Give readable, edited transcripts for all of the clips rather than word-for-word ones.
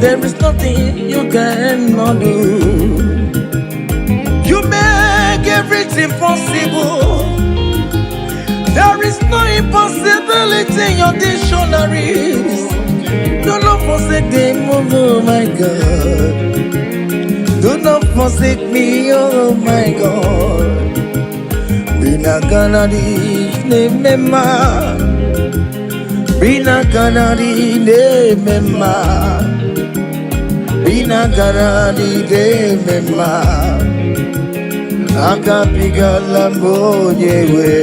There is nothing you cannot do. You make everything possible. There is no impossibility in your dictionaries. Do not forsake them, oh my God. Do not forsake me, oh my God. Binaganadi nemema. Binaganadi nemema. Binaganadi nemema. Agabigala m onye nwe.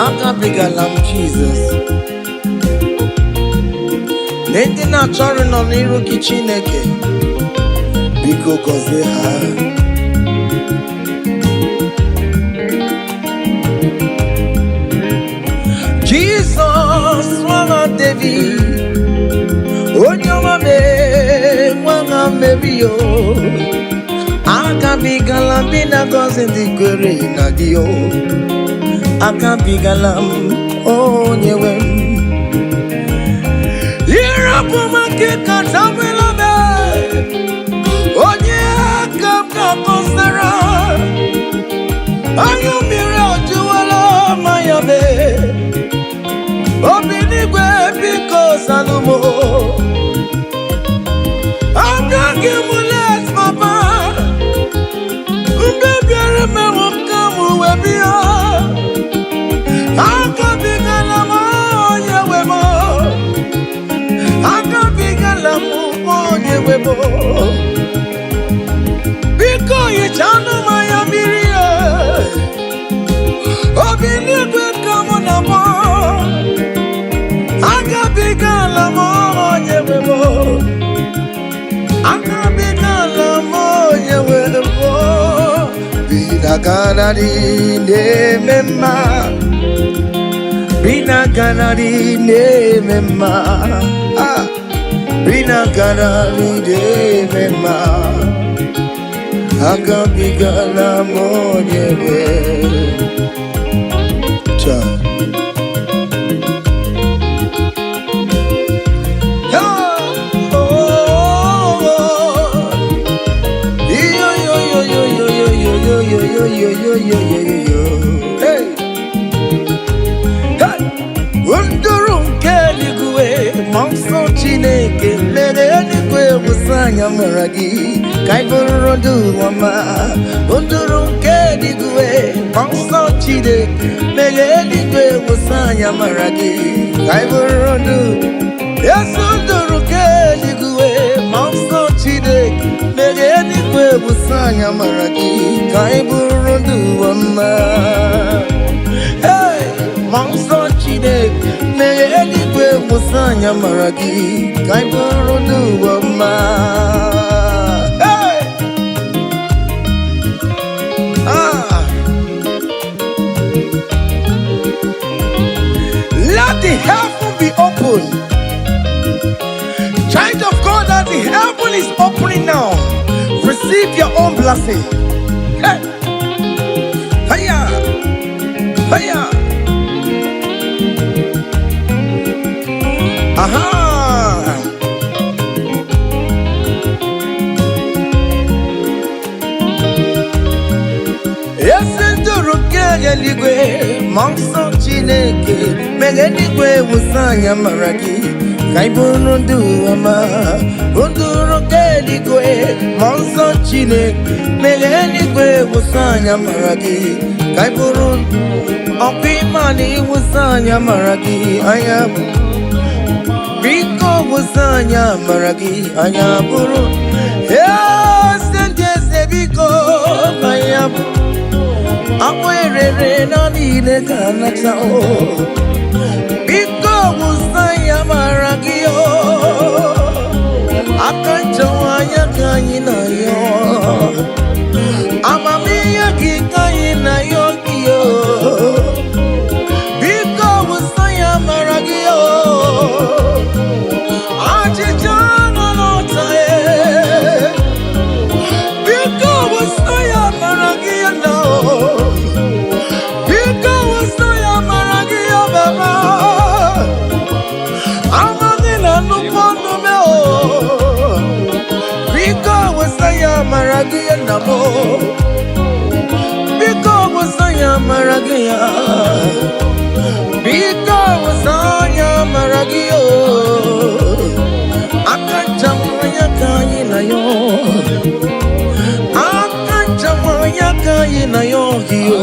Agabigala m Jizọs. Ndị na-achọrọ nọ n'iru gị, Chineke, biko gọzie ha. Jizọs nwa David, onye ọma mee nwa Meri o, agabigala m na gọzi ndị kwere na gị o. Agabigala m onye nwe m. Ịrapụ m aka katabela m, onye aka m ga-akọsara. Anya mmiri ajụwala manya mee. Obi n'igwe, biko zanụ m. Abịaghị m late, papa. Mgbe bịara mewo ka m wee bịa. Agabigala m onye nwe m. Agabigala m onye nwe m. Biko hichanụ m anya mmiri e. Obi n'igwe ka mụ na mụ. Agabigala m onye nwe m. Agabigala m onye nwe m. Binaganari na-eme mma. Binaganari na-eme mma. Ah. Binaganari na-eme mma. Agabigala m onye nwe. Cha. Ya. Oh, oh. Yo, yo, yo, yo, yo, yo, yo, yo, yo, yo, yo, yo, yo, yo, yo. Hey. Hey. Nduru nke eluigwe, ma nsọ Chineke mere eluigwe wụsa anya mara gị ka ị bụrụ ndụ ọma. Nduru nke eluigwe, ma nsọ Chineke mere eluigwe wụsa anya mara gị ka ị bụrụ ndụ. Yesu, nduru nke eluigwe, ma nsọ Chineke mere eluigwe wụsa anya mara gị ka ị bụrụ ndụ ọma. Hey! Ma nsọ Chineke mere eluigwe wụsa anya mara gị ka ị bụrụ ndụ ọma. Hey! Ah! Let the heaven be open. Child of God, as the heaven is opening now, receive your own blessing. Hey! Hiya! Hiya! Aha! Esi nduru nke eluigwe, ma nsọ Chineke mere eluigwe wụsa anya mara gị ka ị bụrụ ndụ ọma. Nduru nke eluigwe, ma nsọ Chineke mere eluigwe wụsa anya mara gị ka ị bụrụ ọkwa ịma na ịwụsa anya mara gị anya. Biko wụsa anya mara gị anya bụrụ eze ndị eze. Biko anya bụ akpụ erere na niile ka nata o. Biko wụsa ya mara gị o. Aka nchọwa anya ka anyị na-ayọ, amamihe gị ka anyị na-ayọ gị o. Biko wụsa ya mara gị o. Achịcha nọ n'ọta e. Biko wụsa ya mara gị na o. Biko wụsa ya mara gị o baba. amara gị ya nna m. Biko wụsa ya amara gị ya. Biko wụsa ya amara gị o. Aka nchawa ya ka anyị na ya. Aka nchawa ya ka anyị na ya gị o.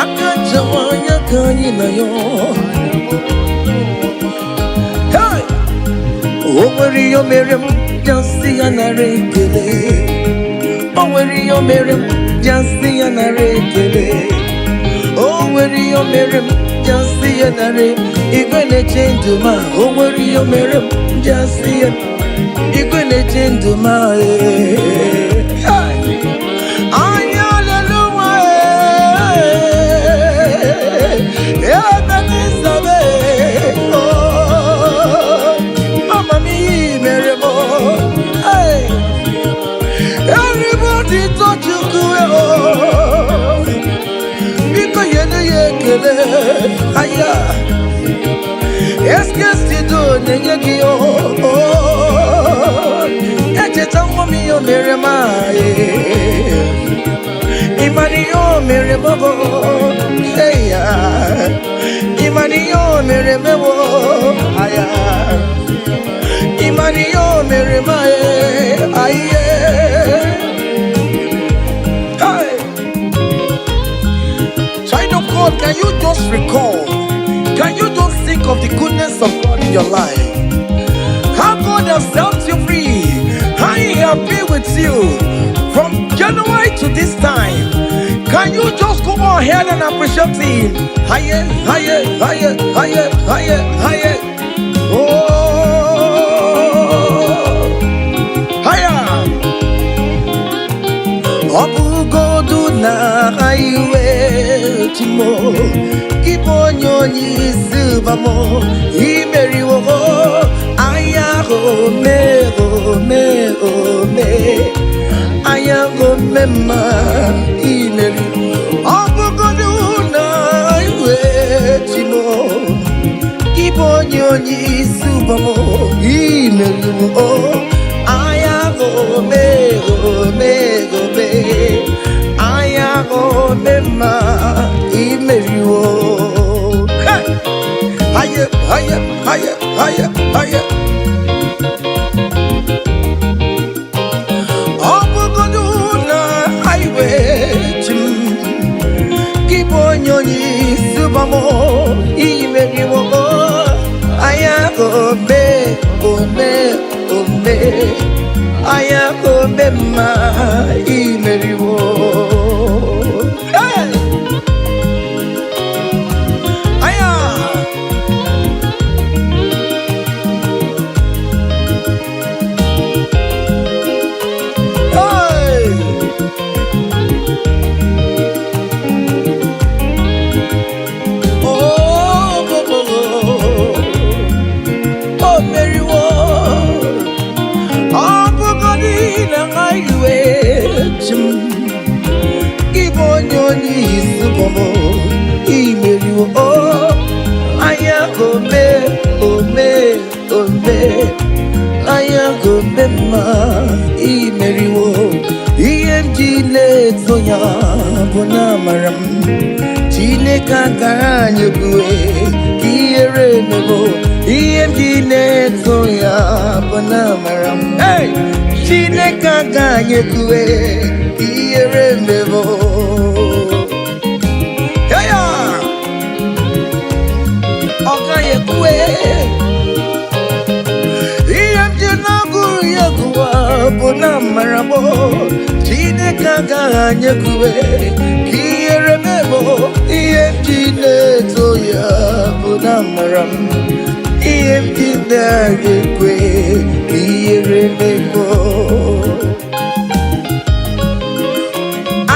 Aka nchawa ya ka anyị na ya. Hey! O nwere ihe o mere m ji asị ya nara ekele. O nwere ihe o mere m ji asị ya nara ekele. O nwere ihe o mere m ji asị ya nara. Igwe na-eche ndụ ma o nwere ihe o mere m ji asị ya. Igwe na-eche ndụ ma ee. Hey! Anya leluwa ee. Ebe n'isabe oh. Amamihe mere m oh. Hey! Everybody touch Chukwu oh. Biko nyere ya ekele aya. Eskesido na-enye gị oh. Echeta nwa m ihe o mere m aye. Ịmara ihe o mere m bụ eya. Ịmara ihe o mere m bụ aya. Ịmara ihe o mere m aye aye. Hey! Child of God, can you just recall? Can you just think of the goodness of God in your life? How God has set you free, how He has been with you from January to this time. Can you just go ahead and appreciate Him? Higher, higher, higher, higher, higher, higher. Oh, higher. Ọ bụgodu na iwe chimo ịbụ onye onye isi ụbamo imeriwo anya ome ome ome anya ome mma imeri. Ọ bụgodu na iwe chimo ịbụ onye onye isi ụbamo imeriwo anya ome ome ome anya ome mma imeriwo. Hey! Haye, haye, haye, haye, haye. Ọ bụgodu na highway chi m gị bụ onye onye isi ụbamo imeriwo anya ome ome ome anya ome mma imeriwo. Hey! Aya! Hey! Oh, oh, oh, oh, oh, meriwo. Ọ bụgodị na highway chi m gị bụ onye onye isi bọmọ imeriwo o anya ome ome ome anya ome mma imeriwo. Ihe m ji na-eto ya bụ na amara m Chineke akara anyị ebue ka ihere emebo. Ihe m ji na-eto ya bụ na amara m. Hey! Chineke aka anyị ekue ka ihere emebo. Hey ya! Ọ gaghị ekwe. Ihe m ji na-agụrụ ya gụwa bụ na amara m Chineke agaghị anyị ekwe ka ihere mebo. Ihe m ji na-eto ya bụ na amara m. Ihe m ji na-aga ekwe ka ihere mebo.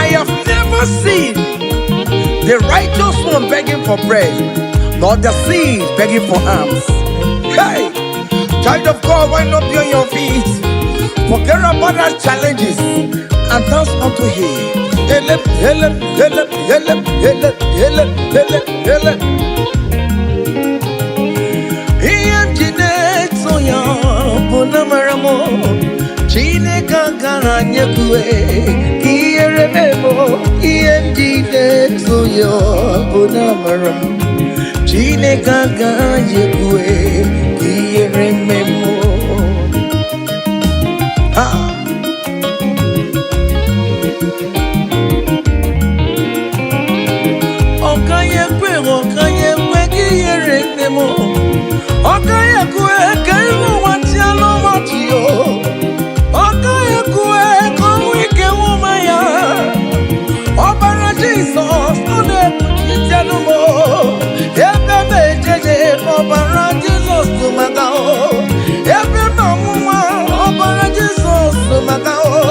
I have never seen the righteous one begging for bread, nor the seed begging for alms. Hey, child of God, why not be on your feet? Forget about our challenges and dance unto Him. Ele, ele, ele, ele, ele, ele, ele, ele. Ihe m ji na-eto ya bụ na mara m Chineke. Agaghị ekwe ka ihere mee m. Ihe m ji na-eto ya bụ na amara m. Chineke agaghị ekwe ka ihere mee m. Ha! Ọ gaghị ekwe, ọ gaghị ekwe ka ihere mee m. Ọ gaghị ekwe ka ihu ụwa chịa n'ụbọchị o. Ọ gaghị ekwe ka ọnwụ ike nwụma ya. Ọbara Jizọs ọ na-ekpuchite m o. Ebe m ejeje, ọbara Jizọs tụ maka o. Ebe m anwụnwa, ọbara Jizọs tụ maka o.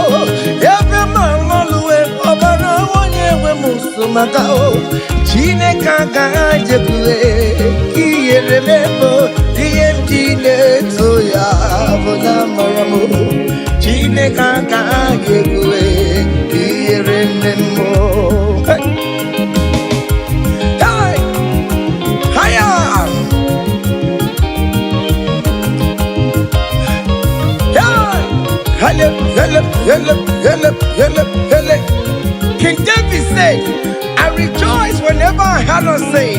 Ebe m alọluwe, ọbara onye nwe m so maka o. Chineke agaghị ekwe ka ihere mee m. Ihe m ji na-eto ya bụ na amara m. Chineke agaghị ekwe ka ihere mee m. Hey! Hey! Hiya! Hey! Hele, hele, hele, hele, hele, hele. King David said, "I rejoice whenever I heard us say,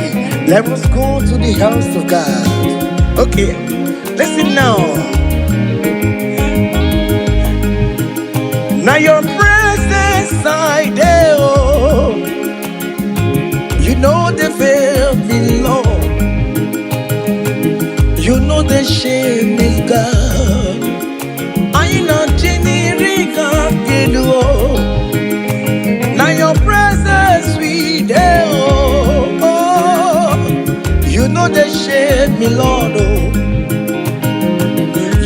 'Let us go to the house of God.'" Okay, listen now. Now your presence I dey, oh. You know they fail me, Lord. You know the shame is God. I know Chinirika Kedu. Now your presence we dey, oh, oh. You know the shame me, Lord, oh.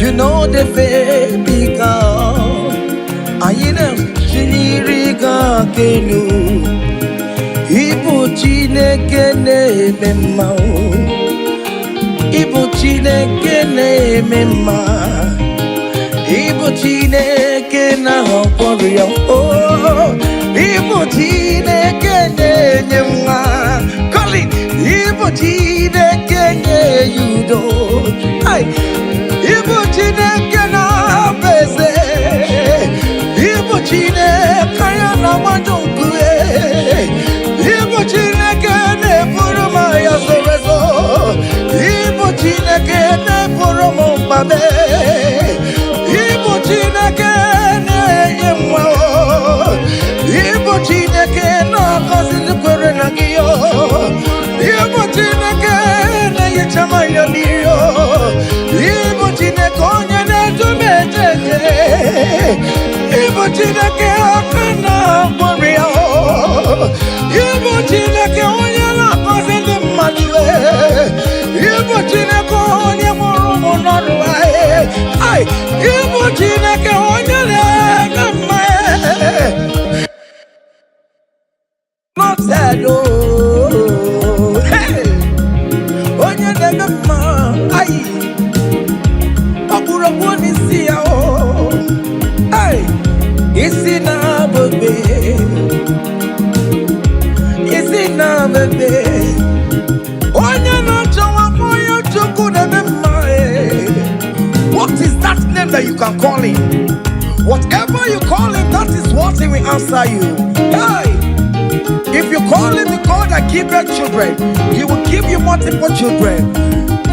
You know the fail me, God. I know Chinirika Kenu. Ibu Chineke na-eme mma o. Ibu Chineke na-eme mma. Ibu Chineke na-agwọ ya o. Ibu Chineke na-enye nwa. Colin, Ibu Chineke na-enye udo. Ai, Ibu Chineke na-abụ eze. Ibu Chineke ya na-agbaju nkume. Ibu Chineke na-eburu m agha zoro ezo. Ibu Chineke na-eburu m mkpabe. Ibu Chineke na-enye nwa o. Ibu Chineke na-agọzi ndị kwere na gị o. Ibu Chineke na-ehicha m anya mmiri o. Ibu Chineke onye na-edu m eje eje. Ibu Chineke aka na-agwọrọ ya o. Ibu Chineke onye na-agọzi ndị mmadụ e. Ibu Chineke onye mụrụ ụmụ n'ọrụ e. Ai, Ibu Chineke onye na-eme mma e. Not sad, oh. Hey! Onye na-eme mma, ai, ọkpụrụkpụ n'isi ya o. Ai, isi na-abụbe, isi na-abụbe. Onye na-achọ nwa onye Chukwu na-eme mma e. What is that name that you can call him? Whatever you call him, that is what he will answer you. Hey! If you call him the God that giveth children, he will give you multiple children.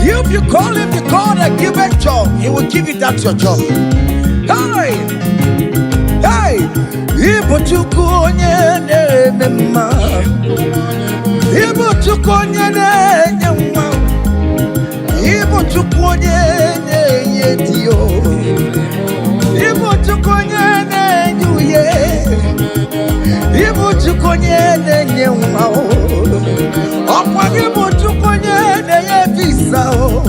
If you call him the God that giveth job, he will give you that your job. Hey! Hey! Ibu Chukwu onye na-eme mma. Ibu Chukwu onye na-enye nwa. Ibu Chukwu onye na-enye di o. Ibu Chukwu onye na-enye uye. Ibu Chukwu onye na-enye nwa o. Ọkwa gị bụ Chukwu onye na-enye visa o.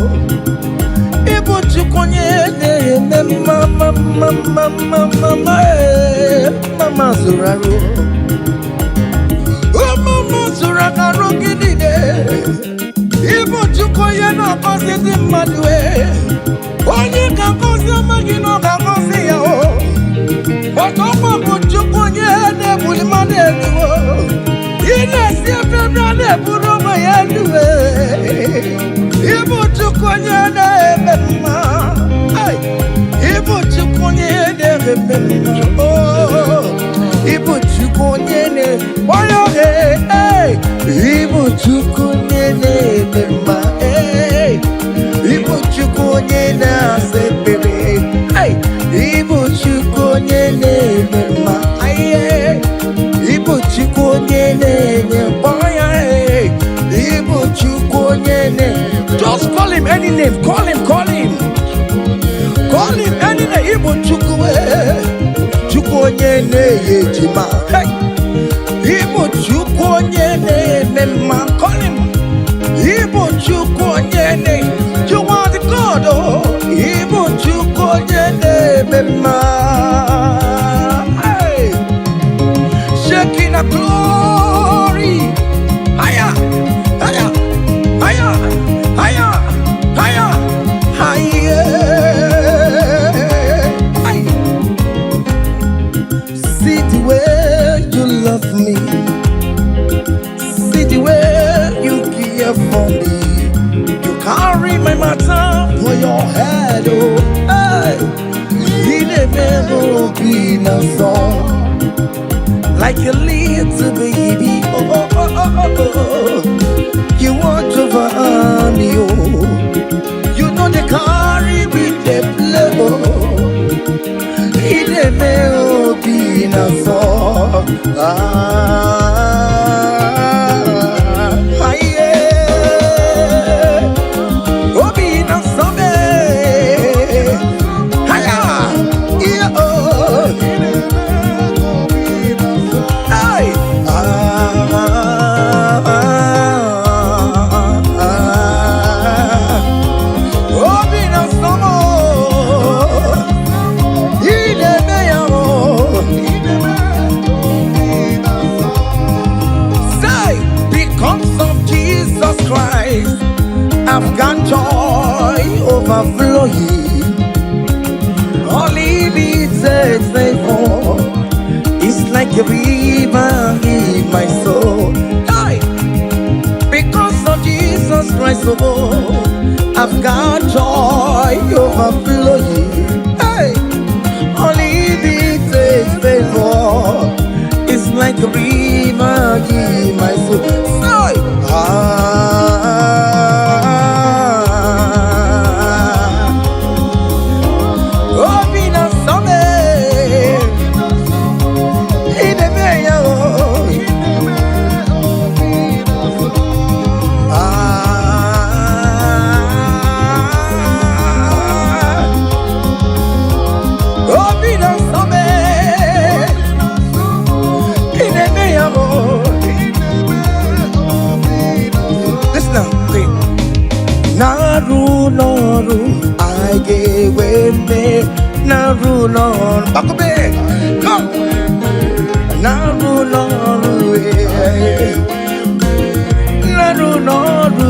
Ibu Chukwu onye na-eme mma mma mma mma mma mma mma ee. Mama zụrụ arụ. Mama zụrụ arụ gị niile. Ibu Chukwu onye na-agọzi ndị mmadụ e. Onye ga-agọzi amaghị na ọ ga-agọzi ya o. Ọtọkwa bụ Chukwu onye na-ebuli mmadụ elu o. Ị na-esi ebe ebe a na-eburu onwe ya elu e. Ibu Chukwu onye na-eme mma. Ai, Ibu Chukwu onye na-eme. mma. Oh, ịbụ Chukwu onye na-onye ee, ịbụ Chukwu onye na-eme mma. Ee, ịbụ Chukwu onye na-asa ekpere. Hey, ịbụ Chukwu onye na-eme mma. Aye, ịbụ Chukwu onye na-enye mkpọya. Ee, ịbụ Chukwu onye na. Just call him any name. Call him, call him. Call him any name. Ịbụ Chukwu, ee. Chukwu onye na-enye ejima. Hey, ịbụ Chukwu onye na-eme mma. Call him. Ịbụ Chukwu onye na. You are the God. Oh, ịbụ Chukwu onye na-eme mma. Hey, Shekinah glory. Higher, higher, higher, higher, higher, higher. Hey. See the way you love me. See the way you care for me. You carry my matter for your head, oh. Hey. Ị na-eme obi na-asọ like a little baby. Oh, oh, oh. You watch over me, oh. You know they carry with the play, oh. Ị na-eme obi na-asọ. Ah, yeah. Obi na-asọ me. Haya, yeah, oh. Hey. Ah, ah, ah. Obi na-asọ m. Ị na-eme ya, oh. Say, because of Jesus Christ, I've got joy overflowing. Unlimited favor. It's like a river in my soul. Hey! Because of Jesus Christ, oh, I've got joy overflowing. Hey! Unlimited favor. It's like a river in my soul. Say, ah, obi na-asọ m. Ị na-eme ya, oh. Ah, obi na-asọ m. Ị na-eme ya, oh. Listen now, say, na-arụ n'ọrụ anyị ga-enwe mmeri. Na-arụ n'ọrụ, Gbakọbe, come. Na-arụ n'ọrụ, eh. Na-arụ n'ọrụ,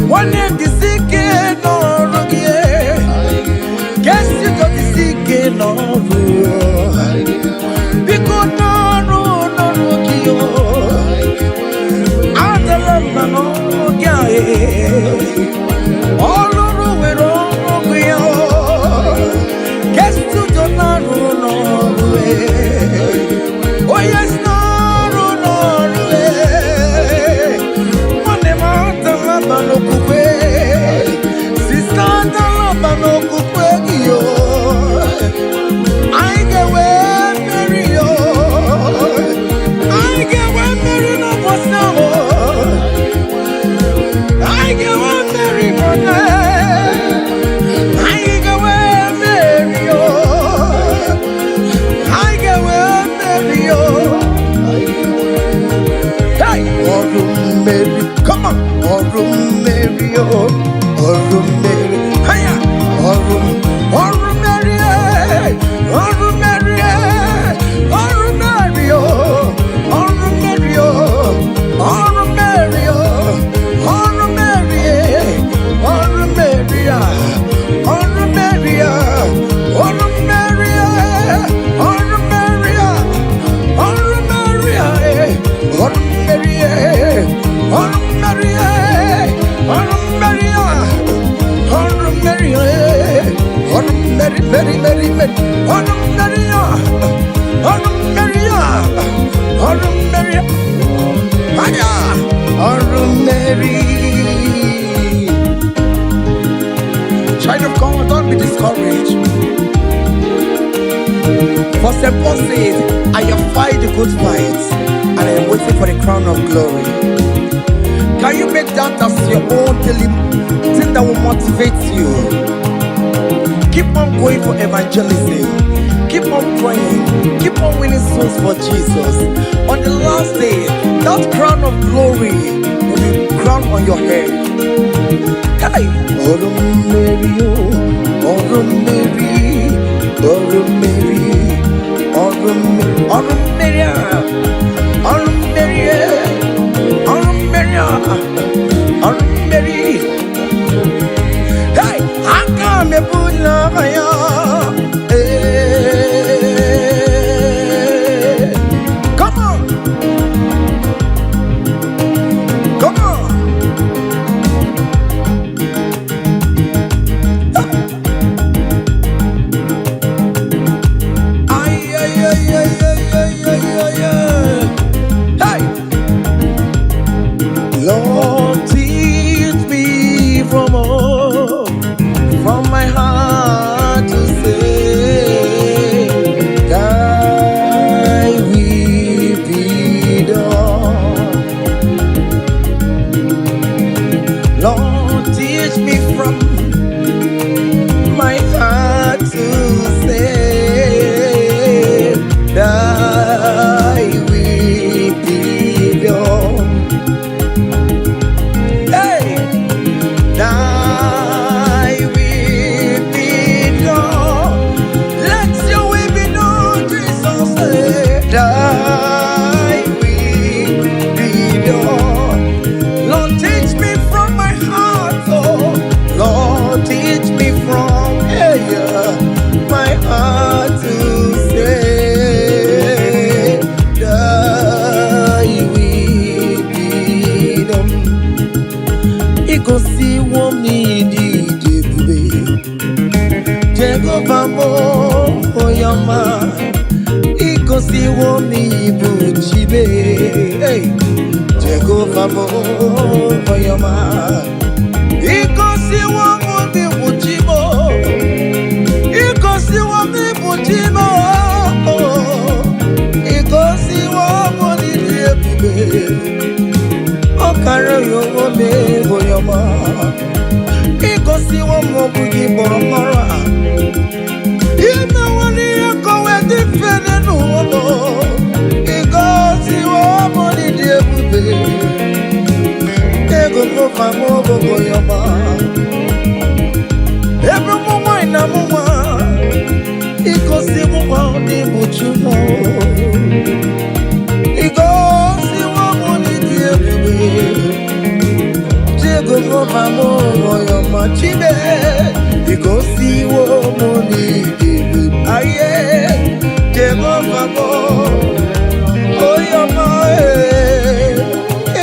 nwanne m, jisi ike n'ọrụ gị, eh. Kesi jisi ike n'ọrụ, biko, n'ọrụ n'ọrụ gị, oh. Adala mba n'ọrụ gị a, eh. Ọlụrụ nwere ọrụ ya. Kestudo na-arụ n'ọrụ, eh. Onye si n'ọrụ n'ọrụ, eh. Nwanne m, adala mba n'okwukwe. Sister, adala mba n'okwukwe gị, o. Anyị ga-enwe mmeri, o. Anyị ga-enwe mmeri n'ụbọchị ahụ. Anyị ga-enwe mmeri, brother. Anyị ga-enwe mmeri, o. Anyị ga-enwe mmeri, o. Hey! Ọrụ mmeri, come on! Ọrụ mmeri, o. Ọrụ mmeri, haya! Ọrụ ọrụ mmeri, eh! Ọrụ mmeri, eh! Ọrụ mmeri, o. Ọrụ mmeri, o. Ọrụ mmeri, o. Ọrụ mmeri, eh! Ọrụ mmeri, ah! Ọrụ mmeri, ah! Ọrụ mmeri, eh! Ọrụ mmeri, ah! Ọrụ mmeri, ah, eh! Ọrụ mmeri, eh! Ọrụ mmeri, eh! Ọrụ mmeri, ah! Ọrụ mmeri, eh! Ọrụ mmeri, mmeri, mmeri. Mmeri, ọrụ mmeri ya, ọrụ mmeri ya, ọrụ mmeri anya, ọrụ mmeri. Child of God, don't be discouraged. For St. Paul says, "I have fight the good fight, and I am waiting for the crown of glory." Can you make that as your own daily thing that will motivate you? Keep on going for evangelism. Keep on praying. Keep on winning souls for Jesus. On the last day, that crown of glory will be crowned on your head. Hey! Ọrụ mmeri, oh, ọrụ mmeri, ọrụ mmeri, ọrụ mmeri, ọrụ mmeri a, ọrụ mmeri, eh, ọrụ mmeri a, ọrụ mmeri. Hey! Aka m ebula ya. Hey! Come on, come on. Ay, ay, ay, ay, ay, ay, ay, ay, ay. Hey! Lord, teach me from all, from my heart to say, Thy will be done. Lord, teach me from my heart to say, Thy will be done. Hey! Thy will be done. Let your will be done, Jesus. Thy will be done. Lord, teach me from my heart, oh. Lord, teach me from, hey, yeah, my heart to say, Thy will be done. Igosiwo m n'ịdị ebube, Jehova m, onye ọma. Igosiwo m n'ịbụ Chibe. Hey! Jehova m, onye ọma. Igosiwo m n'ịbụ Chibo. Igosiwo m n'ịbụ Chibo. Igosiwo m n'ịdị ebube. Ọ kara ya onwe m, onye ọma. Igosiwo m ọ bụ gị kpọrọ m ọrụ a. Imewo n'ihe ka o wee dị mfe n'ụwa m. Igosiwo m n'ịdị ebube. Jehova m, onye ọma. Ebe ụmụ nwanyị na mụ nwa, igosiwo m n'ịbụ Chukwu. Igosiwo m n'ịdị ebube. Jehova m, onye ọma, Chibe. Igosiwo m n'ịdị ebube. Aye, Jehova m, onye ọma, eh,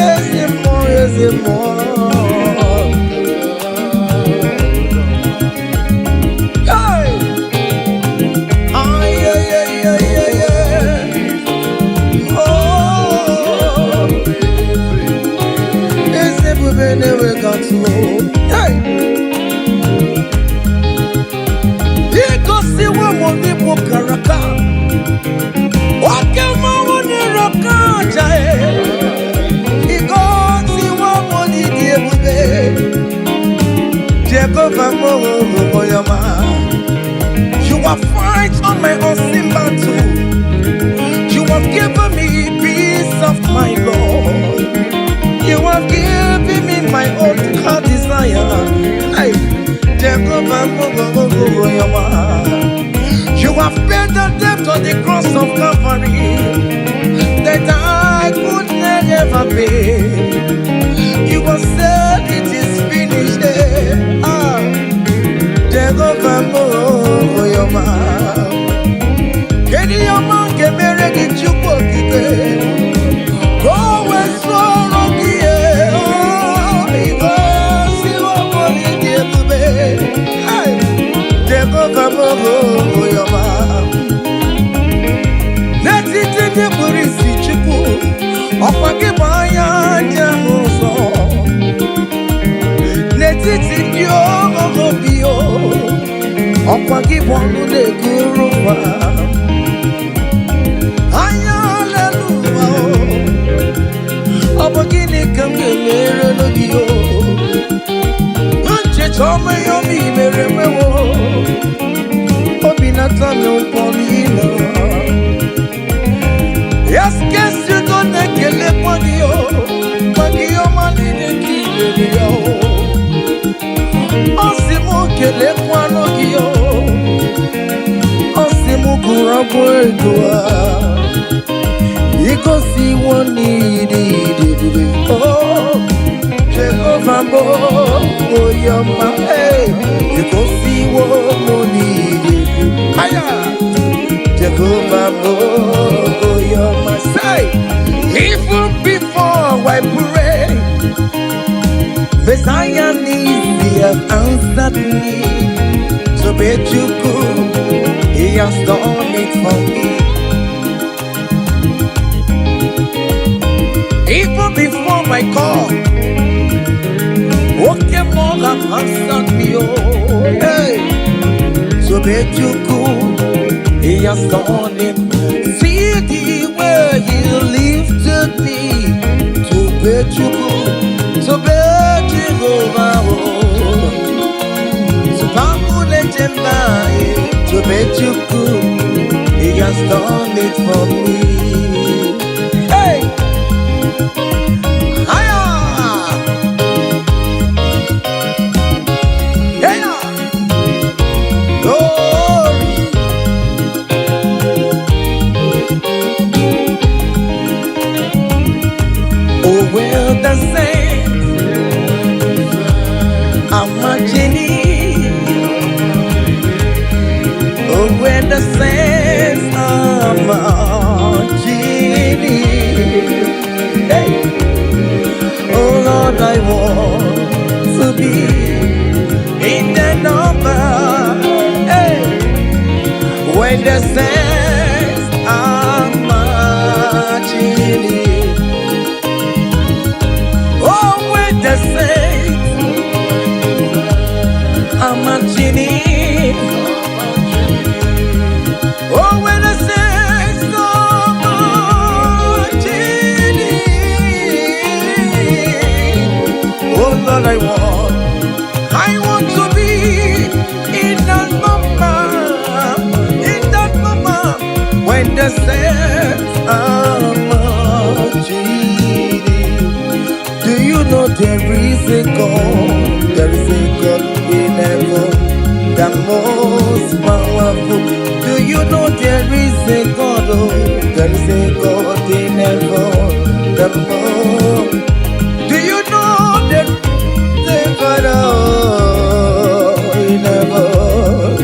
ezi mmụọ, ezi mmụọ. Hey! Ay, ay, ay, ay, ay, ay. Oh, eze ebube na-enweghị atụ. Hey! Igosiwo m n'ịbụ karaka. Oke mmanwụ na-ere oke aja, e. Igosiwo m n'ịdị ebube. Jehova m, onye ọma. You have fight on my unseen battle. You have given me peace of my Lord. You have given me my own heart desire. Hey, Jehovah, onye ọma. You have paid the debt on the cross of Calvary that I could never pay. You have said it is finished. Eh. Ah, Jehovah, onye ọma. Kedu ihe ọma nke mere gị, Chukwu Okike? Ka o wee sọrọ gị ihe, oh, igosiwo m n'ịdị ebube. Hey! Jehova m, onye ọma. Obi o, ọkwa gị bụ ọnụ na-ekuru ụwa. Anya lelu ụwa o, ọ bụ gịnị ka m ga-emere gị o? Ncheta ọma ihe obi mere mewo, obi na-atọ m ụtọ n'ile. Yes, you don't na-ekelekwa gị o, maka ihe ọma niile ka i mere ya o. Ọ sị m kelekwanụ gị o, ọ sị m gụrụ abụ ego a. Igosiwo n'ịdị ebube o, Jehova bụ onye ọma, ee, igosiwo m n'ịdị ebube. Aya! Jehova bụ onye ọma. Say, even before I pray, Messiah needs, he has answered me. So Chukwu, he has done it for me. Even before my call, okay, more have answered me. Oh, hey. So Chukwu, he has done it. See the way he lifted me. To Chukwu, to Jehovah, oh. So to Chukwu, he has done it for me. Hey! Hiya! Hey! Glory! Oh, well, the saints are marching in. Oh, when the saints are marching in. Hey! Oh, Lord, I want to be in the number. Hey! When the saints are marching in. Oh, when the saints are marching in. Oh, when the saints are marching in. Oh, Lord, I want to be in that number, in that number, when the saints are marching in. Do you know there is a God? There is a God in heaven, the most powerful. Do you know there is a God? Oh, there is a God in heaven, the most. Do you know there is a God, oh, in heaven?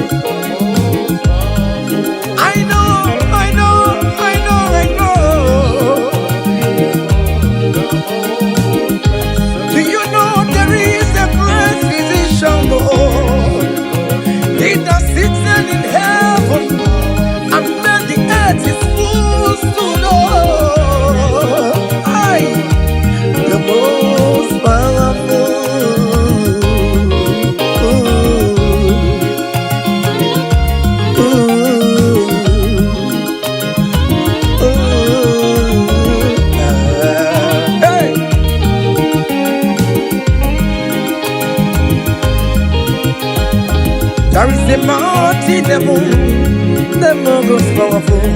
I know, I know, I know, I know. Do you know there is a great physician, oh, he that sits in heaven and made the earth his footstool, oh, I, the most powerful. Ooh, ooh, ooh, ah, hey. There is a mighty devil, the most powerful.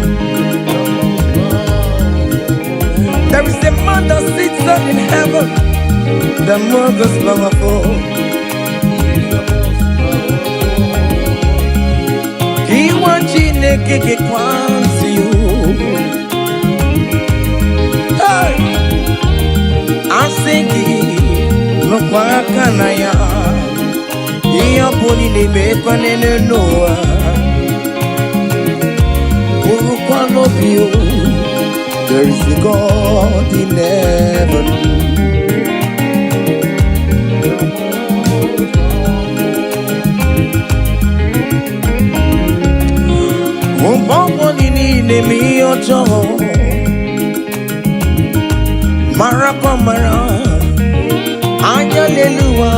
There is a man that sits up in heaven, the most powerful. He wants Chineke gekwansi you. Hey! Asị gị nụkwa aka na ya, ihe ọ bụla ị na-emekwa n'elu n'ụwa, bụrụkwa n'obi o, there is a God in heaven. Mgbe ọgbọ niile eme ihe ọjọọ, marakwa mara, anya n'elu ụwa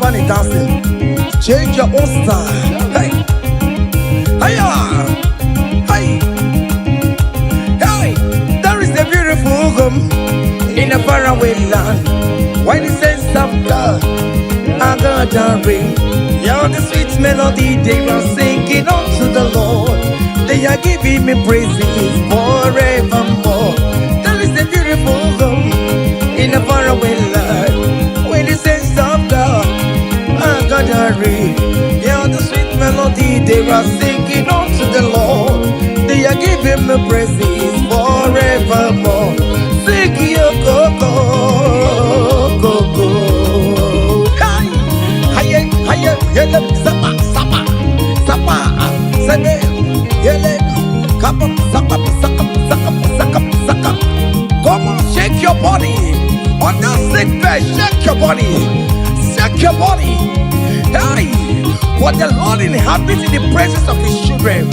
husband is dancing. Change your own style. Hey, hiya, hey, hey. There is a beautiful home in a faraway land. When the saints of God are gathering, yeah, the sweet melody they are singing unto the Lord. They are giving me praises forevermore. There is a beautiful home in a faraway land. When the saints of God are gathering, yeah, the sweet melody they are singing unto the Lord. They are giving me praises forevermore. Sing yo go go go go. Hi, hi, hi, yele, sapa, sapa, sapa, sebe, yele, kapa, sapa, saka, saka, saka, saka. Come on, shake your body. On that sick bed, shake your body. Shake your body. Hey, what the Lord inhabits in the presence of his children.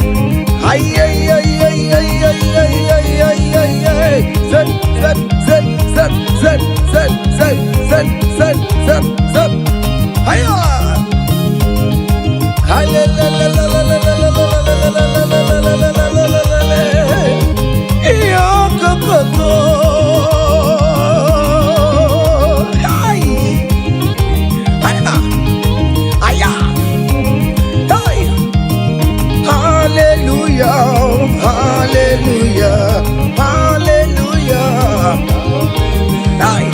Ay, ay, ay, ay, ay, ay, ay, ay, ay, ay, ay. Zep, zep, zep, zep, zep, zep, zep, zep, zep, zep, zep. Hiya! Hi, la, la, la, la, la, la, la, la, la, la, la, la, la, la, la, la, la, la, la. Iyo, go, go, go. Ay. Hiya. Hiya. Hey. Hallelujah, hallelujah, hallelujah. Hey,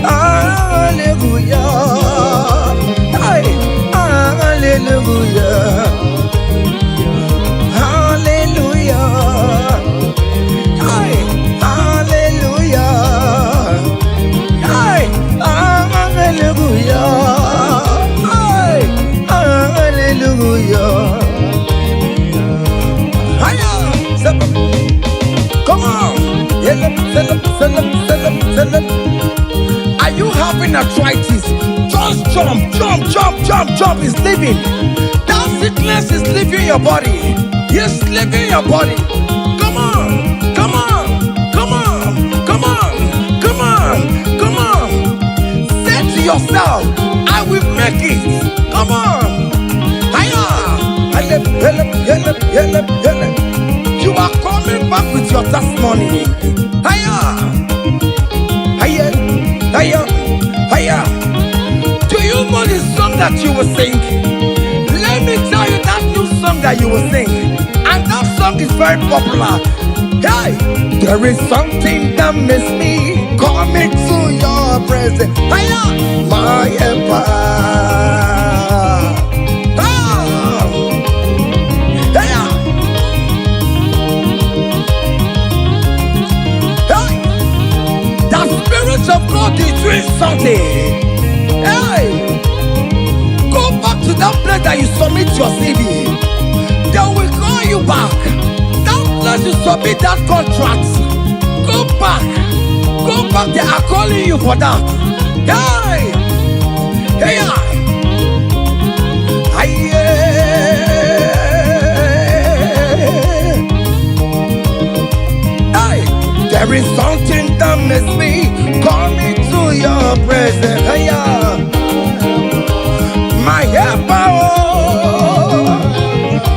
hallelujah. Hey, hallelujah. Hallelujah. Hey, hallelujah. Hey, hallelujah. Hey, hallelujah. Hiya! Come on! Yellow, yellow, yellow, yellow, yellow. Are you having arthritis? Just jump, jump, jump, jump, jump. It's leaving. That sickness is leaving your body. It's leaving your body. Come on, come on, come on, come on, come on, come on. Say to yourself, I will make it. Come on. Hiya! Hello, hello, hello, hello, hello. You are coming back with your testimony. Hiya! Hiya! Hiya! Hiya! Do you know the song that you will sing? Let me tell you that new song that you will sing. And that song is very popular. Hey! There is something that makes me come into your presence. Hiya! My helper. Ah! Hiya! Hey! The Spirit of God is doing something. Hey! Go back to that place that you submit your CV. They will call you back. That place you submit that contract. Go back. Go back. They are calling you for that. Hey! Hey! Hey! Hey! There is something that makes me come into your presence. Hey! My helper, oh.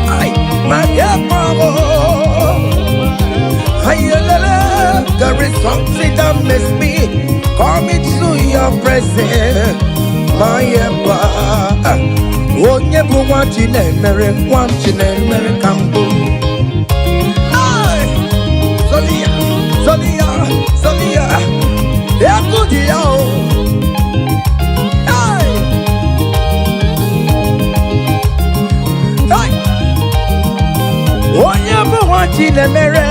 Ay, my helper, oh. Ay, la, la. There is something that makes me come into your presence. My helper. Onye bụ nwa Chinemere, nwa Chinemere ka m bụ. Ay! Solia, Solia, Solia. Egwu dị ya o. Hey! Hey! Onye bụ nwa Chinemere,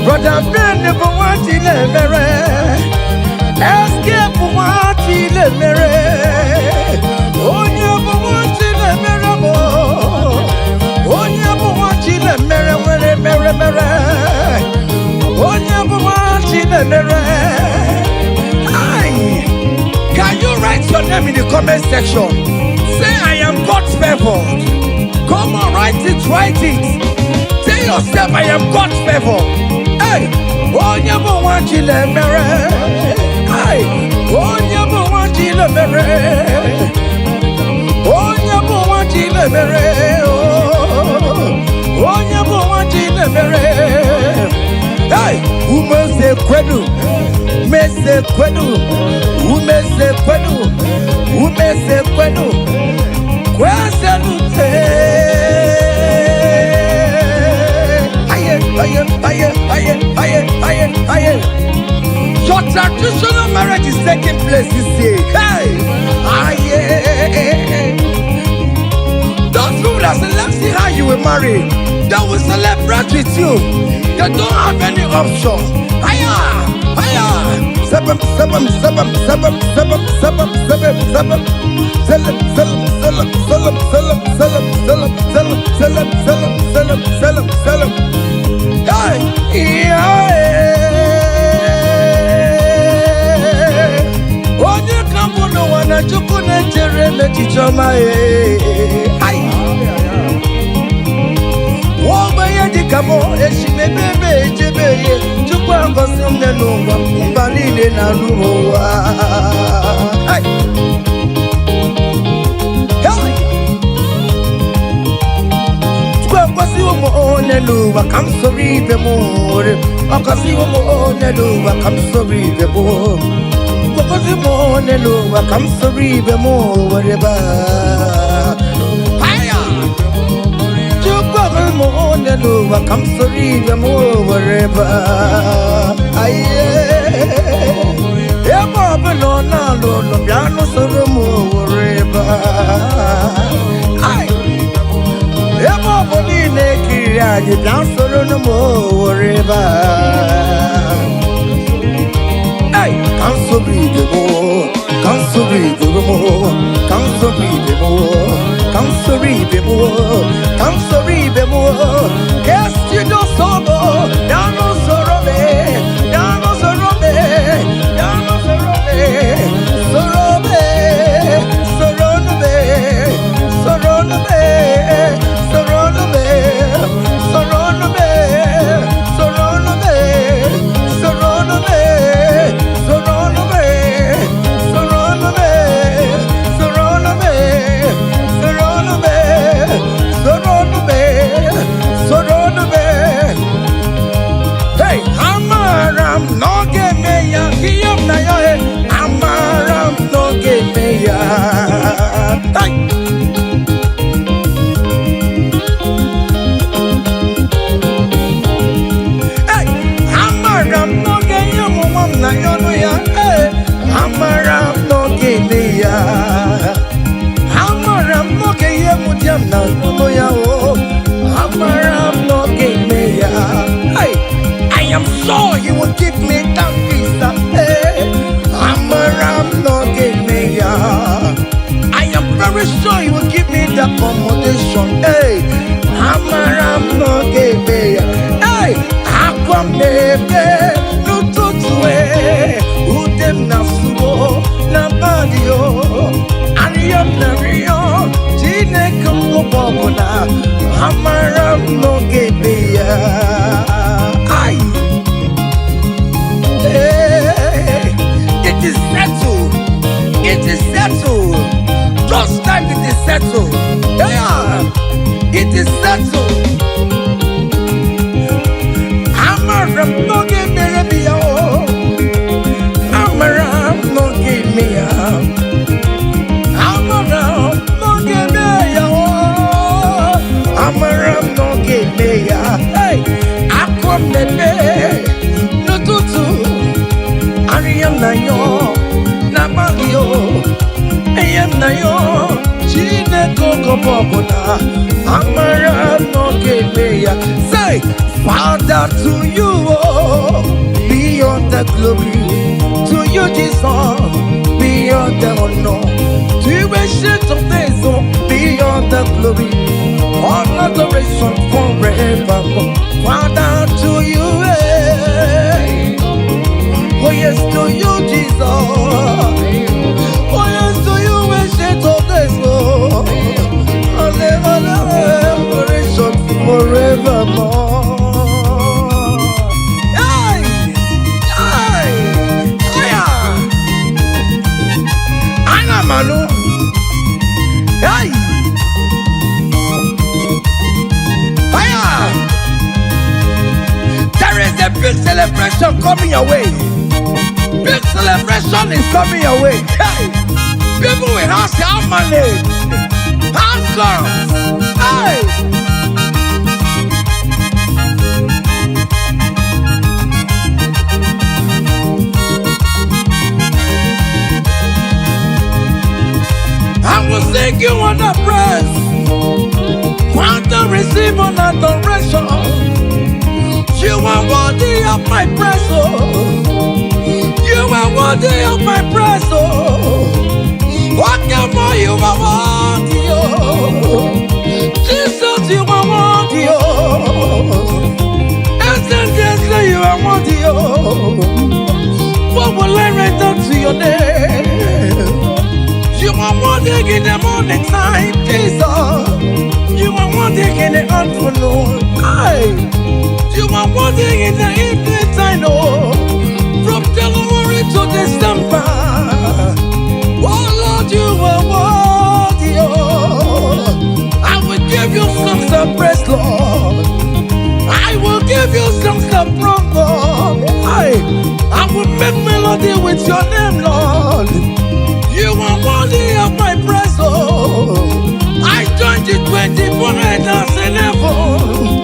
Brother Ben bụ nwa Chinemere, SK bụ nwa Chinemere, onye bụ nwa Chinemere bụ, onye bụ nwa Chinemere nwere mere mere, onye bụ nwa Chinemere. Aye. Can you write your name in the comment section? Say, I am God's favored. Come on, write it, write it. Tell yourself, I am God's favored. Hey, onye bụ nwa Chinemere. Hey, onye bụ nwa Chinemere. Onye bụ nwa Chinemere. Oh, onye bụ nwa Chinemere. Hey, umeze kwenu, meze kwenu, umeze kwenu, umeze kwenu, kwezenute. Aye, aye, aye, aye, aye, aye, aye. Your traditional marriage is taking place this year. Hey! Aye. Those people that say, "Let's see how you will marry," they will celebrate with you. They don't have any option. Aya! Aya! Seven, seven, seven, seven, seven, seven, seven, seven. Seven, seven, seven, seven, seven, seven, seven, seven, seven, seven, seven, seven, seven. Hey! Yeah. Onye ka mbụ n'ụwa na Chukwu na-echere m echiche ọma ee. Ai! Nwa ogbenye dịka m eshimebe ebe echebe ihe Chukwu agọzi m n'ụwa mba niile na-anụ ụwa. Ai! Hey! Chukwu agọziwo m onye n'ụwa ka m soro ibe m nwere ọ gọziwo m onye n'ụwa ka m soro ibe m gọzi m onye n'ụwa ka m soro ibe m were baa. Aya! Chukwu agọzi m onye n'ụwa ka m soro ibe m were baa. Aye! Ebe ọbụla ọ na-alụ ụlọ bịa nụsoro m were baa. Ai! Ebe ọ bụ niile ekiriri anyị bịa soro m were baa. Hey, ka m soro ibe m, ka m soro ibe m, ka m soro ibe m, ka m soro ibe m, ka m soro ibe m, ka esi n'osoro, ya n'usoro me, ya n'usoro me, ya n'usoro me, soro me, soro me, soro me, soro me, soro me, soro me, soro me, soro me, soro me, soro me, soro me, soro me, soro me. Hey, amara m na ọ ga-eme ya ihe m na ya he amara m na ọ ga-eme ya. Hey! Hey! Amara m na ọ ga-enye m nwa m na ya ọnụ ya. Hey! Amara m na ọ ga-eme ya. Amara m na ọ ga-enye m di m na ọnụ ya o. Amara m na ọ ga-eme ya. Hey! I am sure he will give me that visa. Hey! Amara m na ọ ga-eme ya. I am very sure he will give me the accommodation. Hey, amara m na ọ ga-eme ya. Hey, akwa m na-ebe n'ụtụtụ ee, ude m na-asụwo n'abalị o. Arịọ m na-arịọ Chineke m oge ọbụla, amara m na ọ ga-eme ya. Ai! Hey, it is settled. It is settled. Just like it is settled. Yeah, it is settled. Amara m na ọ ga-emere m ya o. Amara m na ọ ga-eme ya. Amara m na ọ ga-eme ya o. Amara m na ọ ga-eme ya. Hey, akwa m na-eme n'ụtụtụ. Arịa m na yọ n'abalị o. Enye m na yọ Chineke oge ọbụla amara m na ọ ga-eme ya. Say, Father, to you, oh, be all the glory. To you, Jesus, be all the honor. To you, Ancient of Days, oh, be all the glory. All adoration forever. Father, to you, eh. Oh yes, to you, Jesus. Oh yes, to you, Ancient of Days, oh. Ole, ole, adoration forevermore. Hey! Hey! Yeah! Big celebration coming your way. Big celebration is coming your way. Hey! People will ask how manage. How come? Hey! I will sing you on the praise. Quantum receive an adoration. You are worthy of my praise, oh. You are worthy of my praise, oh. What can more you are worthy, oh. Jesus, you are worthy, oh. Essentially, you are worthy, oh. What will I render to your name? You are worthy in the morning time, Jesus. You are worthy in the afternoon. Aye. You are worthy in the evening time, oh. From January to December. Oh Lord, you are worthy, oh. I will give you songs of praise, Lord. I will give you songs of praise, Lord. I will make melody with your name, Lord. You are worthy of my praise, oh. I joined the 24 elders in heaven.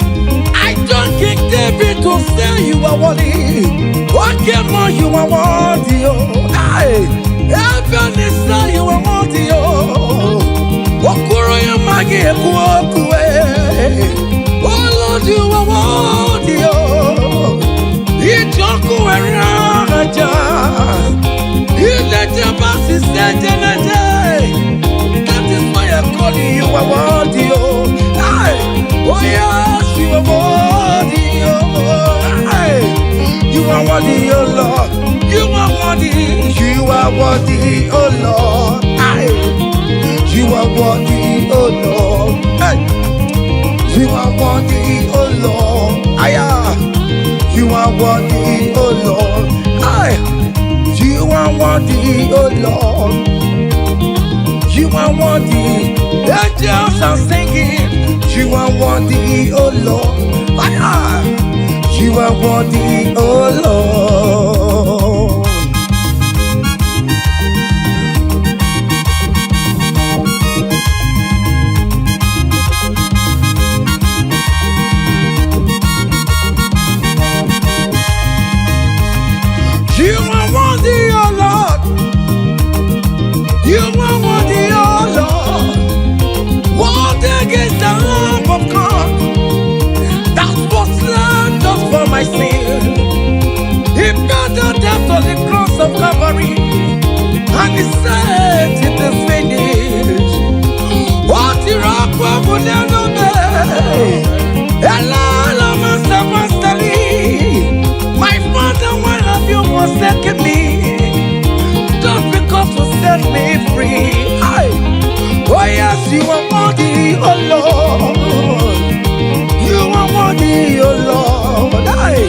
I joined King David to say you are worthy. What came on, you are worthy, oh. Aye. Heaven is say you are worthy, oh. Okuro ya magi eku oku, eh. Oh Lord, you are worthy, oh. Ijoku eraja. That is why I call you, you are worthy, oh. Aye. Oh yes, you are worthy, oh. Aye. You are worthy, oh Lord. You are worthy, you are worthy, oh Lord. Aye. You are worthy, oh Lord. Aye. You are worthy, oh Lord. Aye. You are worthy, oh Lord. Aye. You are worthy, oh Lord. You are worthy. Angels are singing. You are worthy, oh Lord. Ah, you are worthy, oh Lord. You are worthy, oh Lord. You are worthy, oh Lord. Worthy is the Lamb of God that was slain just for my sin. He paid the debt on the cross of Calvary, and he said, it is finished. What rock will never be? My father, why have you forsaken me? Just because you set me free. Aye. Oh yes, you are worthy, oh Lord. You are worthy, oh Lord. Aye.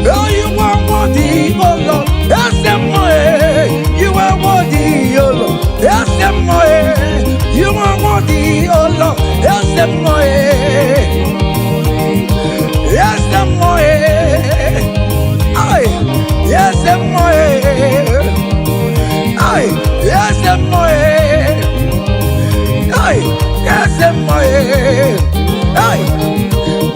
Oh, you are worthy, oh Lord. Yes, you are worthy, oh Lord. Yes, you are worthy, oh Lord. Yes, yes, aye. Yes, aye. Yes, aye. Yes, aye.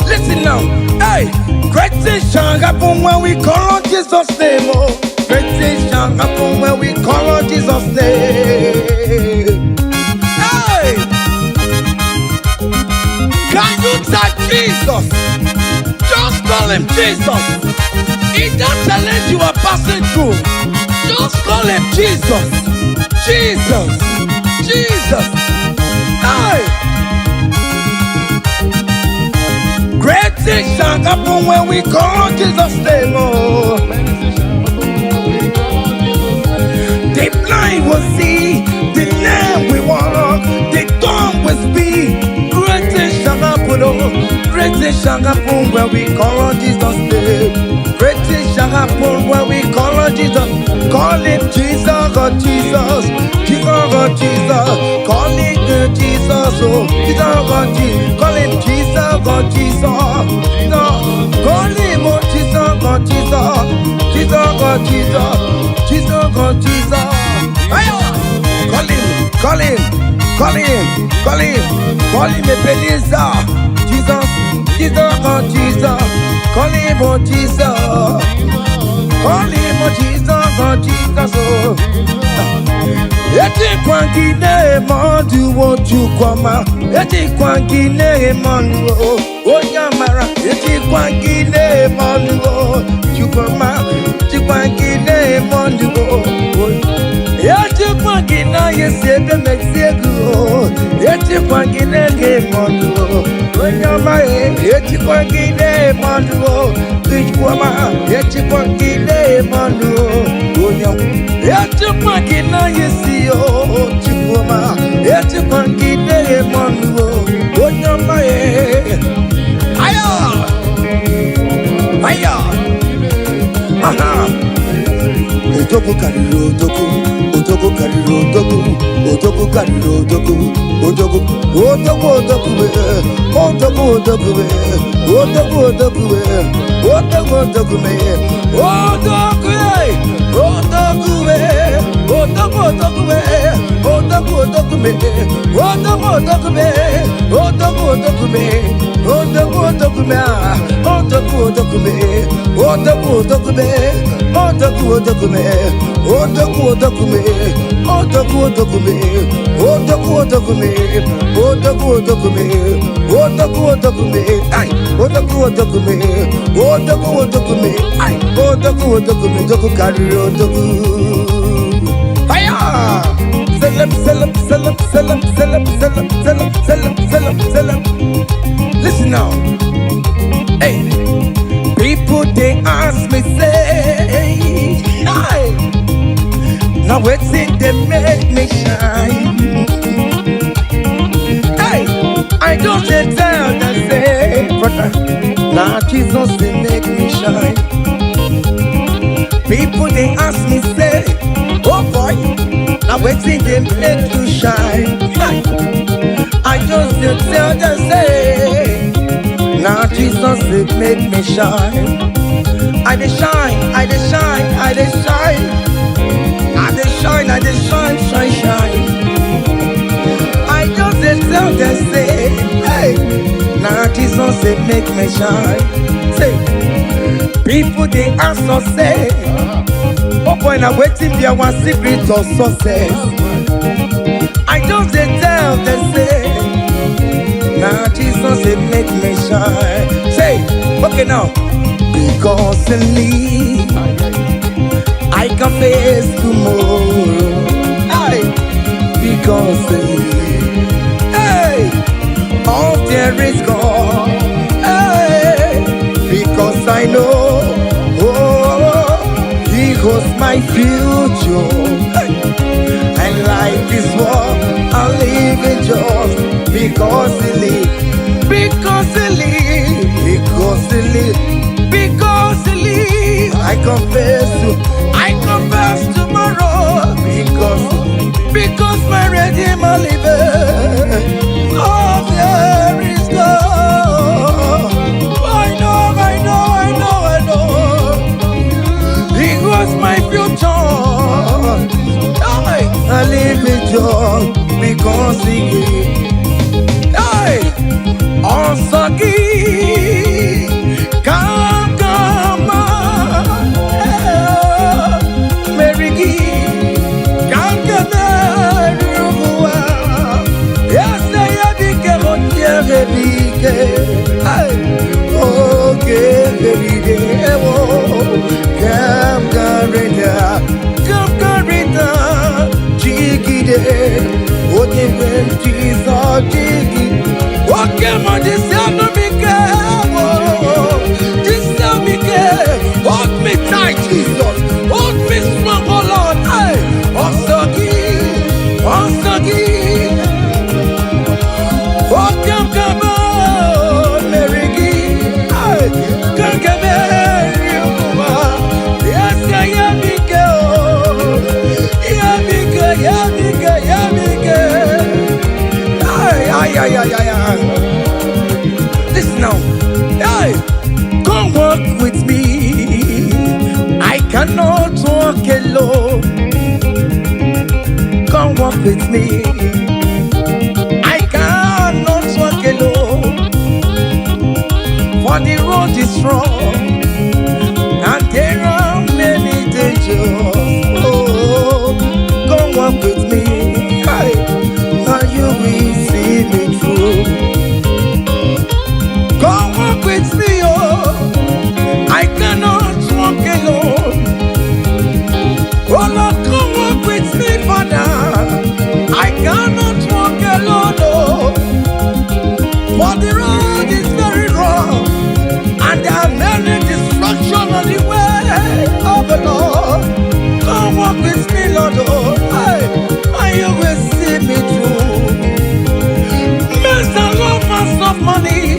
Listen now. Hey, great things shall happen when we call on Jesus' name. Oh, great things shall happen when we call on Jesus' name. Hey, can you type Jesus? Just call him Jesus. In that challenge you are passing through, just call him Jesus. Jesus. Jesus. Hey. Great things shall happen when we call on Jesus' name. Oh. The blind will see, the lame will walk, the dumb will speak. Great things shall happen, oh. Great things shall happen when we call on Jesus' name. Great things shall happen when we call on Jesus. Call him Jesus, oh Jesus, Jesus, oh Jesus. Call him Jesus, oh Jesus, oh Jesus. Call him Jesus, oh Jesus. No, call him oh Jesus, oh, Jesus, Jesus, oh, Jesus, Jesus, oh, Jesus. Ayo! Call him, call him, call him, call him, call him Ebenezer. Jesus, Jesus, oh, Jesus, call him, oh, Jesus. Call him, oh, Jesus, oh, Jesus, oh. Ejikwa gị na-eme ọdụwo Chukwuma, ejikwa gị na-eme ọnụ o, onye amara, ejikwa gị na-eme ọnụ o, Chukwuma, ejikwa gị na-eme ọnụ o. Ejikwa gị na esi ebe mesi ego o, ejikwa gị na-ege eme ọnụ o, onye ọma e, ejikwa gị na-eme ọnụ o, Chukwuma, ejikwa gị na-eme ọnụ o, onye ọma. Ejikwa gị na esi o, Chukwuma, ejikwa gị na-eme ọnụ o, onye ọma e. Ayo! Ayo! Aha! Odogwu karịrị odogwu, odogwu karịrị odogwu, odogwu karịrị odogwu, odogwu, odogwu odogwu ee, odogwu odogwu ee, odogwu odogwu ee, odogwu odogwu ee, odogwu ee, odogwu ee, odogwu odogwu ee, odogwu odogwu ee, odogwu odogwu ee, odogwu odogwu ee, odogwu odogwu ee, odogwu odogwu ee, odogwu odogwu ee, odogwu odogwu ee, odogwu odogwu ee, odogwu odogwu ee, odogwu odogwu ee, odogwu odogwu ee, odogwu odogwu ee, ai, odogwu odogwu ee, odogwu odogwu ee, ai, odogwu odogwu ee, odogwu karịrị odogwu. Aya! Selem, selem, selem, selem, selem, selem, selem, selem, selem, selem. Listen now. Hey, people they ask me say, hey, now wetin dey make me shine. Hey, I just dey tell them say, brother, na Jesus dey make me shine. People they ask me say, oh boy, now wetin dey make you shine. Hey, I just dey tell them say, na Jesus dey make me shine. I dey shine, I dey shine, I dey shine. I dey shine, I dey shine, shine, shine. I just dey tell them say, hey, na Jesus dey make me shine. Say, people dey ask us say, oh boy, na wetin be our secret of success? I just dey tell them say, na Jesus dey make me shine. Say, okay now, because in me I can face tomorrow. Hey, because in me, hey, all there is God. Hey, because I know, oh, He holds my future. Hey, and life is what I live in just because He lives. Because He lives. Because He lives. Because He lives. I confess tomorrow. Because my Redeemer liveth. Oh, there is God. I know, I know, I know, I know. He was my future. I live in joy because He gave. Hey! Ọsọ gị ka m ga-ama, mmeri gị ka m ga-emeri ụwa. Eze ya dike onye ike, oge erire ewo ka m ga-rịda, ka m ga-rịda, jigide onye nwe m Jizọs jigide. Oke ma jisi anụ m ike, jisi m ike. Hold me tight, Jesus. Hold me strong, oh Lord. Hey, ọsọ gị, ọsọ gị. Oke m ka m mere gị. Hey, ka m ga-emeri ụwa. Eze ya m ike, oh. Ya m ike, ya m ike, ya m ike. Ay, ay, ay, ay, ay, ay. walk alone. Come walk with me. I cannot walk alone. For the road is wrong, and there are many dangers. Oh, come walk with me. Hey, and you will see me through. Come walk with me, oh. I cannot walk alone. Oh Lord, come walk with me, Father. I cannot walk alone, oh. For the road is very rough, and there are many destruction on the way of the Lord. Come walk with me, Lord, oh, hey, and you will see me through. Men are lovers of money.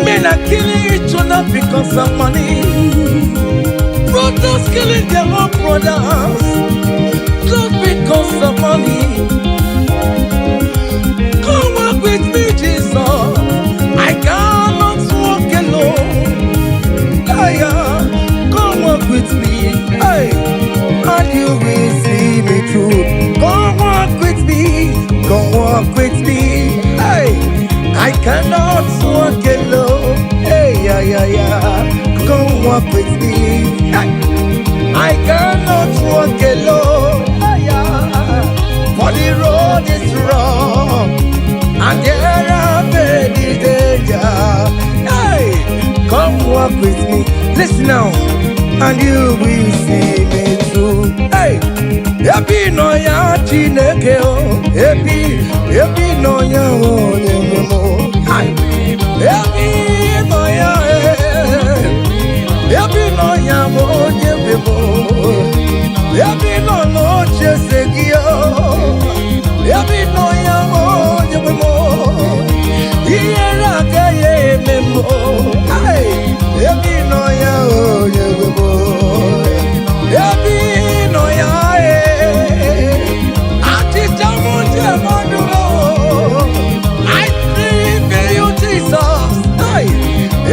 Men are killing each other because of money. Brothers killing their own brothers just because of money. Come walk with me, Jesus. I cannot walk alone. Hey, come walk with me. Hey, and you will see me through. Come walk with me. Come walk with me. Hey, I cannot walk alone. Hey, yeah, yeah, yeah. Come walk with me. Hey, I cannot walk alone. Hey, yeah. For the road is rough, and there are many danger. Hey, come walk with me. Listen now, and you will see me through. Hey, ebe ị nọ ya Chineke o, ebe ị nọ ya onye nwe m o. Hey, ebe ị nọ ya, eh, ebe ị nọ ya bụ onye nwe m o. Ebe ị nọ n'oche eze gị o, ebe ị nọ ya bụ onye nwe m o. Ihere agaghị eme m o. Hey, ebe ị nọ ya onye nwe m o. Ebe ị nọ ya eh, achịcha m ji eme ọnụ o. I believe in you, Jesus. Hey,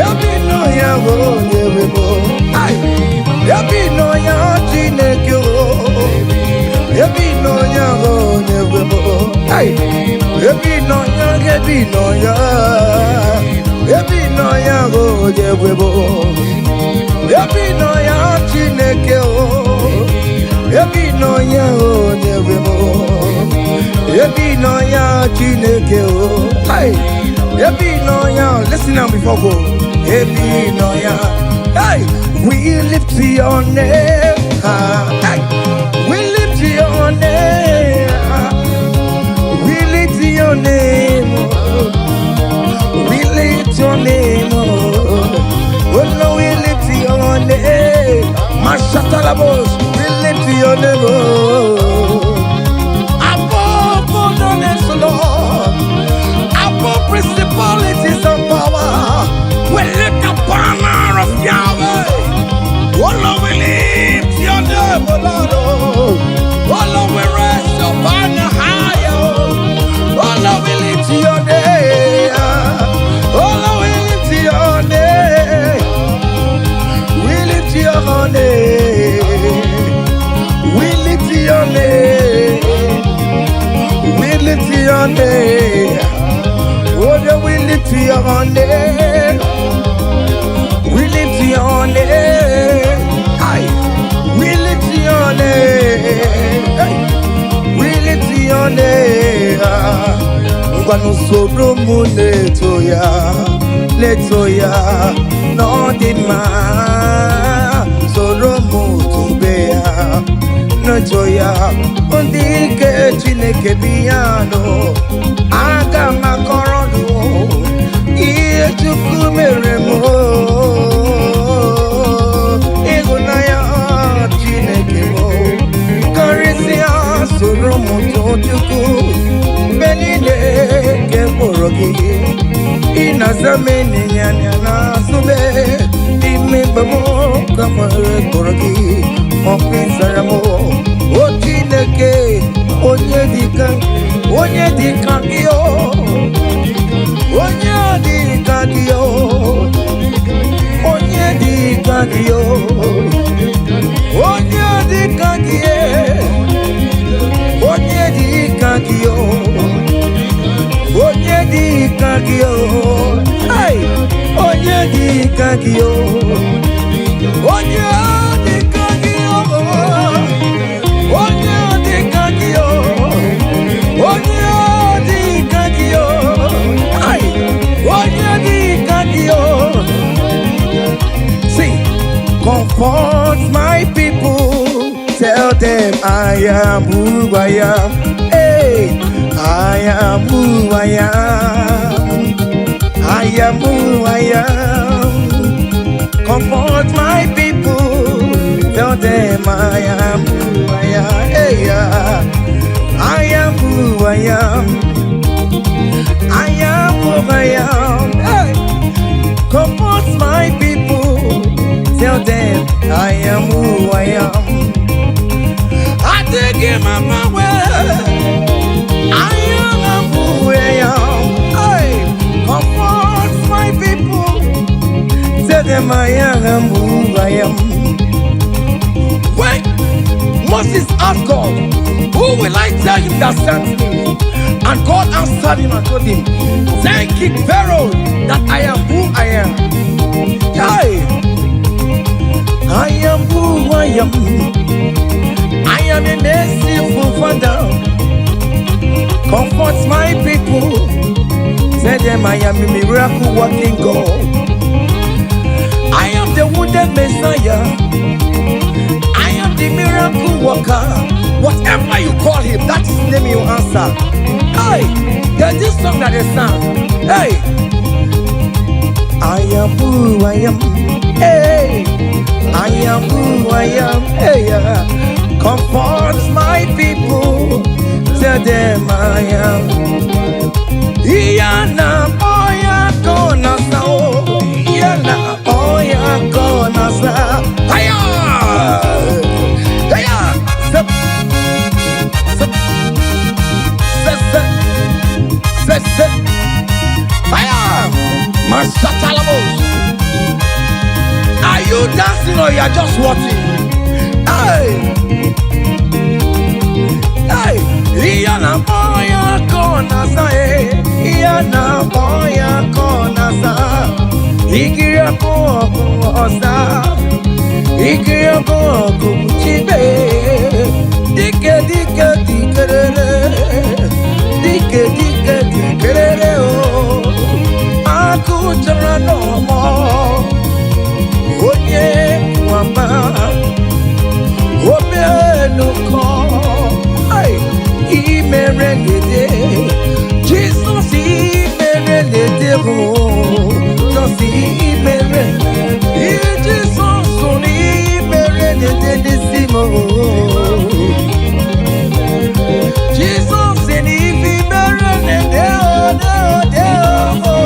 ebe ị nọ ya bụ onye nwe m o. Hey, ebe ị nọ ya Chineke o. Ebe ị nọ ya bụ onye nwe m o. Hey, ebe ị nọ ya, ebe ị nọ ya. Ebe ị nọ ya bụ onye nwe m o. Ebe ị nọ ya Chineke o. Ebe ị nọ ya onye nwe m o. Ebe ị nọ ya Chineke o. Hey, ebe ị nọ ya, listen now before go. Ebe ị nọ ya. Hey, we lift your name high. Hey, we lift your name high. We lift your name, oh. We lift your name, oh. Oh no, we lift your name. Mashatalabos, we lift your name, oh. Above all the names, Lord. Above principalities and power. We lift the banner of Yahweh. Oh Lord, we lift your name, oh Lord. Oh, oh Lord, we raise your banner higher. Oh Lord, we lift your name. Oh Lord, we lift your name. We lift your name. We lift your name. We lift your name. Oh, yeah, we lift your name. We lift your name. Aye. We lift your name. Hey. We lift your name. Ngwanụ soro m na-eto ya, na-eto ya n'ọ dị mma. Soro m tobe ya, na-eto ya. Ndị ike Chineke bi ya nụ. Aga m akọrọ nụ ihe Chukwu mere m. Ịhụnanya Chineke m karịsịa soro m too Chukwu mgbe niile nke mkpụrụ gị ị na-aza m ịnyịnya n'azụ m n'ime mgbe m ka nwere kpọrọ gị ọkụ ịzara m o Chineke onye dịka onye dịka gị o onye dịka gị o onye dịka gị o onye gị o. Hey! Onye dị ka gị o. Onye dị ka gị o. Onye dị ka gị o. Onye dị ka gị o. Hey! Onye dị ka gị o. See, comfort my people. Tell them I am who I am. Hey, I am who I am. I am who I am. Comfort my people. Tell them I am who I am. Hey, yeah. I am who I am. I am who I am. Hey. Comfort my people. Tell them I am who I am. I take him on my way. I am who I am. Hey, comfort my people. Tell them I am who I am. When Moses asked God, "Who will I tell him that sent me?" And God answered him and told him, "Tell King Pharaoh that I am who I am." Hey, I am who I am. I am a merciful Father. Comfort my people. Tell them I am a miracle working God. I am the wounded Messiah. I am the miracle worker. Whatever you call him, that is the name you answer. Hey, there's this song that they sang. Hey, I am who I am. Hey, I am who I am. Hey, yeah. Comfort my people. Tell them I am. Iyana oya kona sa o. Iyana oya kona sa. Hiya! Hiya! Step, step, step, step, step, step. Hiya! Masatalamos. Are you dancing or you are just watching? Hey! Hey! Iyana oya kona sa eh. Iyana oya kona sa. Ikiri ọkụ ọkụ ọsa. Ikiri ọkụ ọkụ chibe. Dike dike dikerere. Dike dike dikerere o. Akụ chọrọ n'ọmọ. Onye nwamba. Omenụkọ. Ai, imere lede. Jesus imere lede o. Jesus imere. Jesus imere lede n'isi m o. Jesus imere lede o de o de o.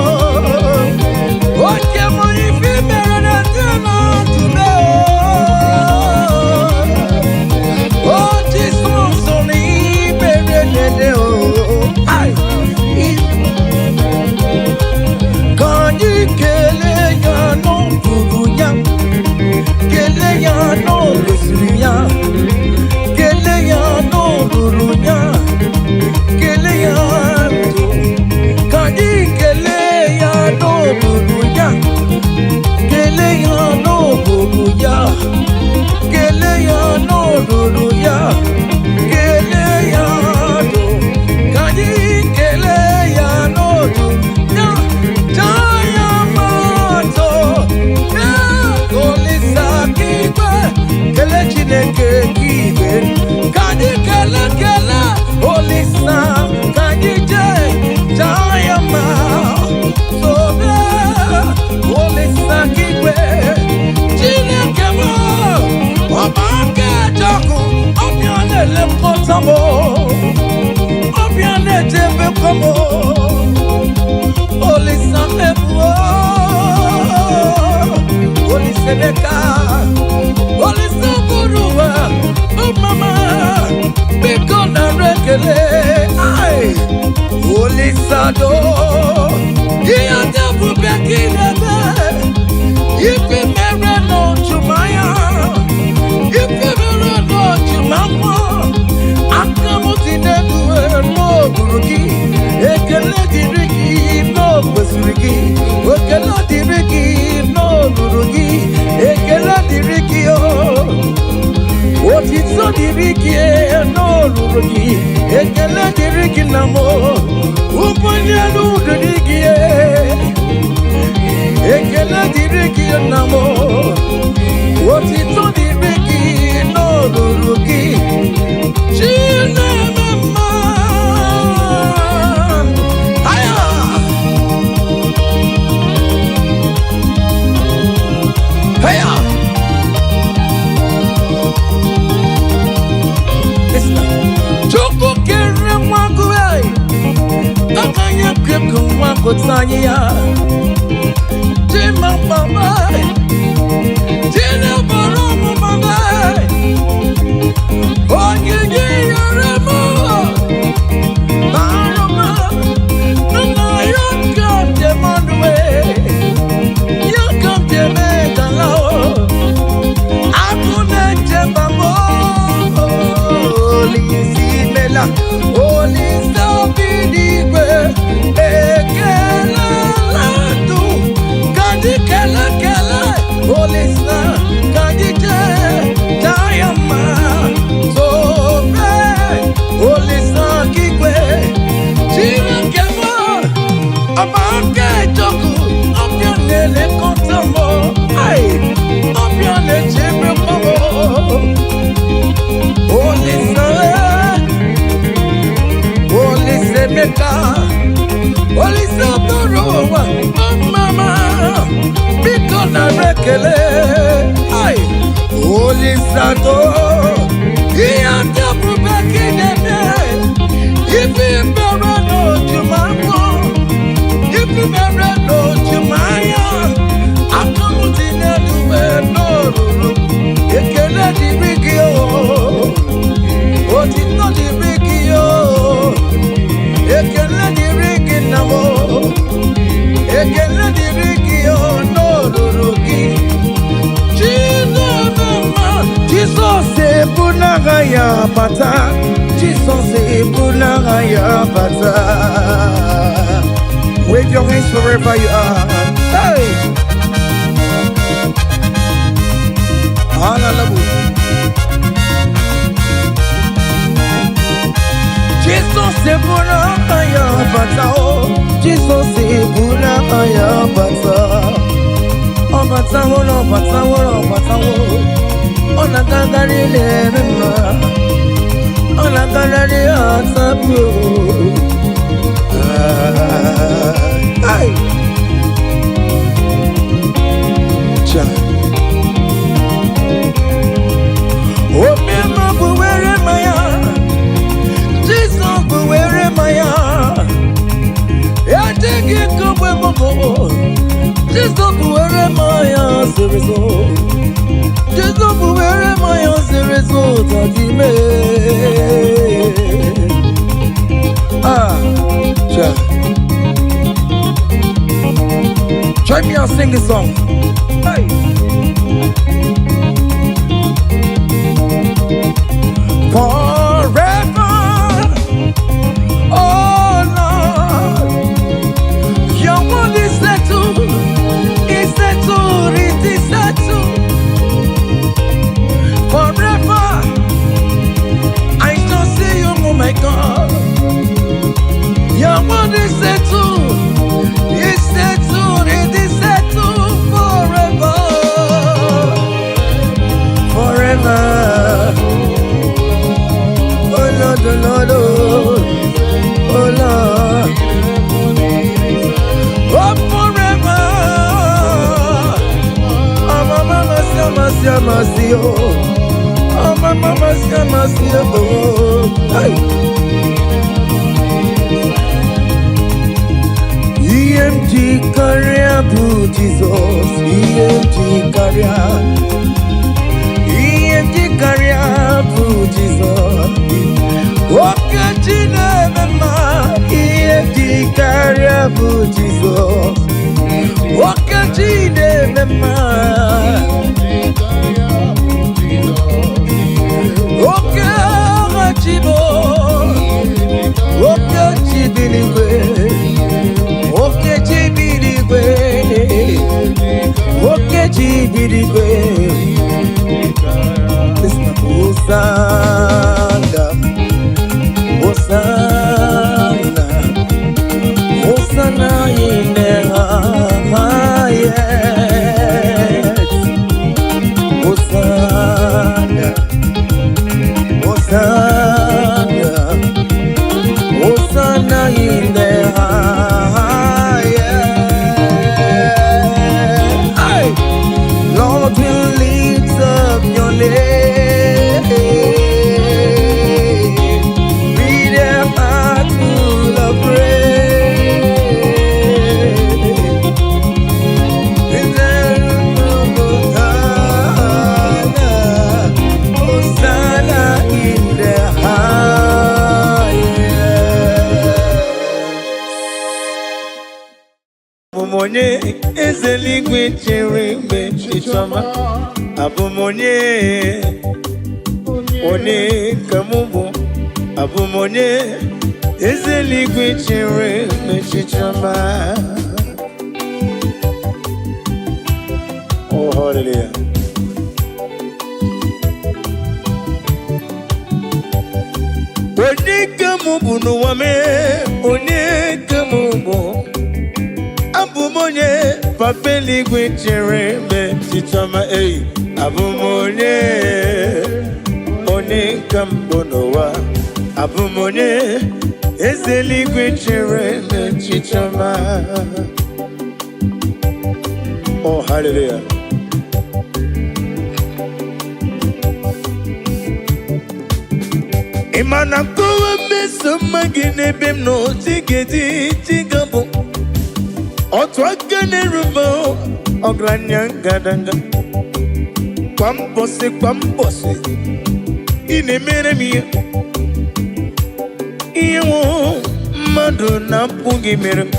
Oke mo ife mere lede na tube o. Oh, Jesus imere lede o. Ai, ka anyị kelee ya n'ọbụrụ ya, kelee ya n'olosiri ya, kelee ya n'olulu ya, kelee ya ndụ. Ka anyị kelee ya n'olulu ya, kelee ya n'olulu ya, kelee ya n'olulu ya, kelee ya ndụ. Ka anyị kelee ya n'olulu ya, jaa ya mma ya Olisa k'igwe, kelee Chineke k'igwe. Ka anyị kelee kelee Olisa, ka anyị jee jaa ya mma. Sobe Olisa k'igwe, Chineke m, ọba aka ejọkụ, ọbịa na-elekọta m, ọbịa na-echebekwa m. Olisa mebuo, Olisa Emeka, Olisa bụrụ ụwa, mama, biko nara ekele. Ai, Olisa do, ihe dị ebube ka ị na-eme, ife mere n'ọchụmanya, ife mere n'ọchụmakwa, aka m dị n'elu n'okpuru gị, ekele dịrị gị n'okpuru. dịrị gị n'olulu gị, ekele dịrị gị na mụ, ụbọchị elu dịrị gị, ekele dịrị gị na mụ, otito dịrị gị n'olulu gị, Chineke mma. Aya! Aya! Listen. Chukwu kere nwa gị, aka ya kekụ nwa gụta anyị ya. Chima mama, Chinebara ọmụma, onyinye yere m, barụma, nna ya ka dị mmadụ, ya ka dị eme gala o. Agụ na-eche mama, Olise imela, Olise obi n'igwe, ekelela ndụ, ka anyị kele kele, Olise, ka anyị jee taa ya mma, tobe, Olise igwe, Chineke m, ọba aka ejọkụ, ọbịa na-elekọta m, ai, ọbịa na-echebe m. Olise, Olise Emeka, Olise bụrụ ụwa, ọmama, biko nara ekele, ai, Olise atọ, ihe ndị ebube ka ị na-eme, ife mere n'otu ma afọ, ife mere n'otu ma anya, aka m dị n'elu wee n'olulu, ekele dịrị gị o. Otito dịrị gị o, ekele dịrị gị nna m o, ekele dịrị gị o n'olulu gị. Chineke mma, Jizọs ebu n'agha ya bata, Jizọs ebu n'agha ya bata. Wave your hands wherever you are. Hey! Hallelujah. Jizọs ebu n'agha ya bata o, Jizọs ebu n'agha ya bata. Ọ batawo na ọ batawo na ọ batawo, ọ na-agagharị na-eme mma, ọ na-agagharị atapụ. Ai! Cha. Omema bụ were mmanya, Jizọs bụ were mmanya, ejighị kogbe mụmụ, Jizọs bụ were mmanya zoro ezo, Jizọs bụ were mmanya zoro ezo tadime. Ah, cha. Join me and sing this song. Hey. Forever, oh Lord, your word is settled, is settled, it is settled. Forever, I shall see you, oh my God. Your word is settled, it is settled forever, forever. Oh Lord, oh Lord, oh, oh Lord, oh forever. Oh mama, mama, mama, oh, oh mama, mama, mama, oh, hey. Ihe m ji karịa bụ Jizọs, ihe m ji karịa, ihe m ji karịa bụ Jizọs. Oke chi na-eme mma, ihe m ji karịa bụ Jizọs. Oke chi na-eme mma, oke agha chi bụ, oke chi dị n'igwe, oke chi bi n'igwe, oke chi bi n'igwe. Listen, Hosanna. Abụ m onye eze eluigwe chere mgbe chichọma. Abụ m onye, onye ka mụ bụ. Abụ m onye eze eluigwe chere mgbe chichọma. Oh, hallelujah. Onye ka mụ bụ n'ụwa mee, onye ka mụ bụ. Abụ m onye papa eluigwe chere mgbe chichọma ei. Abụ m onye, onye ka m bụ n'ụwa. Abụ m onye eze eluigwe chere mgbe chichọma. Oh, hallelujah. Ị ma na nkọwa mmeso mma gị n'ebe m nọ chigedi chigabụ otu aka na-erube ọgaranya ngadanga kwa mbọsị kwa mbọsị ị na-emere m ihe ihe nwụ mmadụ na-apụghị mere m.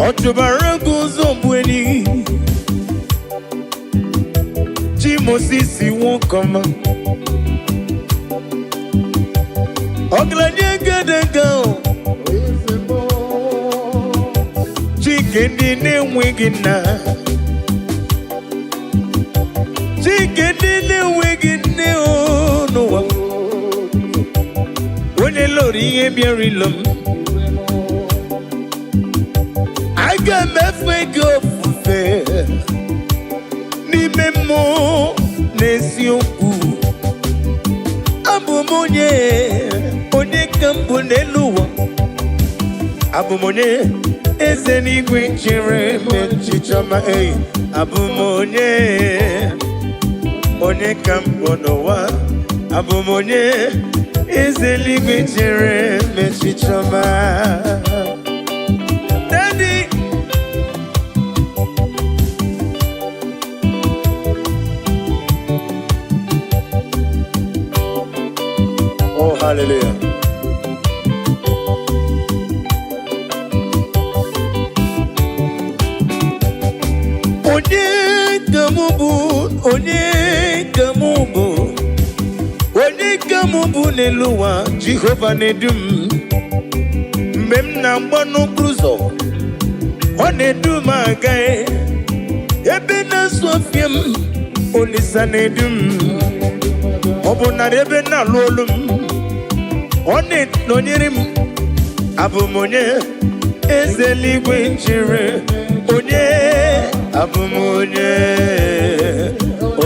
Ọ chụbara gị ụzọ bụ enyi chi Mosisi nwoke ọma ọgaranya ngadanga o Chike ndị na-enweghị nna, Chike ndị na-enweghị nne o n'ụwa, onye lụrụ ihe bịara ilo m, aga m efe gị ofufe n'ime mmụọ na eziokwu. Abụ m onye, onye ka m bụ n'elu ụwa. Abụ m onye eze n'igwe chere echiche ọma ei. Abụ m onye, onye ka m bụ n'ụwa. Abụ m onye eze n'igwe chere echiche ọma. Daddy. Oh, hallelujah. Onye ka mụ bụ, onye ka mụ bụ, onye ka mụ bụ n'elu ụwa, Jehova na-edu m. Mgbe m na-agba n'okporo ụzọ, ọ na-edu m aga. Ebe na-asụ ọfịa m, Olisa na-edu m. Ọ bụ narị ebe na-alụ olu m, ọ na-enọnyere m. Abụ m onye eze eluigwe chere, onye abụ m onye,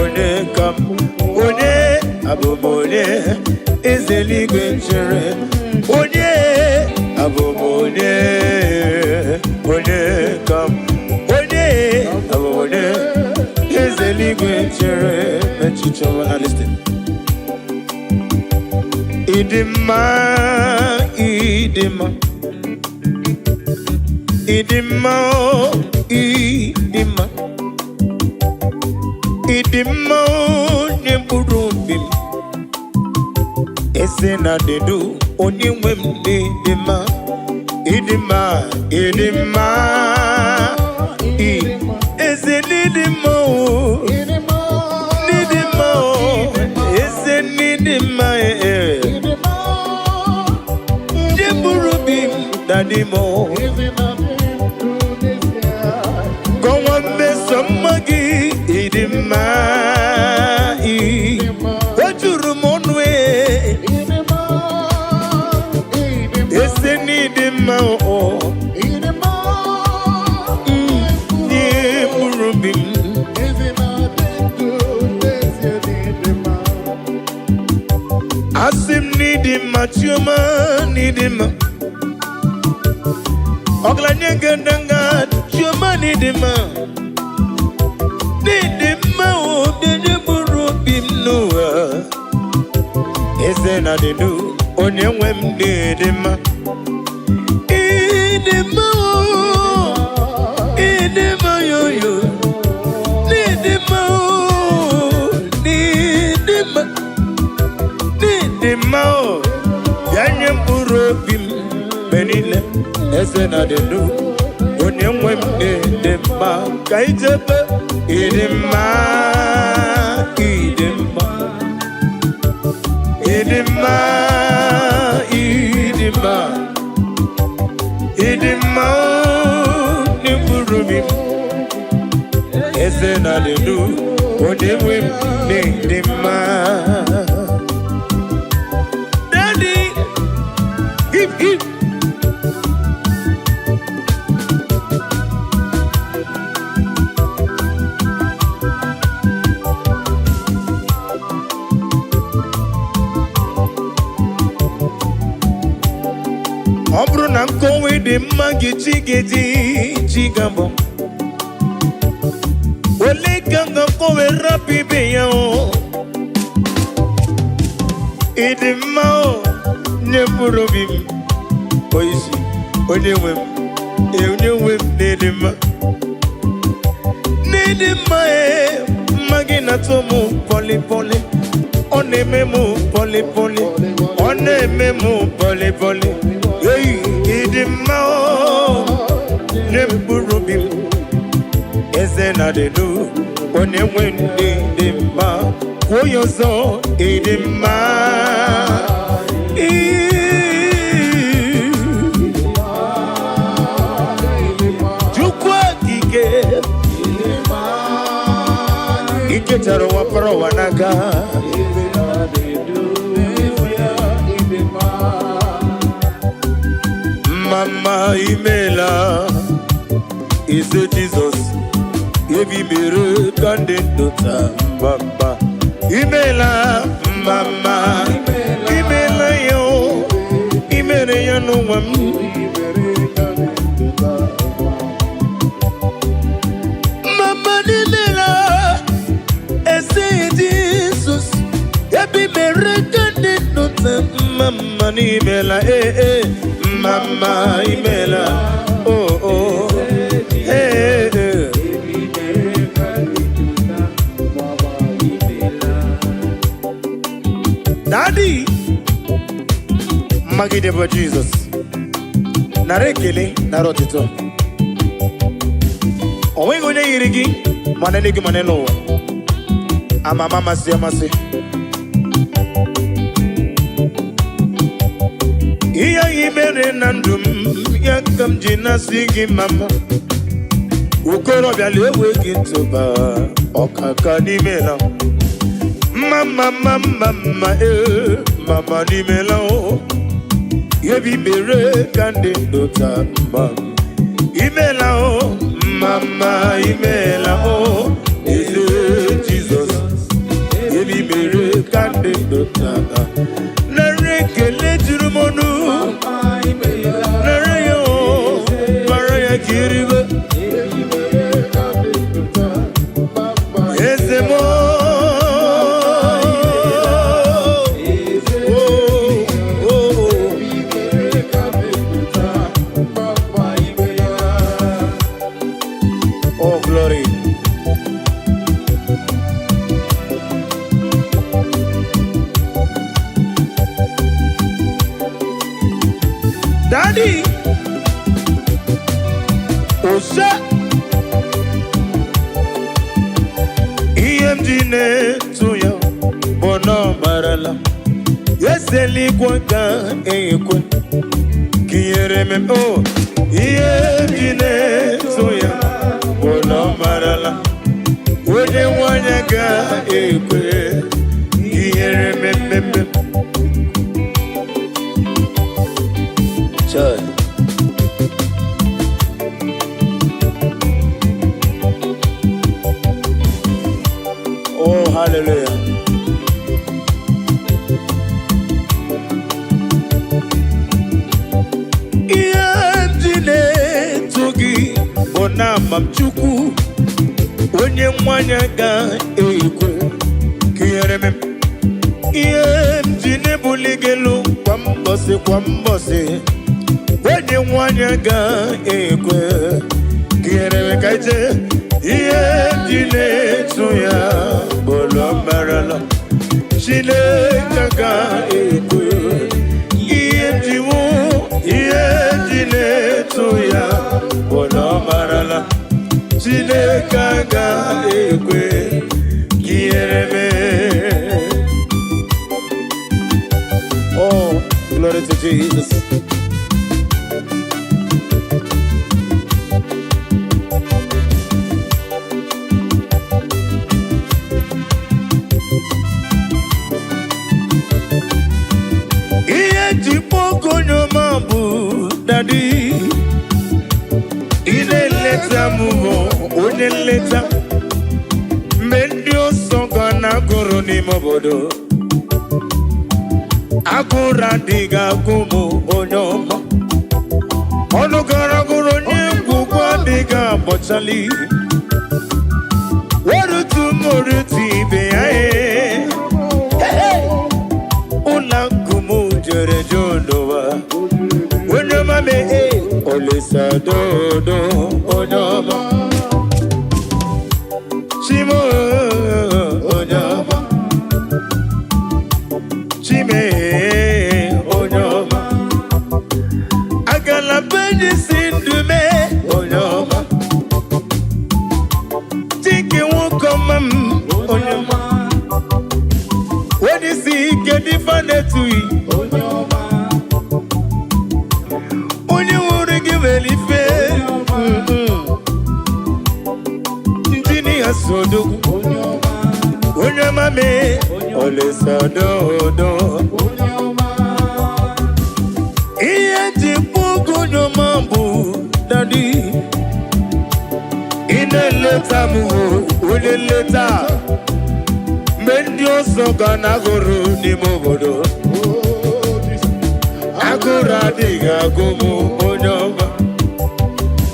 onye ka m, onye abụ m onye eze eluigwe chere, onye abụ m onye, onye ka m, onye abụ m onye eze eluigwe chere echiche ọma. Now listen. Ịdị mma, ịdị mma, ịdị mma o, ịdị mma, ịdị mma onye mkpụrụ obi m, eze na dedu onye nwe m n'ịdị mma, ịdị mma, ịdị mma, eze n'ịdị mma o, n'ịdị mma o, eze n'ịdị mma e, nye mkpụrụ obi m dadị m o. Kọwa mmeso mma gị ịdị mma ị o juru m ọnụ e ese n'ịdị mma o nye mkpụrụ obi m. Asị m n'ịdị mma Chioma n'ịdị mma ọgaranya ngandanga Chioma n'ịdị mma n'ịdị mma o bịa mkpụrụ obi m n'ụwa eze na dịdu onye nwe m n'ịdị mma ịdị mma o ịdị mma yoyo n'ịdị mma o n'ịdị mma n'ịdị mma o bịa nye mkpụrụ obi m mgbe niile. Eze na denu, onye nwe m dị mma. Ka ijebe, ịdị mma, ịdị mma, ịdị mma, ịdị mma, ịdị mma n'mkpụrụ obi m. Eze na denu, onye nwe m dị mma. Daddy, hip hip. Ọ bụrụ na nkọwa dị mma gị, chi ga-eji chi ga-abụ ole ka m ga-akọwe rapụ ibe ya. O ịdị mma o nye mkpụrụ obi m. Oisi onye nwe m, onye nwe m na-ịdị mma, n'ịdị mma. Ee, mma gị na-atọ m pọlị pọlị. Ọ na-eme m pọlị pọlị, ọ na-eme m pọlị pọlị. Ei, ịdị mma o nye mkpụrụ obi m. Eze na dịdu, onye nwe ndị dị mma. Kwuo ya ọzọ, ịdị mma. Ii. Chukwu okike ikechara ụwa, kpọrọ ụwa n'aka. Eze na-edu n'ezie, ịdị mma. Mama, imela. Eze Jizọs, ebi mere ka ndị ndụ taa. Mama, imela. Mama, imela ya o imere ya n'ụwa m. Imere ka ndị ndụ taa. Mama, imela. Eze Jizọs, ebi mere ka ndị ndụ taa. Mama, imela. Ee ee, mama, imela. Oh oh, ee ee. Imere ka ndị ndụ taa. Mama, imela. Daddy, mmagide bụ Jizọs. Nara ekele, nara ọtụtụ. O nweghị onye yiri gị, ma n'eluigwe ma n'elu ụwa. Ama ama, amasị amasị. Ihe anyị mere na ndụ m ya ka m ji na-asị gị mama. Okorobịa na-ewe gị ntụba ọkaka n'ime na mma mma mma mma mma. Ee, mama, n'imela o. Ebi mere ka ndị ndụ taa. Mma, imela o. Mama, imela o. Eze Jizọs, ebi mere ka ndị ndụ taa. Nara ekele juru m ọnụ. Mama, imela. Nara ya o, mara ya ka iribe. Imere ka ndị ndụ taa. Mama, Eze m. Eze. O, o, o. Imere ka ndị ndụ taa. Mama, imela. Oh, glory. Daddy, Ose, ihe m ji na-etu ya bụ na ọ marala. Eze eluigwe ga-ekwe ka ihere m o. Ihe m ji na-etu ya bụ na ọ marala. Onye nwanyị ga-ekwe ihere mmemme. Chai. Oh, hallelujah. Ihe m ji na-eto gị bụ na ama m Chukwu onye nwanyị ga-ekwe ka ihere m. Ihe m ji na-ebuli gị elu kwa mbọsị kwa mbọsị, onye nwanyị ga-ekwe ka ihere m ka ije. Ihe m ji na-eto ya bụ na ọ marala. Chineke ga-ekwe. Ihe m ji wụ, ihe m ji na-eto. Chineke agaghị ekwe ka ihere mee. Oh, glory to Jesus. Ihe ji kpọọ onye ọma bụ Daddy. Ị na-eleta m bụ onye nleta. Mgbe ndị ọsọ ga na-agụrụ n'ime obodo, agụrụ adịghị agụ m, onye ọma. Ọnụ gara gụrụ onye ngwugwu adịghị agbọchali. Werutu m orutu ibe ya ee. Ụlọ nkụ m jere jụ n'ụwa. Onye ọma mee Olisa dodo, onye ọma. Chimo, onye ọma. Chime, onye ọma. Agala benji si ndụ mee, onye ọma. Chike nwoke ọma m, onye ọma. Onye isi ike dị fa na-etughị. Onye nwụrụ gị nwere ife. Injinia sodogwu, onye ọma mee Olisa dodo. Ihe ji kpọọ onye ọma bụ Daddy. Ị na-eleta m o, onye nleta. Mgbe ndị ọzọ ga na-agụrụ n'ime obodo, agụrụ adịghị agụ m, onye ọma.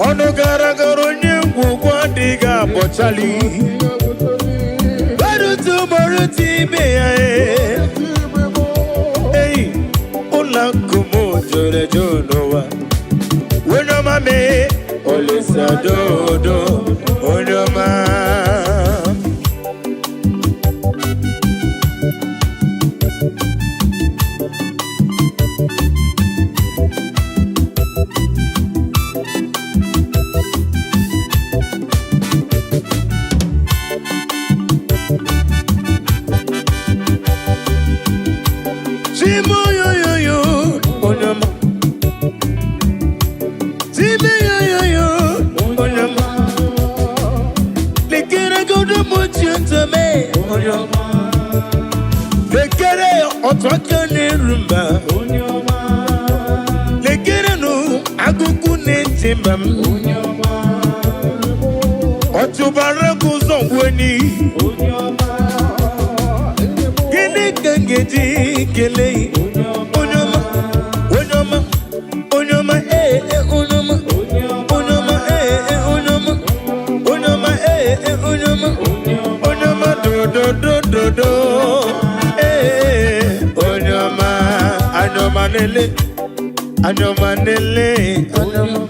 Ọnụ gara gara onye ngwugwu adịghị abọchali. Gbarutu gbarutu ibe ya ee. Ei, ụlọ nkụ m jụrụ eju n'ụwa. Onye ọma mee Olisa dodo, onye ọma. Chimoyoyoyo, onye ọma. Chimeyoyoyo, onye ọma. Lekere godo mochi ntome, onye ọma. Lekere otu aka na-eru mba. Lekere nụ agụgụ na-eche mba m. Ọtụbara gị ụzọ ngweni. Gịnị ka m ga-eji kelee onye ọma, onye ọma, onye ọma, ee ee, onye ọma, onye ọma, ee ee, onye ọma, onye ọma, ee ee, onye ọma, onye ọma, dododododo, ee, onye ọma, anya ọma lele, anya ọma lele, anya ọma,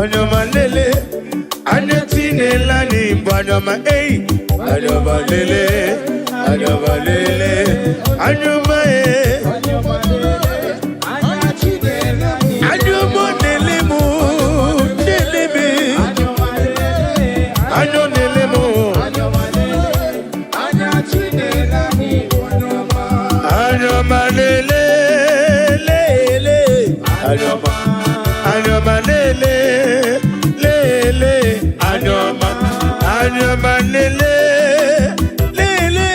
anya ọma lele, anya tinela anyị bụ anya ọma, ei, anya ọma lele, anya ọma lele, anya ọma, ee. Anya ọma na-ele mụ, na-ele m. Anya ọ na-ele mụ. Anya ọma lele, lele. Anya ọma, anya ọma lele, lele. Anya ọma, anya ọma lele, lele.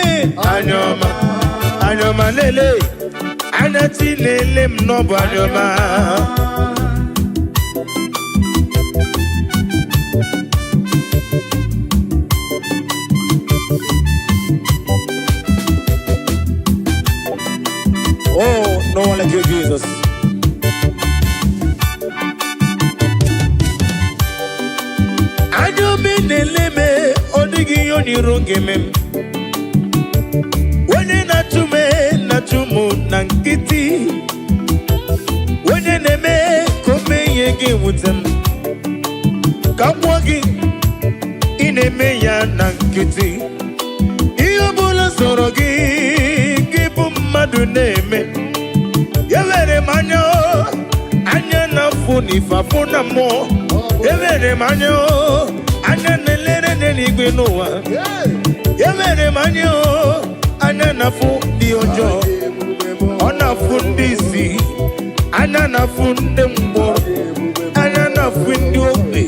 Anya ọma, anya ọma lele. Anya chi na-ele m n'ọbụ anya ọma. Oh, no one like you, Jesus. Anya omi na-ele m, ọ dịghị ihe onyiro ga-eme m. Onye na-achụ m na-achụ m na nkịtị. Onye na-eme ka o mee ihe ga-ewute m. Ka m gwa gị, ị na-eme ya na nkịtị. Ihe ọ bụla sọrọ gị, gị bụ mmadụ na-eme. Ya were m anya o, anya na-afụ n'ife afụ na mmụọ. Ewere m anya o, Anya na-elere n'eluigwe n'ụwa. Emere m anya o, anya na-afụ ndị ọjọọ, ọ na-afụ ndị isi, anya na-afụ ndị mkpọrọ, anya na-afụ ndị ogbi,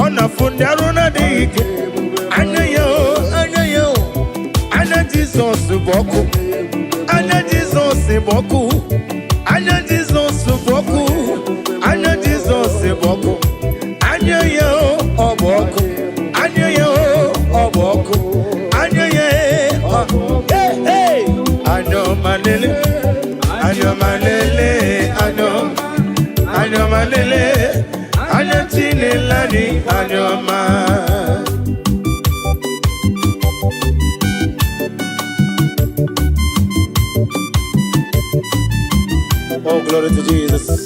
ọ na-afụ ndị arụ na-adịghị ike. Anya ya o, anya ya o, anya Jizọs bụ ọkụ. Anya Jizọs bụ ọkụ. Anya Jizọs bụ ọkụ. Anya Jizọs bụ ọkụ. Anya ya o, ọ bụ ọkụ. Anya ya o, ọ bụ ọkụ. Anya ya e, ọ. Hey, hey! Anya ọma lele, anya ọma lele, anya ọma, anya ọma lele, anya Chinelani, anya ọma. Oh, glory to Jesus.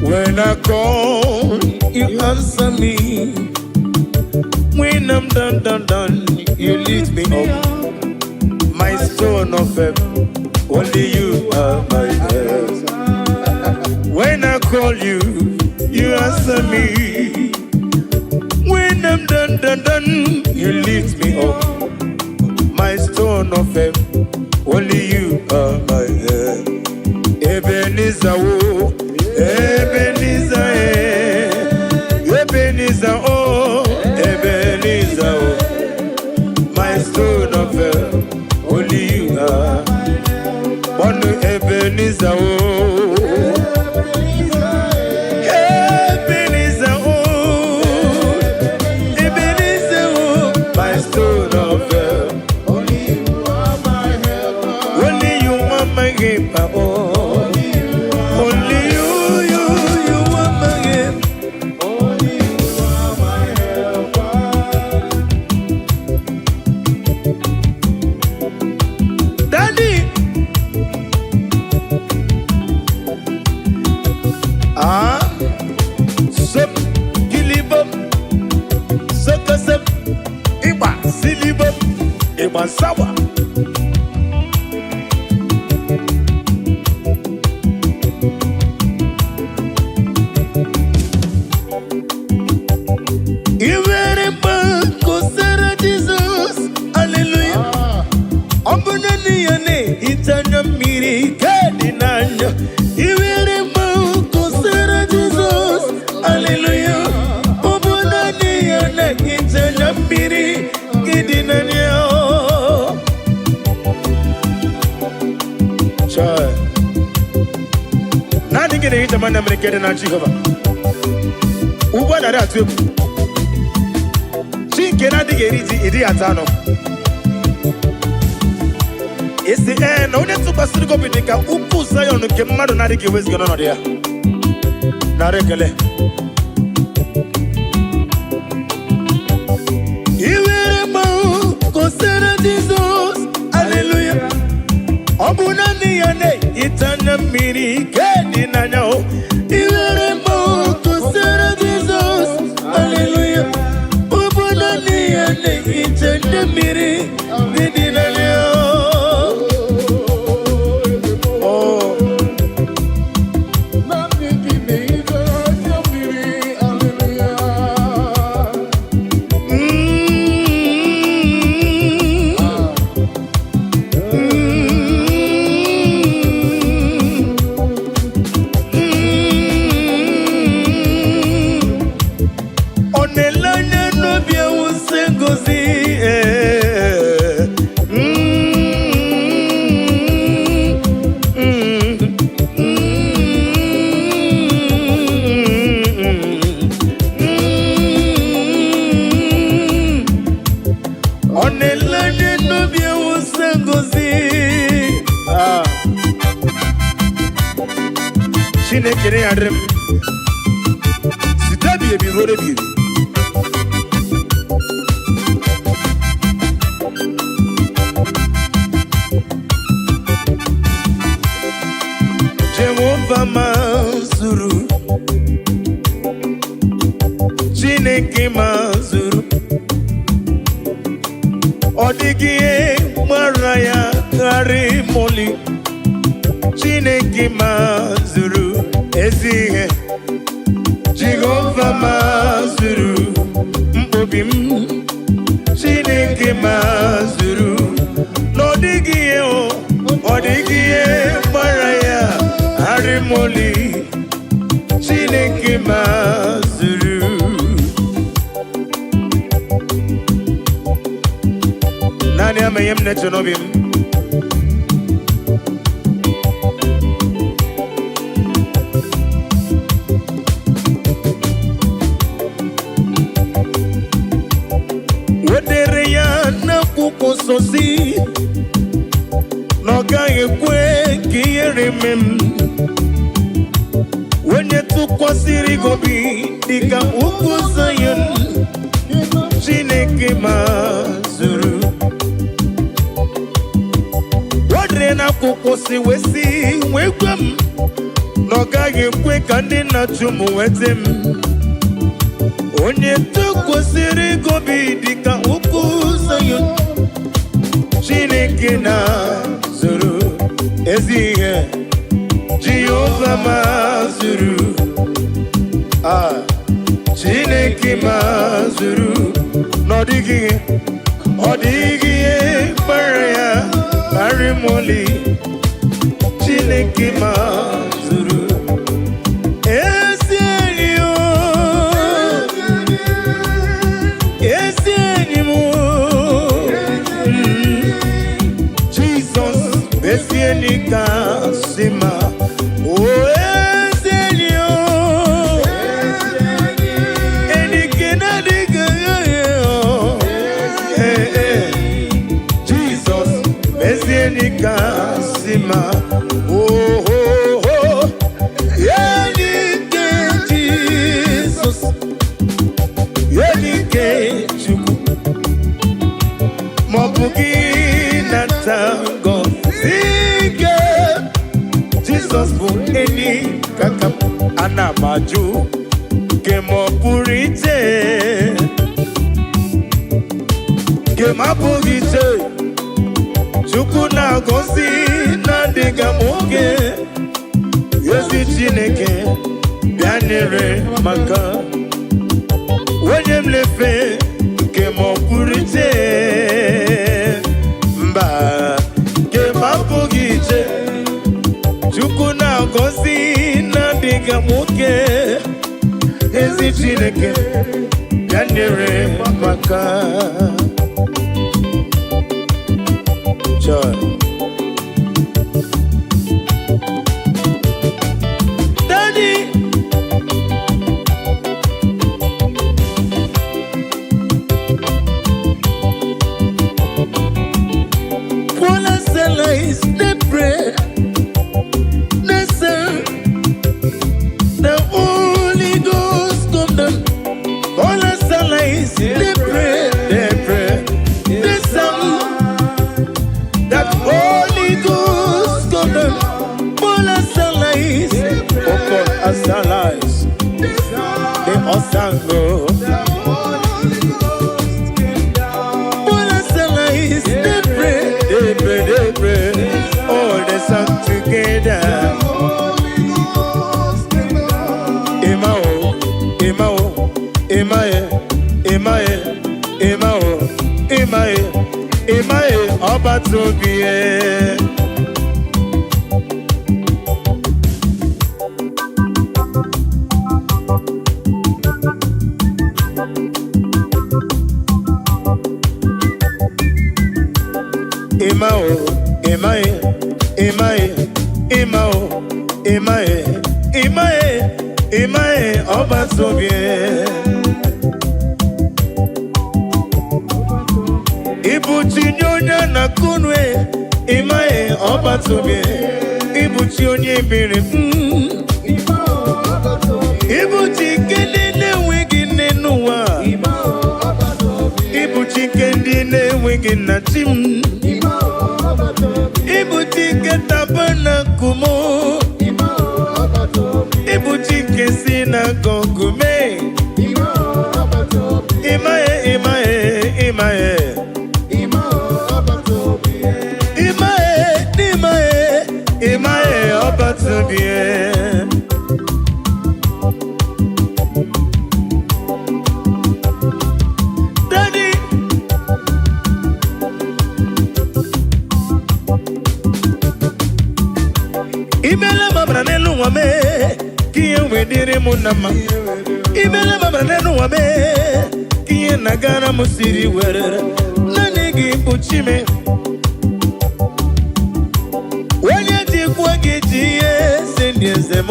When I call, you answer me. When I'm done, done, done, you lift me up. My stone of help, only you are my help. When I call you, you answer me. When I'm done, done, done, you lift me up. My stone of help, only you are my help. Ebenezer, oh, Ebenezer, eh. Ebenezer, oh, Ebenezer, oh. My stone of help, only you are. One Ebenezer, oh, Ebenezer, oh, Ebenezer, oh, my stone of help. Only you are my helper. Only you are my helper, oh. Only you, you are my help. Only you are my helper. Daddy. Ah, sop, kilibom, sokosop, ịgba silibom, ịgba sawa. I nwere mkpa kọsara Jizọs, haleluya. Ọ bụ naanị ya na-ehicha anya mmiri ka dị n'anya. I nwere mkpa kọsara Jizọs, haleluya. Ọ bụ naanị ya na-ehicha anya mmiri ka dị n'anya. Chai. Naanị gị na-ehicha m anya mmiri ka dị na Jehova. Ugbu a narị atụ egwu. Chi nke na-adịghị eri ji ịdịghị ata anụ. Isi ee na onye tụkwasịrị gị obi dị ka ugwu Zayọn nke mmadụ na-adịghị eweziga n'ọnọdụ ya. Nara ekele. I nwere mmanwụ kọsara Jizọs, haleluya. Ọ bụ naanị ya na-ehicha anya mmiri ke dị n'anya o. I nwere mmanwụ kọsara Jizọs, haleluya. Ọ bụ naanị ya na-ehicha anya mmiri dị n'anya o. Oh. Naanị gị na-ehicha anya mmiri, hallelujah. Ọ na-ele anya n'obi ewusi ngozi eh. Ọ na-ele anya n'obi ewusi ngozi. Ah. Chineke na ya dịrị m site ebighị ebi ruo ebighị ebi. Jehova mazuru, Chineke mazuru, ọ dịghị ihe gbara ya gharị mọlị. Chineke mazuru ezi ihe. Jehova mazuru mkpobi m. Chineke mazuru na ọ dịghị ihe o, ọ dịghị ihe gbara ya arịmoli. Chineke mazuru. Naanị ama ihe m na-eche n'obi m. Wedere ya n'akwụkwọ nsọ si na ọ gaghị ekwe ka ihere mee m. Onye tụkwasịrị gị obi dịka ugwu Zayọn, Chineke mazuru. Wedere n'akwụkwọ si wee si wee gwa m na ọ gaghị ekwe ka ndị na-achụ m nweta m. Onye tụkwasịrị gị obi dịka ugwu Zayọn, Chineke na-zuru ezi ihe. Jehova mazuru. Ah, Chineke mazuru na ọ dịghị ihe, ọ dịghị ihe kpara ya arịmoli. Chineke mazuru ezi enyi o, ezi enyi m o. Jizọs ezi enyi kasị mma. O ezi enyi o, enyi nke na-adịghị agha o. Ee, ee. Jizọs ezi enyi kasị mma. Oh, oh, oh. Enyi nke Jizọs, enyi nke Chukwu, ma ọ bụ gị nata ngọzi ike. Jizọs bụ enyi kaka m, ana m ajụ nke ma ọ pụrụ iche, nke m abụghị iche. Chukwu na-agọzi na-adịghị m oge. Ezi Chineke bịa nyere maka onye m lefe nke ma ọ pụrụ iche. Mba, nke m abụghị iche. Chukwu na-agọzi na-adịghị m oge. Ezi Chineke bịa nyere maka. Joy. Daddy. Paul and Silas, they pray, they say, the Holy Ghost come down. Paul and Silas, they pray, they sang that Holy Ghost come down. Paul and Silas, oh Paul and Silas, they all sang, oh. Paul and Silas, they pray, they pray, they pray, all they sang together. Emma o, Emma o, Emma e, Emma e, Emma o, Emma e, Emma e, ọba tóbi e. Emma o, Emma e, Emma e, Emma o, Emma e, Emma e, Emma e, ọba tóbi e. Ibuchi nye onye na-akụnwe, ịmaghị ọba tóbi. Ibuchi onye biri m. Ibuchi nke ndị na-enweghị nne n'ụwa. Ibuchi nke ndị na-enweghị nna chi m. Ibuchi nke tabernacle. Ibuchi nke sinagogu mee. Ịmaghị, ịmaghị, ịmaghị. Ịmaghị, n'ịmaghị, ịmaghị ọba tóbi. n'ụwa mee ka ihe wee dịrị m na mma. Imela m amara n'elu ụwa mee ka ihe na-agara m siri werere. Naanị gị bụ chi m. Onye jikwa gị ji ihe eze ndị eze m.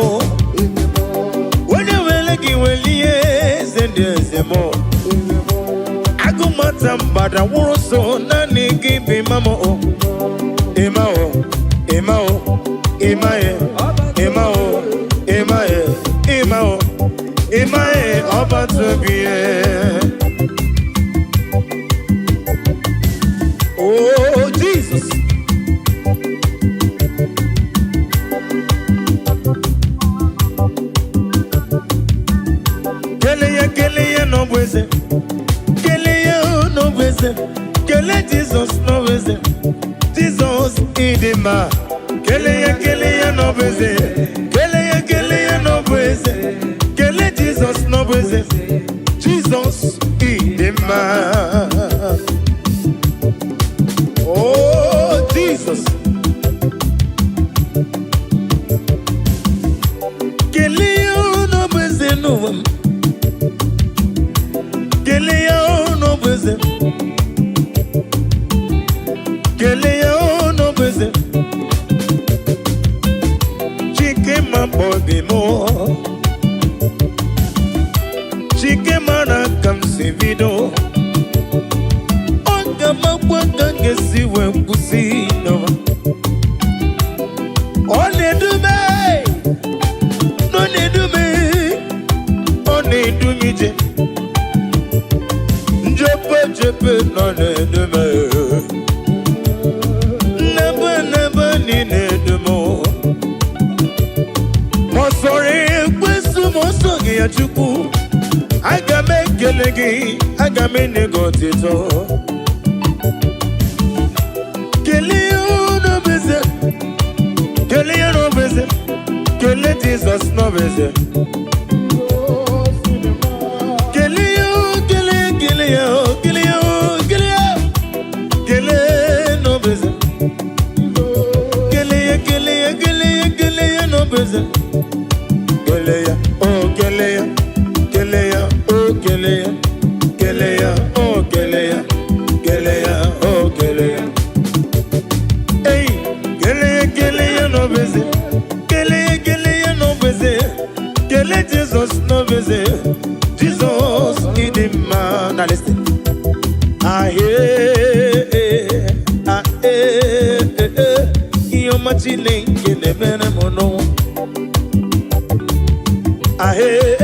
Onye were gị were ihe eze ndị eze m. Agụmata mgbada wụrụ so naanị gị bụ ịma m o. Ịma o, ịma o, ịma e, ịma o, ịma e, ịma o, ịma e, ọba tobi e. Oh, Jesus. Kele ya, kele ya n'ọbụ eze. Kele ya n'ọbụ eze. Kele Jizọs n'ọbụ eze. Jizọs ịdị mma. Kele ya, kele ya n'ọbụ eze. Kele ya, kele ya n'ọbụ eze. Kele Jizọs n'ọbụ eze. Jizọs ịdị mma. Oh, Jesus. Kele ya n'ọbụ eze n'ụwa m. Kele ya n'ọbụ eze. Kele ya n'ọbụ eze. Chike ma obi m. Chike mara ka m si bido. Ọ ga-amakwa ka m ga-esi wee kwụsị n'ụwa. Ọ na-edume, ọ na-edume, ọ na-edu m ije. Njepe jepe nọ na-edume. Nnebe nnebe niile edu m. Ma ọ sọrọ ekwensu ma ọ sọghị ya Chukwu. Aga m ekele gị, aga m enye gị otito. Kelee ya n'ọbụ eze, kelee ya n'ọbụ eze, kelee Jizọs n'ọbụ eze. Kelee ya, kelee, kelee ya, kelee ya, kelee ya, kelee n'ọbụ eze. Kelee ya, kelee ya, kelee ya, kelee ya n'ọbụ eze. Kelee ya, oh kelee ya, kelee ya, oh kelee ya, kelee ya, oh kelee ya, kelee ya, oh kelee ya. Hey, kelee ya, kelee ya n'ọbụ eze. Kelee ya, kelee ya n'ọbụ eze. Kelee Jizọs n'ọbụ eze. Jizọs ịdị mma. Now listen. Ahee, ahee, ihe ọma Chineke na-emere m n'ụwa. Ahee,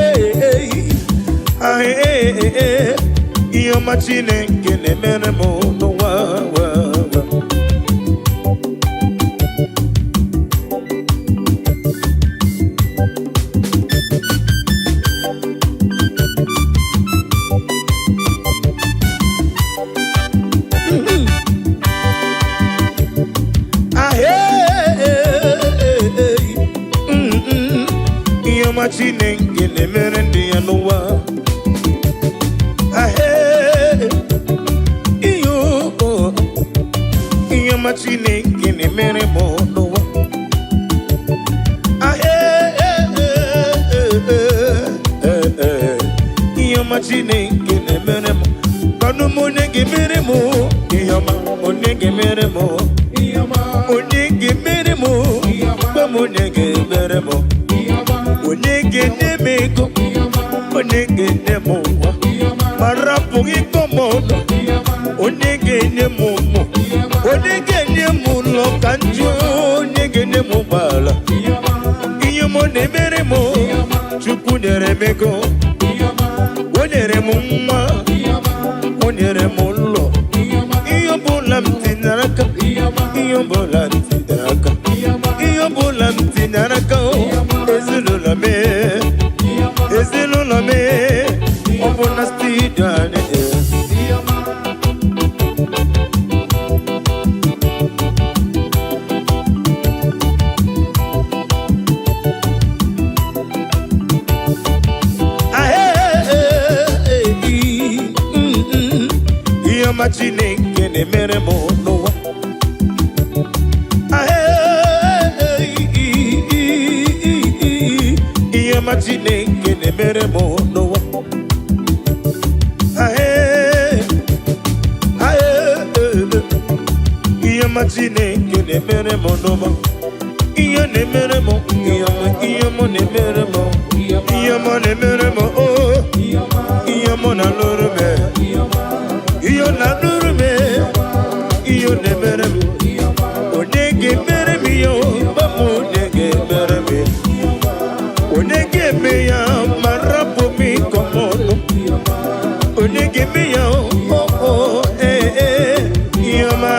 ahee, ihe ọma Chineke na-emere m n'ụwa. Wa, wa. Ahee, ihe ọma Chineke na-emere ndị ya n'ụwa. Ahee, ihe o, ihe ọma Chineke na-emere m n'ụwa. Ahee, ihe ọma Chineke na-emere m. Kwanụ m onye ga-emere m ihe ọma, onye ga-emere m, onye ga-emere m, gwa m onye ga-emere m, onye ga-enye m ego, onye ga-enye m ụwa, ma rapụghị ịkọ m ọnụ, onye ga-enye m ụmụ, onye ga-enye m ụlọ ka njụ, onye ga-enye m ụgbọala. Ihe m na-emere m, Chukwu nyere m ego, o nyere m nwa, o nyere m ụlọ. Ihe ọbụla m tinyere aka, ihe ọbụla m tinyere aka, ihe ọbụla m tinyere aka o, ezinụlọ m, ezinụlọ m, ọ bụ na studio anyị. Ihe ọma Chineke na-emere m n'ụwa. Ahee, ọma Chineke na-emere m n'ụwa. Ae, ae, ihe ọma Chineke na-emere m n'ụwa. Ihe na-emere m, ihe ọma, ihe ọma na-emere m, ihe ọma na-emere m, oh, ihe ọma na-alụrụ m, ihe ọ na-alụrụ m, ihe ọ na-emere m. Onye ga-emere m ihe o, mama, onye ga-emere m ya? Onye ga-eme ya ma rapụ m ịkọ m ọnụ? Onye ga-eme ya o, o, ee, ee, ihe ọma.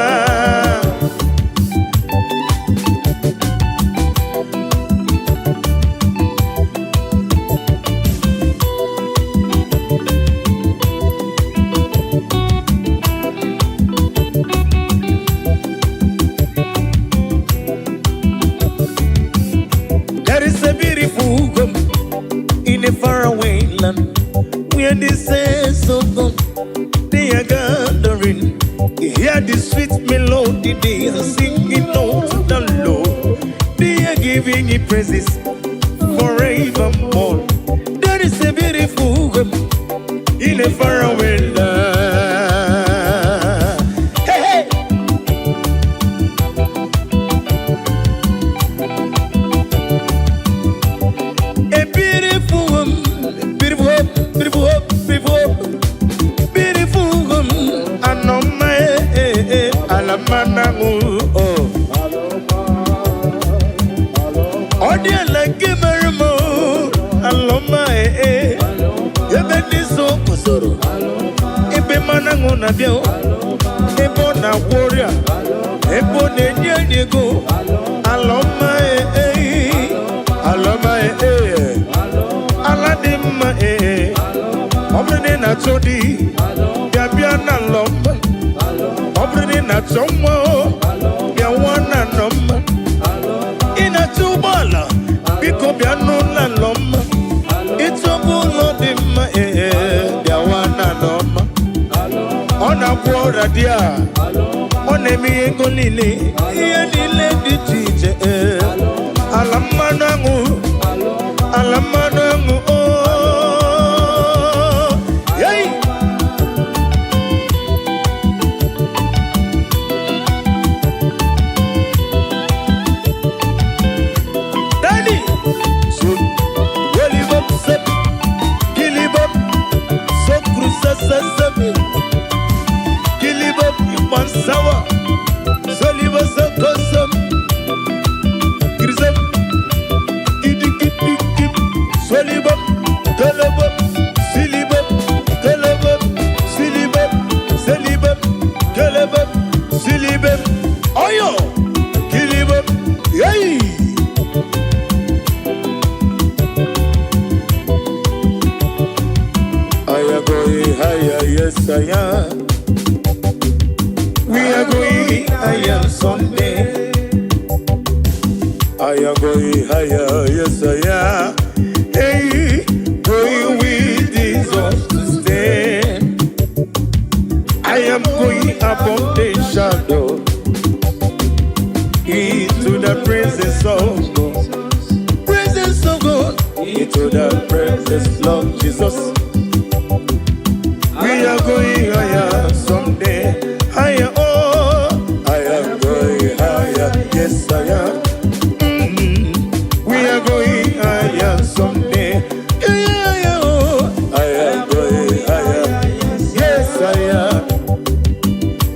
There is a beautiful home in a faraway land where the saints of God, they are gathering. Hear the sweet melody they are singing out to the Lord. They are giving Him praises forevermore. There is a beautiful home in a faraway land. Hey, hey! A beautiful home, beautiful home, beautiful home, beautiful home, beautiful home. Anoma eh eh, alamana oh. Ọ dị ala nke mere m o, alọma eh eh. Ebe ndị nsọ guzoro, ebe mmanụ aṅụ na-abịa o, ebe ọ na-agwọ ọrịa, ebe ọ na-enye anyị ego. Alọma eh eh, alọma eh eh. Ala dị mma eh eh. Ọ bụrụ na ị na-achọ di, bịa bịa na alọma. Ọ bụrụ na ị na-achọ nwa o, bịa nwa na alọma. Ị na-achọ ụgbọala, biko bịa n'ụlọ alọma. Ịchọba ụlọ dị mma ee, bịawa na alọma. Ọ na-agwọ ọrịa dị a, ọ na-eme ihe ego niile, ihe niile dị iche iche ee. Ala mmanụ aṅụ, ala mmanụ aṅụ ooo. Hey! Daddy! So, welibop sep, kilibop, sokru sasasam, kilibop ipansawa, soliba sokosam, grisam, kidikidikip, solibop, kelebop, silibop, kelebop, silibop, selibop, kelebop, silibop, oyo, kilibop, yay! I am going higher, yes I am. We are going higher someday. I am going higher, yes I am. Hey, going with Jesus to stay. I am going above the shadow into the presence of God. Presence of God. Into the presence of Jesus. We are going higher someday. Higher, oh, I am going higher. Yes, I am. We are going higher someday. Yeah, yeah, oh, I am going higher. Yes, I am.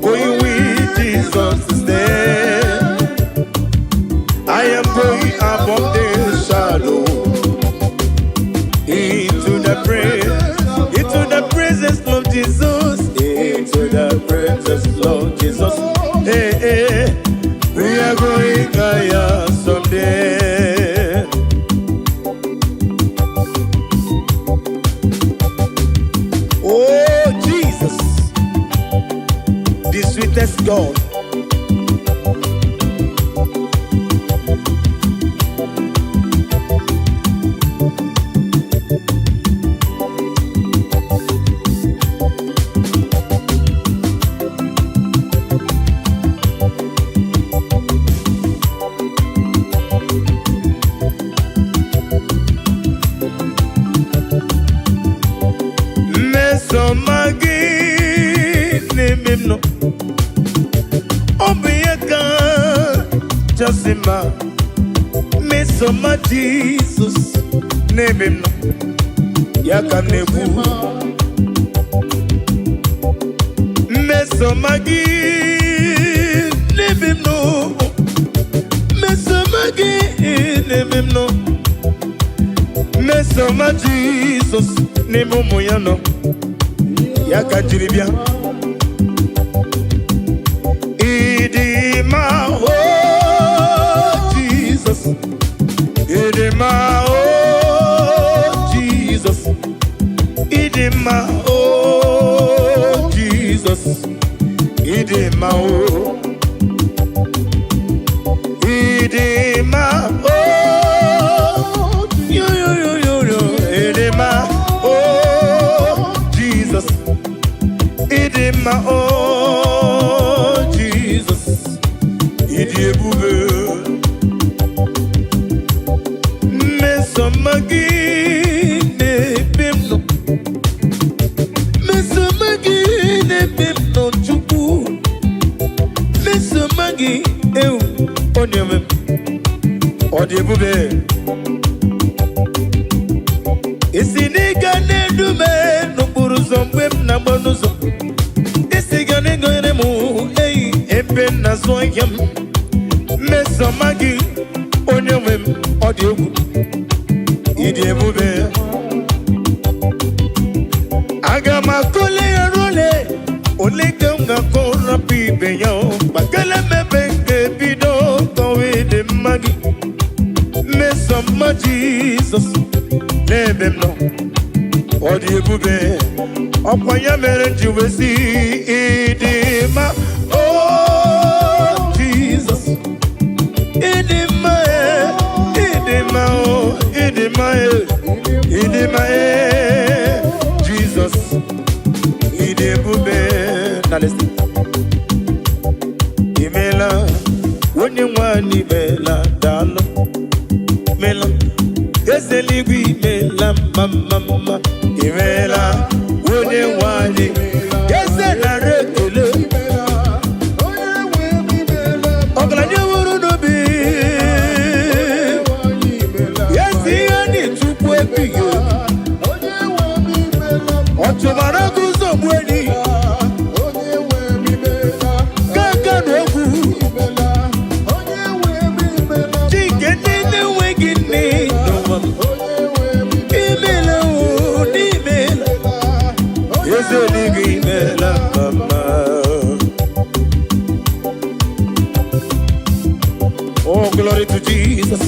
Going with Jesus to stay. I am going above the shadow into the presence of Jesus, into the presence of Jesus. Hey, hey, we are going higher someday. Oh Jesus, the sweetest God. Kachasị mma, mmesoma Jizọs n'ebe m nọ, ya ka m na-ekwu. Mmesoma gị n'ebe m nọ, mmesoma gị n'ebe m nọ, mmesoma Jizọs n'ebe ụmụ ya nọ, ya ka m jiri bịa. Ịdị mma, o Jizọs, ịdị mma, o Jizọs, ịdị mma, o Jizọs, ịdị mma, o ịdị mma, o yo yo yo yo yo, ịdị mma, o Jizọs, ịdị mma, o Jizọs, ịdị ebube. Mmesoma gị na-ebe m nọ, mmesoma gị na-ebe m nọ, Chukwu, mmesoma gị ewu onye nwe m, ọ dị ebube. Isi n'ịga na-edu m n'okporo ụzọ mgbe m na-agba n'ụzọ, isi ga na-egonyere m eyi ebe m na-azụ ahịa m. Mmesoma gị, onye nwe m, ọ dị egwu, ịdị ebube. Aga m akọle ya role ole ka m ga-akọ rapụ ibe ya o gbakele mebe nke bido kọwa ịdị mma gị. Mmesoma Jizọs n'ebe m nọ, ọ dị ebube. Ọkwa ya mere m ji wee sị ịdị mma, o Jizọs, ịdị mma e, ịdị mma o, ịdị mma e, ịdị mma e, Jizọs, ịdị ebube. Na listen. Imela, onye nwanyị, imela, daalụ, imela, eze eluigwe, imela, mma mma mma, imela, onye nwanyị, eze, nara ekele. Ọgaranya nwere n'obi ezi ihe anyị, Chukwu ebighị ebi, ọ chụbara gị ụzọ gbuo enyi gaga na ogwu chike ndị na-enweghị nne n'ụwa. Imela o, n'imela, eze eluigwe, imela mama. Oh, glory to Jesus.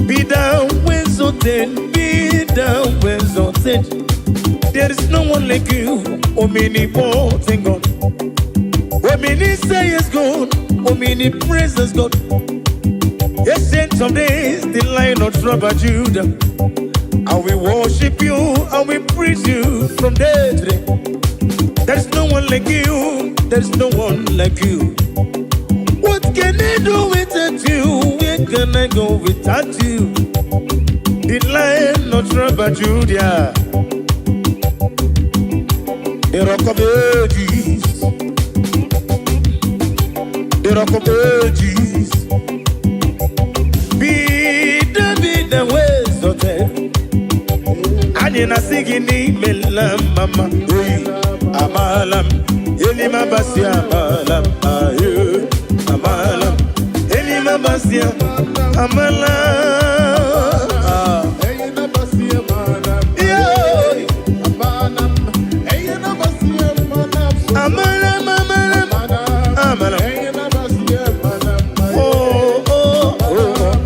Be thou exalted, be thou exalted. There is no one like you, omnipotent God. Omniscience God, omnipresence God. Ancient of days, the Lion of tribe of Judah. And we worship you and we praise you from day to day. There is no one like you, there is no one like you. What can I do without you? Where can I go without you? The Lion of tribe of Judah, the Rock of Ages, the Rock of Ages. Be thou exalted. Anyị na-asị gị n'imela, mama oyi, amaala m elimabasi, amaala m ayo, amaala m elimabasi, amaala. Ah. Yo. Amala m, amala m, amala m. Oh, oh, oh.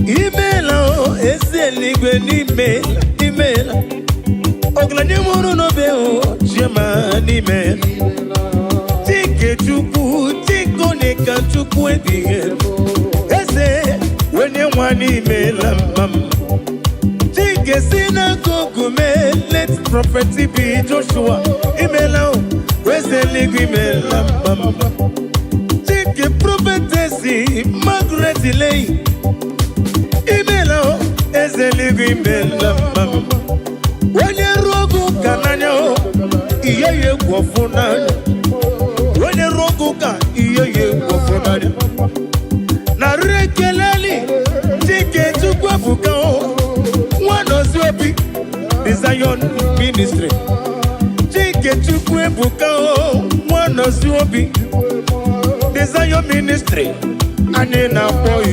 Imeela o, ezi eluigwe, n'imela, imeela, ọgaranya nwụrụ n'obe o, chioma, n'imela, Chike Chukwu, Chike onye ka Chukwu. Chukwu ebighị ebi. Eze onye nwe imela mma m. Chike si n'akụkụ mee, late Prophet B. Joshua, imela o. Eze eluigwe, imela mma m. Chike Prophetess Margaret Leyi, imela o. Eze eluigwe, imela mma m. Onye ruo oge ụka n'anya o, ihe ya egwu ọfụ n'anya. Onye ruo oge ụka, ihe ya egwu ọfụ n'anya. Narị ekeleli Chike Chukwu Ebuka o, Nwanọzi Obi, The Zion Ministry. Chike Chukwu Ebuka o, Nwanọzi Obi, The Zion Ministry. Anyị na-akpọ ya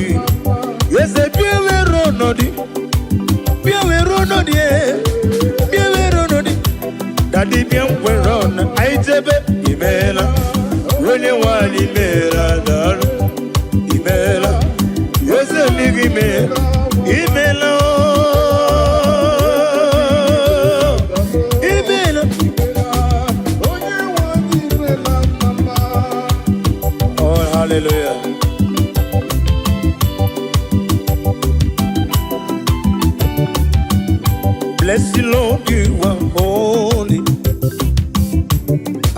eze. Bịa were ọnọdụ, bịa were ọnọdụ e, bịa were ọnọdụ. Daddy, bịa nkwere ọnụ anyị jebe. Imeela, onye nwanyị, imeela. Daalụ, imeela. Eze eluigwe, imeela, imeela ooo, imeela. Onye nwe anyị, imela mama. Oh, hallelujah. Bless you, Lord, you are holy,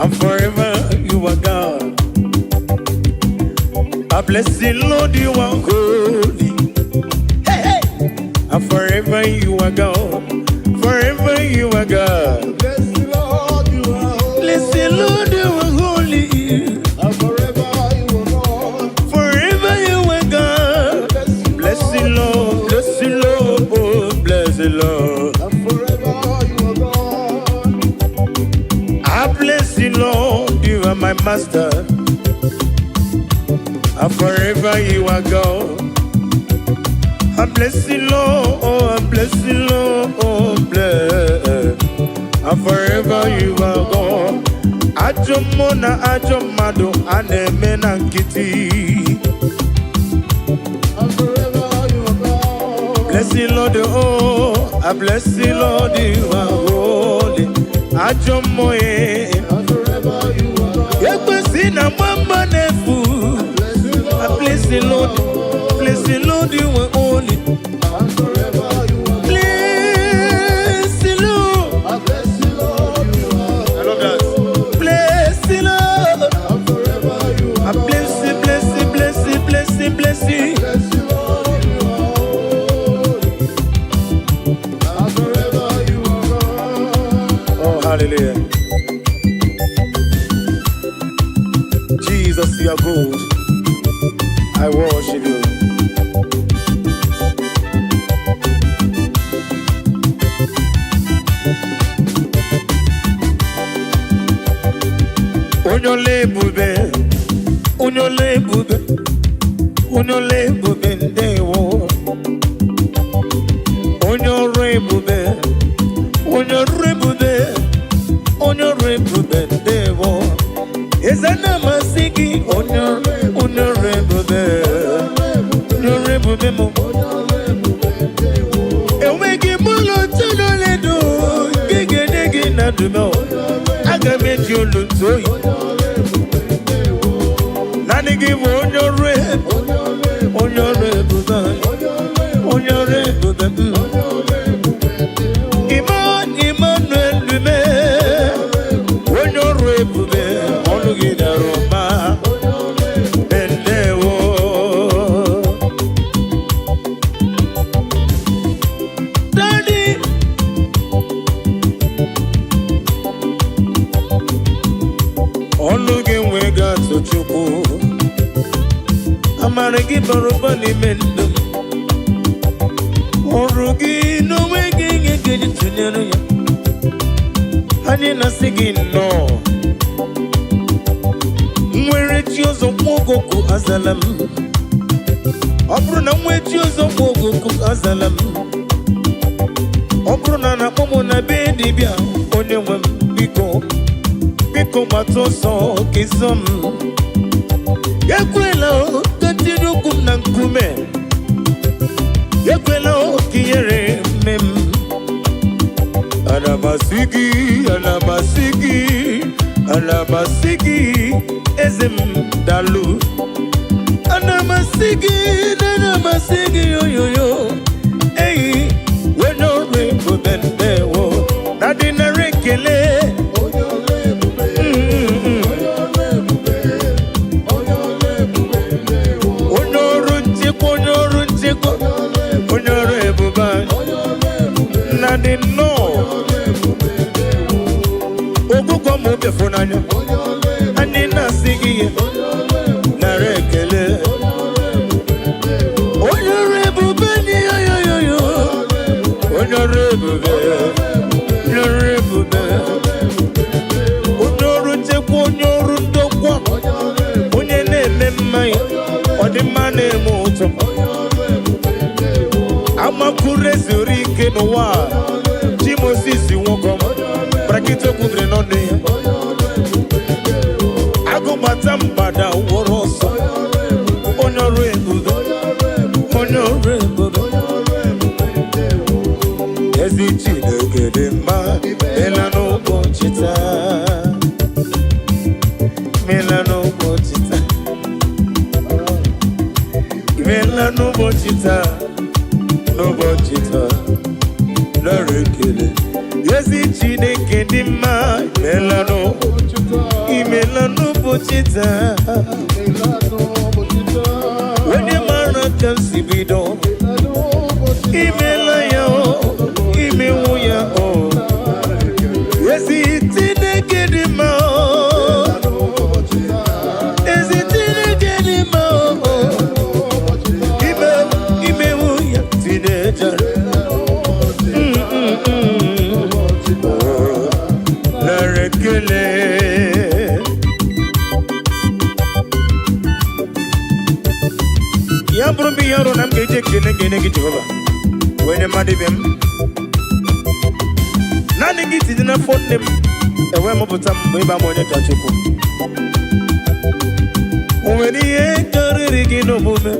and forever you are God. I bless you, Lord, you are holy. Hey, hey. And forever you are God. Forever you are God. Bless the Lord, you are holy. Bless you, Lord, you are holy. And forever you are God. Forever you are God. Bless you, Bless you, Lord. Bless you, Lord. Oh, bless you, Lord. And forever you are God. I bless you, Lord. You are my master. And forever you are God. I bless you, Lord. Oh, I bless you, Lord. Oh, bless. And forever you are God. Ajọ mmụọ na ajọ mmadụ a na-eme na nkịtị. And forever you are God. Bless you, Lord, oh, I bless you, Lord, you are holy. Ajọ mmụọ eh. And forever you are God. Ekwesị na mama na-efu. Bless you, I Lord. bless you, Lord. Bless you, Lord, you are holy. And forever you are God. Bless you, Lord. I bless you, Lord, you are I love that. Bless you, Lord. And forever you I are God. bless you, bless you, bless you, bless you, bless you. Bless you, Lord, you are holy. And forever you are God. Oh, hallelujah. Jesus, you are good. I worship you. Onye ọla ebube, onye ọla ebube, onye ọla ebube, ndewo. Onye ọrụ ebube, onye ọrụ ebube, onye ọrụ ebube, ndewo. Eze na-amasị gị, onye ọrụ ebube, onye ọrụ ebube m. Enweghị m ụlọ tụlụledo nke ga-enye gị na ndụ m. Aga m eji olu ntụ oyi. Naanị gị bụ onye ọrụ ebube, onye ọrụ ebube, onye ọrụ ebube m. Emmanuel Lume, onye ọrụ ebube, ọnụ gị dara ụba. Ndewo. Daddy, ọnụ gị nwee atụ Chukwu. Amara gị bara ụba n'ime ndụ m. Ọrụ gị n'onwe gị ihe ga-eji tụnyere ya. Anyị na-asị gị nnọọ. Nwere chi ọzọ nwa ogogo azala m. Ọ bụrụ na nwee chi ọzọ nwa ogogo azala m. Ọ bụrụ na na-akpọ m na be dibịa, onye nwe m, biko, biko, gbata ọsọ ka ịzọ m. Ekwela o, ka tinye ụkwụ m na nkume. Ekwela o, ka ihere mme m. Ana m asị gị, ana m asị gị, ana m asị gị, eze m, dalụ. gị na amasị gị oyoyo eyi onye ọrụ ebube, ndewo na dị nara ekele. Onye ọrụ ebube, onye ọrụ ebube, onye ọrụ ebube, ndewo. Onye ọrụ nchekwa, onye ọrụ nchekwa, onye ọrụ ebube anyị. Onye ọrụ ebube, Na dị nnọọ. ọrụ ebube, ndewo. Ogụgọ ma obi n'anya. Onye ọrụ ebube, Anyị na-asị gị ihe onye ọrụ ebube, nara ekele. onye ọrụ ebube, ndewo. Onye ọrụ ebube dị yoyoyoyo, onye ọrụ ebube, onye ọrụ ebube, onye ọrụ nchekwa, onye ọrụ ndokwa, Onye ọrụ ebube, onye na-eme mmanya ọdịmma na-eme ụtọ. Onye ọrụ ebube, ndewo. Amakwuru ezuru ike n'ụwa a. Chi Moses nwoke brakịta okwubiri n'ọnụ ya. Onye ọrụ ebube, ndewo. Agụgbata mgbada wụrụ ọsọ. Onye ọrụ ebube, Onye ọrụ ebube, onye ọrụ ebube. Onye ọrụ ebube, ndewo. Ezi Chineke dị mma, mela n'ụbọchị taa, mela n'ụbọchị taa, mela n'ụbọchị taa, n'ụbọchị taa, nara ekele. Ezi Chineke dị mma, mela Ụbọchị taa, imela n'ụbọchị taa. imela n'ụbọchị taa. Onye mara ka m si bido. Imela n'ụbọchị taa. Imela ya o, imewu ya o. Nara ekele. Ezi Chineke dị mma o. N'ụbọchị taa, Ezi Chineke dị mma o. n'ụbọchị taa, Ime imewu ya tinejara. n'ụbọchị ụbọchị taa. Nara ekele. Ya bụrụ m ihe ọrụ na m ga-eji ekele ga-enye gị, Jehova, wee nye mmadụ ibe m. Naanị gị tinye n'afọ nne m ewee mụpụta m mgbe ịba m onye ka Chukwu. O nwere ihe karịrị gị n'omume?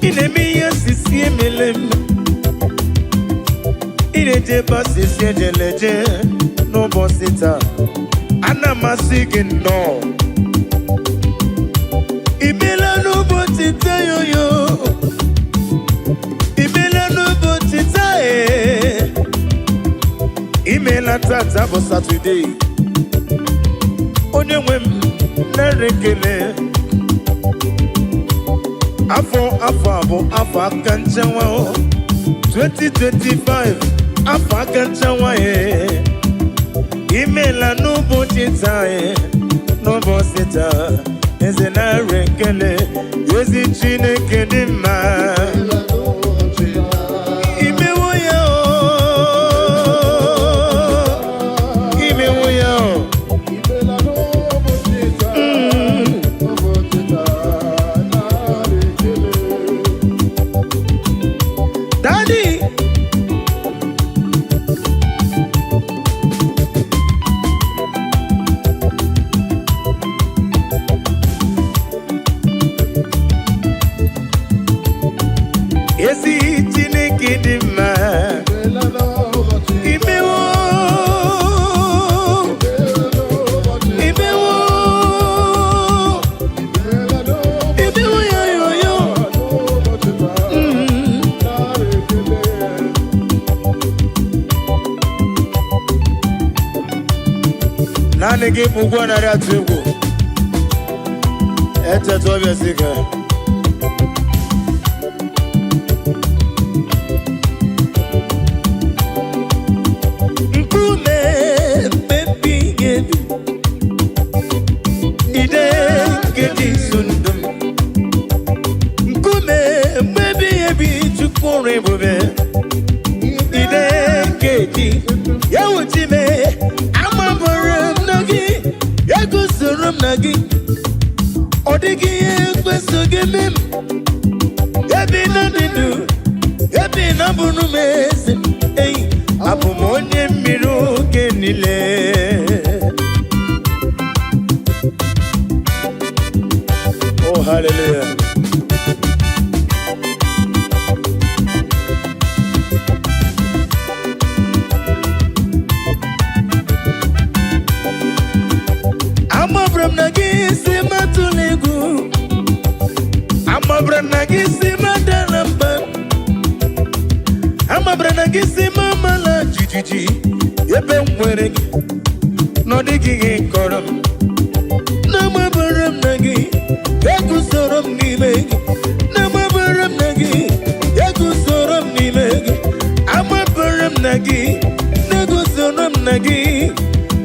Ị na-eme ihe sisi emele m. Ị na-eje ebe asịsị ejeleje n'ụbọchị taa. Ana m asị gị nnọọ. Imela n'ụbọchị taa yoyo. Imela n'ụbọchị taa ee. Imela tata bụ Satọde. Onye nwe m, nara ekele. Afọ afọ a bụ afọ aka nchewa o. 2025, afọ aka nchewa e. Imela n'ụbọchị taa e. N'ụbọchị taa, eze, nara ekele. Ezi Chineke dị mma. Imela n'ụbọchị taa. Imewo ya o, imewo ya o. Imela n'ụbọchị taa. Ụbọchị taa, nara ekele. Daddy. Ezi Chineke dị mma. Imela n'ụbọchị taa. Imewo. Imela n'ụbọchị taa. Imewo. Imela n'ụbọchị Imewo ya yo yo. n'ụbọchị taa, nara ekele. Naanị gị bụ ụgwọ narị atụ egwu. Echeta ọbịa si ka. Nkume mmebi ebi. Ide nke dị nso ndụ m. Nkume mmebi ebi, Chukwu ọrụ ebube. Ide nke dị ya wuchime amabụrụ m na gị eguzoro m na gị. Ọ dịghị ihe ekwesị gị eme m. Ebe na dị ndụ, ebe na bụrụ m eze eyi, abụ m onye mmiri oge niile. Oh, hallelujah. Amabụrụ m na gị si matụla egwu. na gị si m adala mba. Amabara na gị si m amala jijiji. Ebe m nwere gị, na ọ dịghị ihe kọrọ m. Na-amabara m na gị, eguzoro m n'ime gị. Na-amabara m na gị, eguzoro m n'ime gị. Amabara m na gị, na-eguzoro m na gị.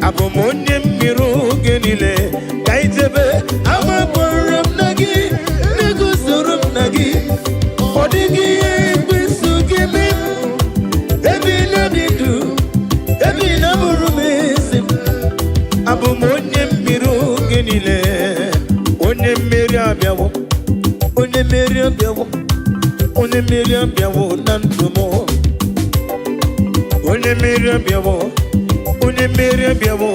Abụ m onye mmiri oge niile ka ijebe. Amabara m na gị, na-eguzoro m na gị. Ọ dịghị ihe ekwensu ga-eme m. Ebe ị na-adị ndụ, ebe ị na-abụrụ m eze m. Abụ m onye mmiri oge niile. Onye mmeri abịawo, onye mmeri abịawo, onye mmeri abịawo na ndụ m. Onye mmeri abịawo, onye mmeri abịawo,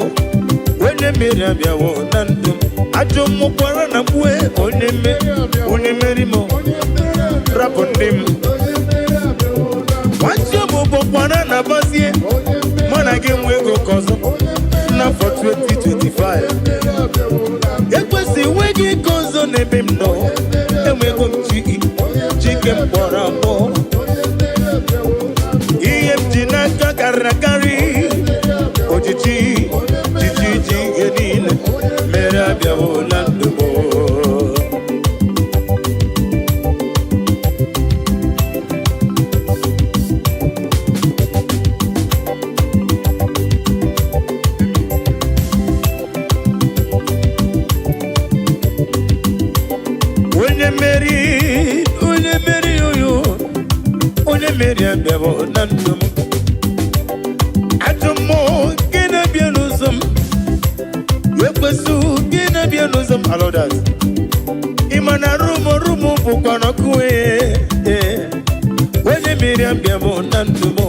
onye mmeri abịawo na ndụ m. Ajọ mmụkwara na mkpue, onye mmeri, onye mmeri m, rapụ ndị m. Nwachi ọbụbọ kwara na bazie, mụ na gị nwe ego ka ọzọ n'afọ 2025. Ekwesị enweghị ike ọzọ n'ebe m nọ. Enwego m chi, chike m kpọrọ akpọ. Ihe m ji n'aka karịrị akarị. Ojiji jiji ji ihe niile mere abịawo na ndụ m. Onye mmeri, onye mmeri, oyo, onye mmeri abịawo na ndụ m. Ajọ mmụọ nke na-abịa n'ụzọ m, ekwesị gị na-abịa n'ụzọ m, alodas. Ị ma na rumo rumo bụkwa n'ọkụ. Ee, onye mmeri abịawo na ndụ m.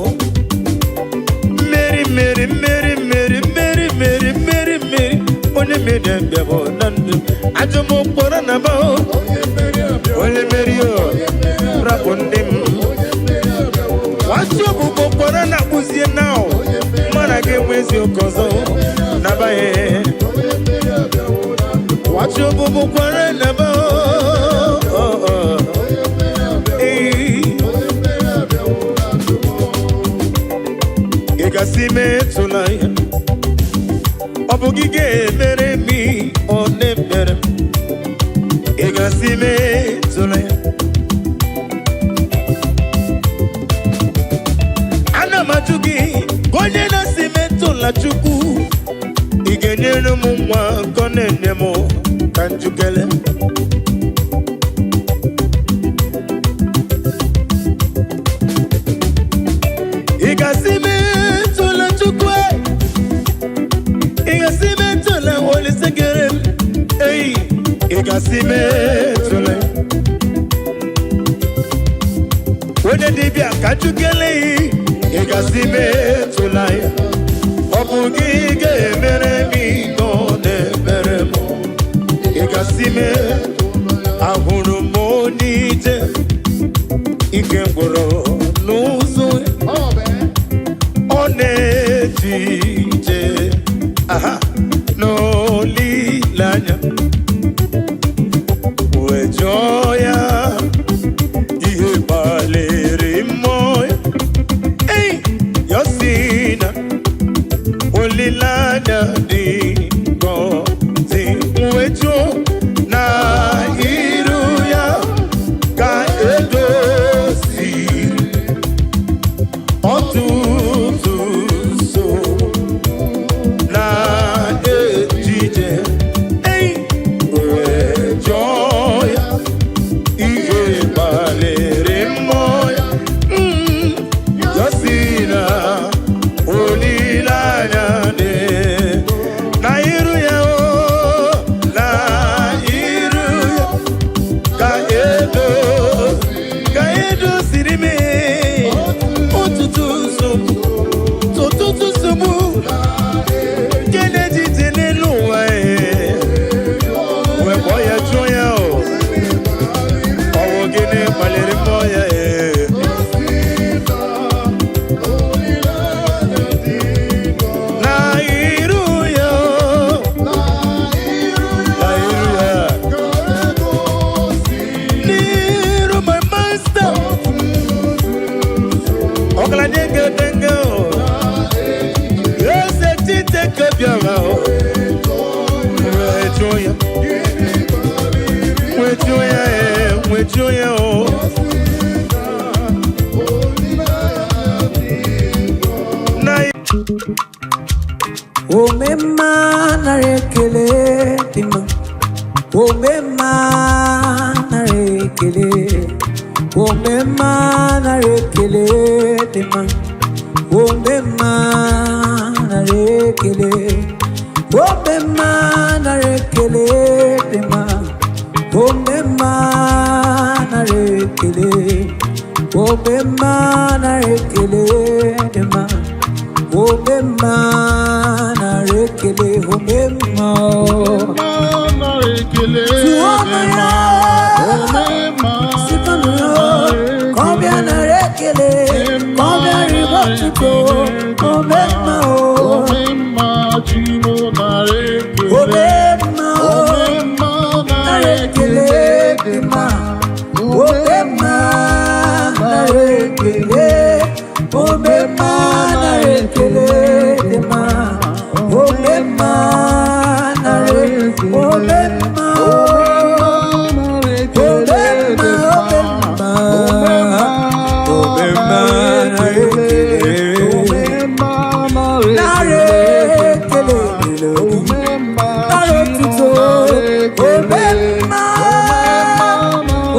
Mmeri, mmeri, mmeri, mmeri, mmeri, mmeri, mmeri, mmeri, onye mmeri abịawo na ndụ m. Ajọ mmụọ kpọrọ na ba, onye mmeri o, rapụ ndị m. Nwachị ọbụbọ kpọrọ na akpụzie na mana gị enwe eziokwu ọzọ nabaghị. Nwachị ọbụbọ kwara na ba. Ee, ị gasị metụla ya. Ọ bụ gị ga-emere m ihe ọ na-emere m. Ị gasị metụla ya. Ana m ajụ gị, ka onye na-asị metụla Chukwu, ị ga-enyere m nwa nke ọ na-enye m ka njukele. Ị ga-asị metụla Chukwu e? Ị ga-asị metụla Olise kere m eyi? Ị ga-asị metụla onye dibịa ka njukele? Ị ga-asị metụla ya. Ọ bụ gị ga-emere m ihe ọ na-emere m. Ị ga-asị mee. Ahụrụ m onye ije ike gwụrụ n'ụzọ. Ọ na-eje ije aha n'olileanya, wee jụọ ya ihe kpaliri mmụọ ya. Ei, ya sị na olileanya dị ngọzi, wee jụọ na iru ya ka edoziri ọtụtụ nsogbu na ejije. Ei, wee jụọ ya ihe kpaliri mmụọ ya. Ya sị na olileanya dị na iru ya o, na iru ya ka edo, ka edoziri m ọtụtụ nsogbu, ọtụtụ nsogbu nke na-ejije n'elu ụwa. Ee, wee kpọọ ya, jụọ ya o, ọ bụ gịnị kpaliri mmụọ ya? Ee, na iru ya o, na iru ya. wee jụọ ya o. Na Omemma, nara ekele dị mma. Omemma, nara ekele. Omemma, nara ekele dị mma. Omemma, nara ekele. Omemma, nara ekele dị mma. Omemma, nara ekele. Omemma, nara ekele dị mma. Omemma, nara ekele. Omemma o. Tụọnụ ya, sikọnụ ya, ka ọ bịa nara ekele, ka ọ bịa ribe otuto. Omemma o. Omemma o, nara ekele dị mma. Omemma, nara ekele. Omemma, nara ekele dị mma. Omemma, nara omemma o. Omemma, omemma, omemma, nara ekele. Nara ekele dịrị gị. Nara otuto. Omemma,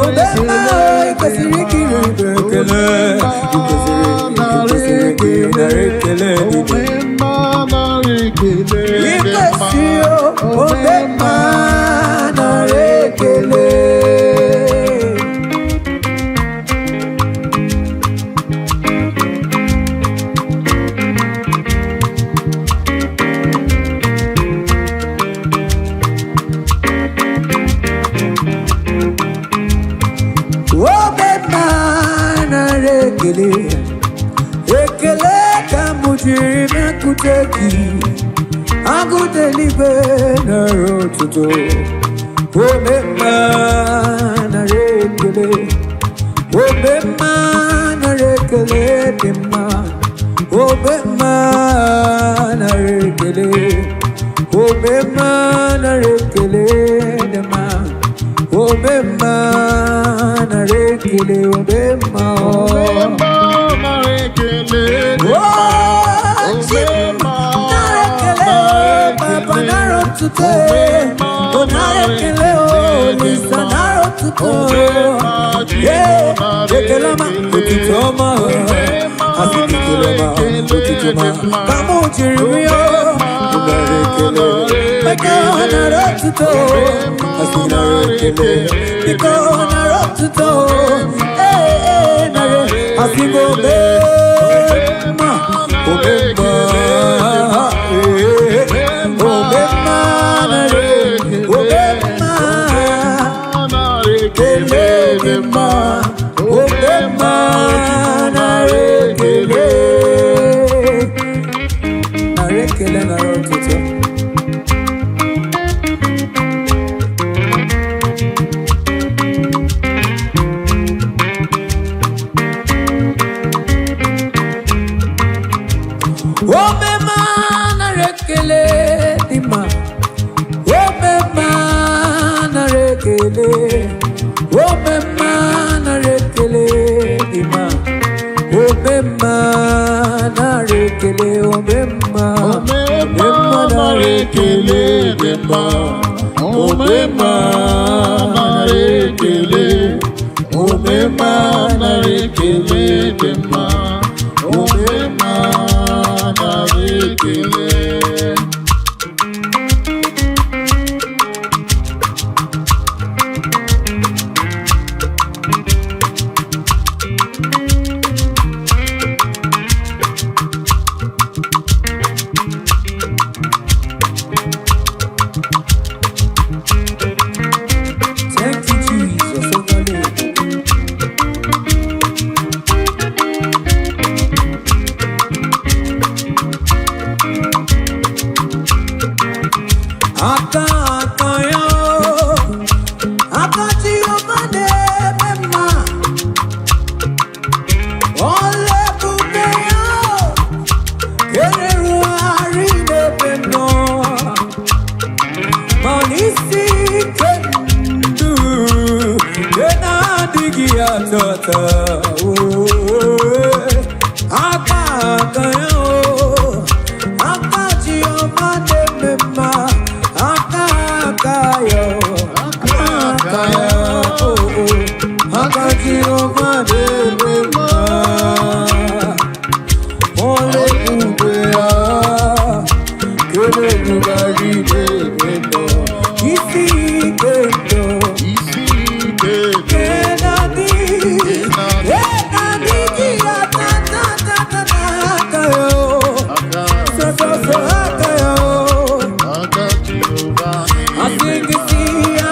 omemma, ị kwesịrị ikiri ibe ekele. Ị kwesịrị ka ị nara ekele dị gị. Ị kwesịrị o, omemma, nara ekele. Omemma, nara ekele. Ekele ka m jiri bịakwute gị. Agụta eluigwe, nara otuto. Omemma, nara ekele. Omemma, nara ekele dị mma. Omemma, nara ekele. Omemma, nara ekele dị mma. Omemma, nara ekele. Omemma o. Oh, Chi m, nara ekele. Papa, nara otuto. O nara ekele o, Olisa, nara otuto. Yeah, ekele ọma, otuto ọma o. Asị gị ekele ọma, otuto ọma. Ka mụ jiri rịọ, nara ekele. Meka nara otuto. Asị gị nara ekele. Biko nara otuto. Ee, ee, nara. Asị gị omemma, omemma, ee, omemma, nara, omemma, ekele dị mma. Omemma, nara ekele. Nara ekele, nara otuto. Omemma, nara ekele dị mma. Omemma, nara ekele. Omemma, nara ekele dị mma. Omemma, nara ekele. Omemma, omemma, nara ekele dị mma. Omemma, nara ekele. Omemma, nara ekele dị mma. Omemma, nara ekele. Thank you, Jesus. Hallelujah. atata. Oh, aka aka ya o, aka Chioma na-eme mma, aka aka ya o, aka ya o, aka Chioma na-eme mma. Ole ebube ya, kele ebube n'ebe nọ, isi ike ndụ. Isi ike Kenadi, kenadi ya ta ta ta ta ta aka yo, aka so so so aka yo. aka Jehova Asị na-eme gị mma. si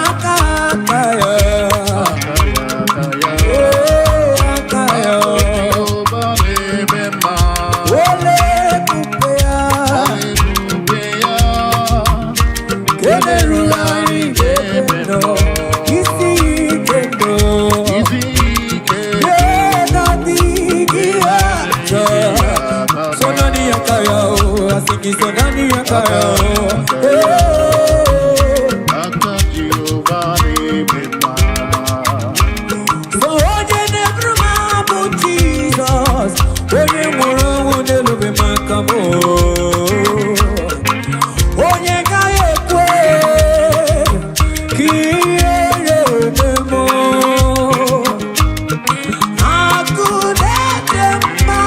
aka aka yo, Aka ya, aka ya. ee aka yo. Jehova na-eme mma. Ole ebube ya, Ebube ya. kenerugharị n'ebe nọ, isi ike ndụ. Isi ike Kenadi gị aka. Sonani akaya o, asiki sonani akaya o. Hey. Aka Jehova na-eme mma. So onye na-eburu m abụ Jizọs, onye nwụrụ ọnwụ n'elube maka m o. Onye gaghị ekwe ka ihere eme m o. Akụ na-ede mma,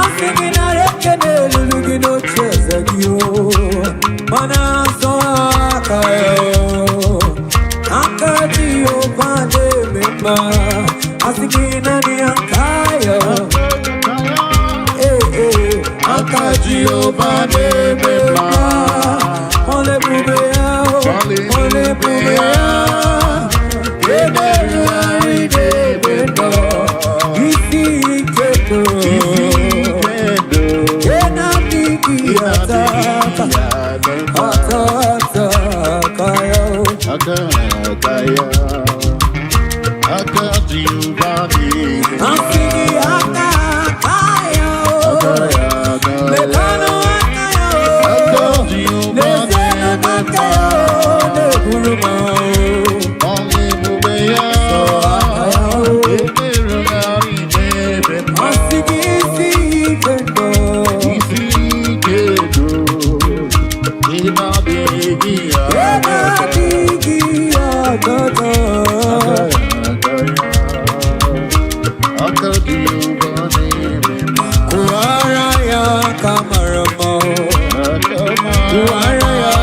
asị gị nara ekele elulu gị n'oche eze gị o. Mana nsọ aka ya o, aka Jehova na-eme mma, asị gị naanị aka ya. Ee, ee, aka Jehova na-eme mma, ọla ebube ya o, ọla ebube ya. Emerugharị n'ebe nọ, isi ike ndụ. Isi ike ndụ. Kenadịghị ata ata, ata ata aka ya o. Aka aka ya. Aka Jehova na-eme mma. Asị gị aka aka ya o. Aka ya, aka ya. Mekanụ aka ya Aka o. Jehova N'ezienụ na-eme aka ya mma. o, na-eburu m o. Ọnwụ ebube ya. Aka ya o. Emerugharị n'ebe mma. Asị gị isi ike ndụ. Isi ike ndụ. Ị na-adịghị ya. Kenadịghị atata. Aka ya, aka Jehova na-eme mma. Kụwara ya aka mara mma o. Aka mara Kụwara ya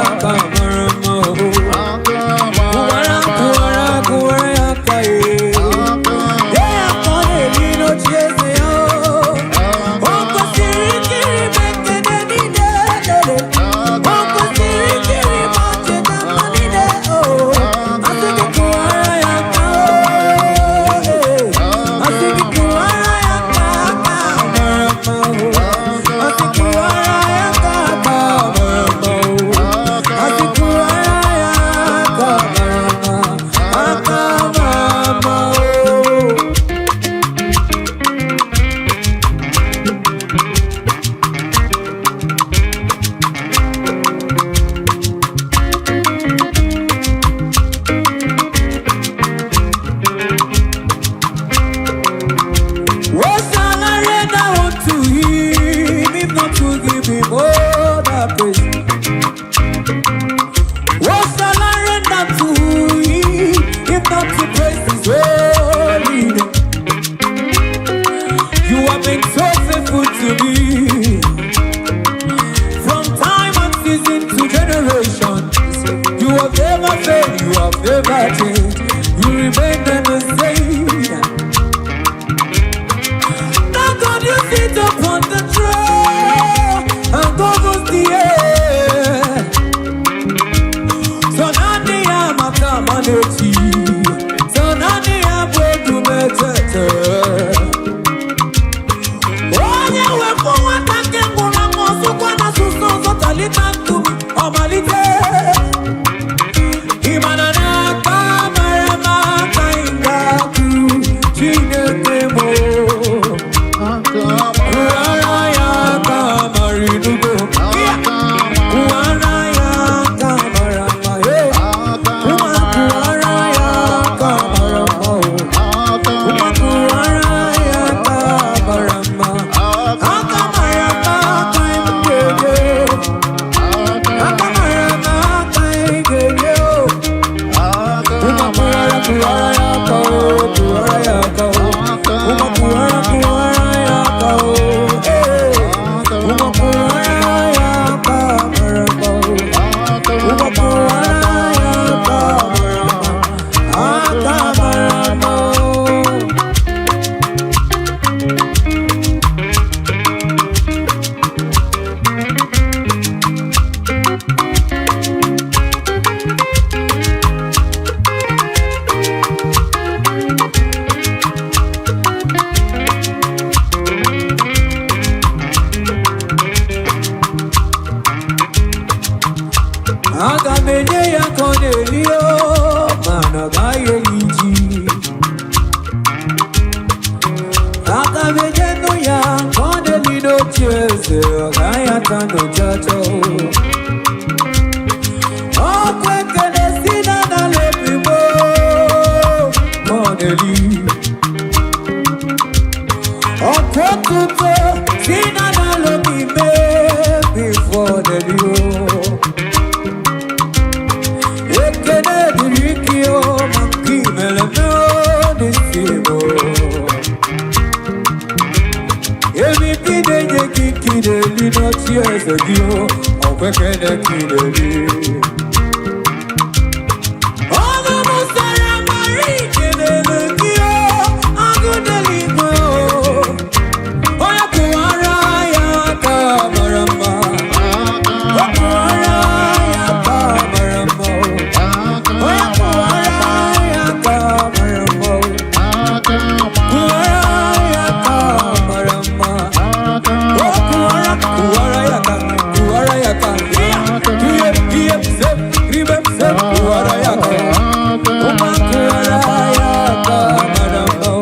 aka mara mma o. Aka Kụwara, mara kụwara, kụwara ya aka ye. Aka Ye aka ọ na-eri n'oche eze ya o. O kwesịrị ikiri m ekele niile lele. O kwesịrị ikiri m ọchịcha mma niile o. Asị gị kụwara ya aka o. Asị gị kụwara ya aka aka mara mma o. Asị kụwara ya aka aka mara mma o. Asị kụwara ya aka mara mma, aka mara mma o. What shall I render unto him if not to give him all the praise? What shall I render to him if not to praise his holy name? You have been so faithful to me from time and season to generation. You have never failed, you have never changed. You remain the same. Now God, you sit upon the throne and governs the air. So nani ya maka manechi, so nani ya bwedu metete. Onye wepụ nwata nke nwụrụ anwụ ọsụkwa na asụsụ ọzọ talita nkumi ọmalite. Ị mana n'aka mara mma aka anyị ga-akụ. n'ụjaja o. Ọkwa ekele si na n'ala obi m o, ma ọ na-eri. Ọkwa otuto si na n'ala obi m before ọ na-eri o. Ekele dịrị gị o, maka imere m o n'isi m o. Ebi na-enye gị kireli n'ọchị eze gị o, ọkwekene kireli. Ọnụ m sara mara ikelele gị o, agụ n'eluigwe o. Onye kụwara ya aka mara mma, ọ kụwara ya aka mara mma o. Onye kụwara ya aka mara mma o. Kụwara ya aka mara mma. O kụwara, kụwara ya aka, kụwara ya aka. Ihe, ihe, se, ribe, se, kụwara ya aka. Ụma kụwara ya aka mara mma o.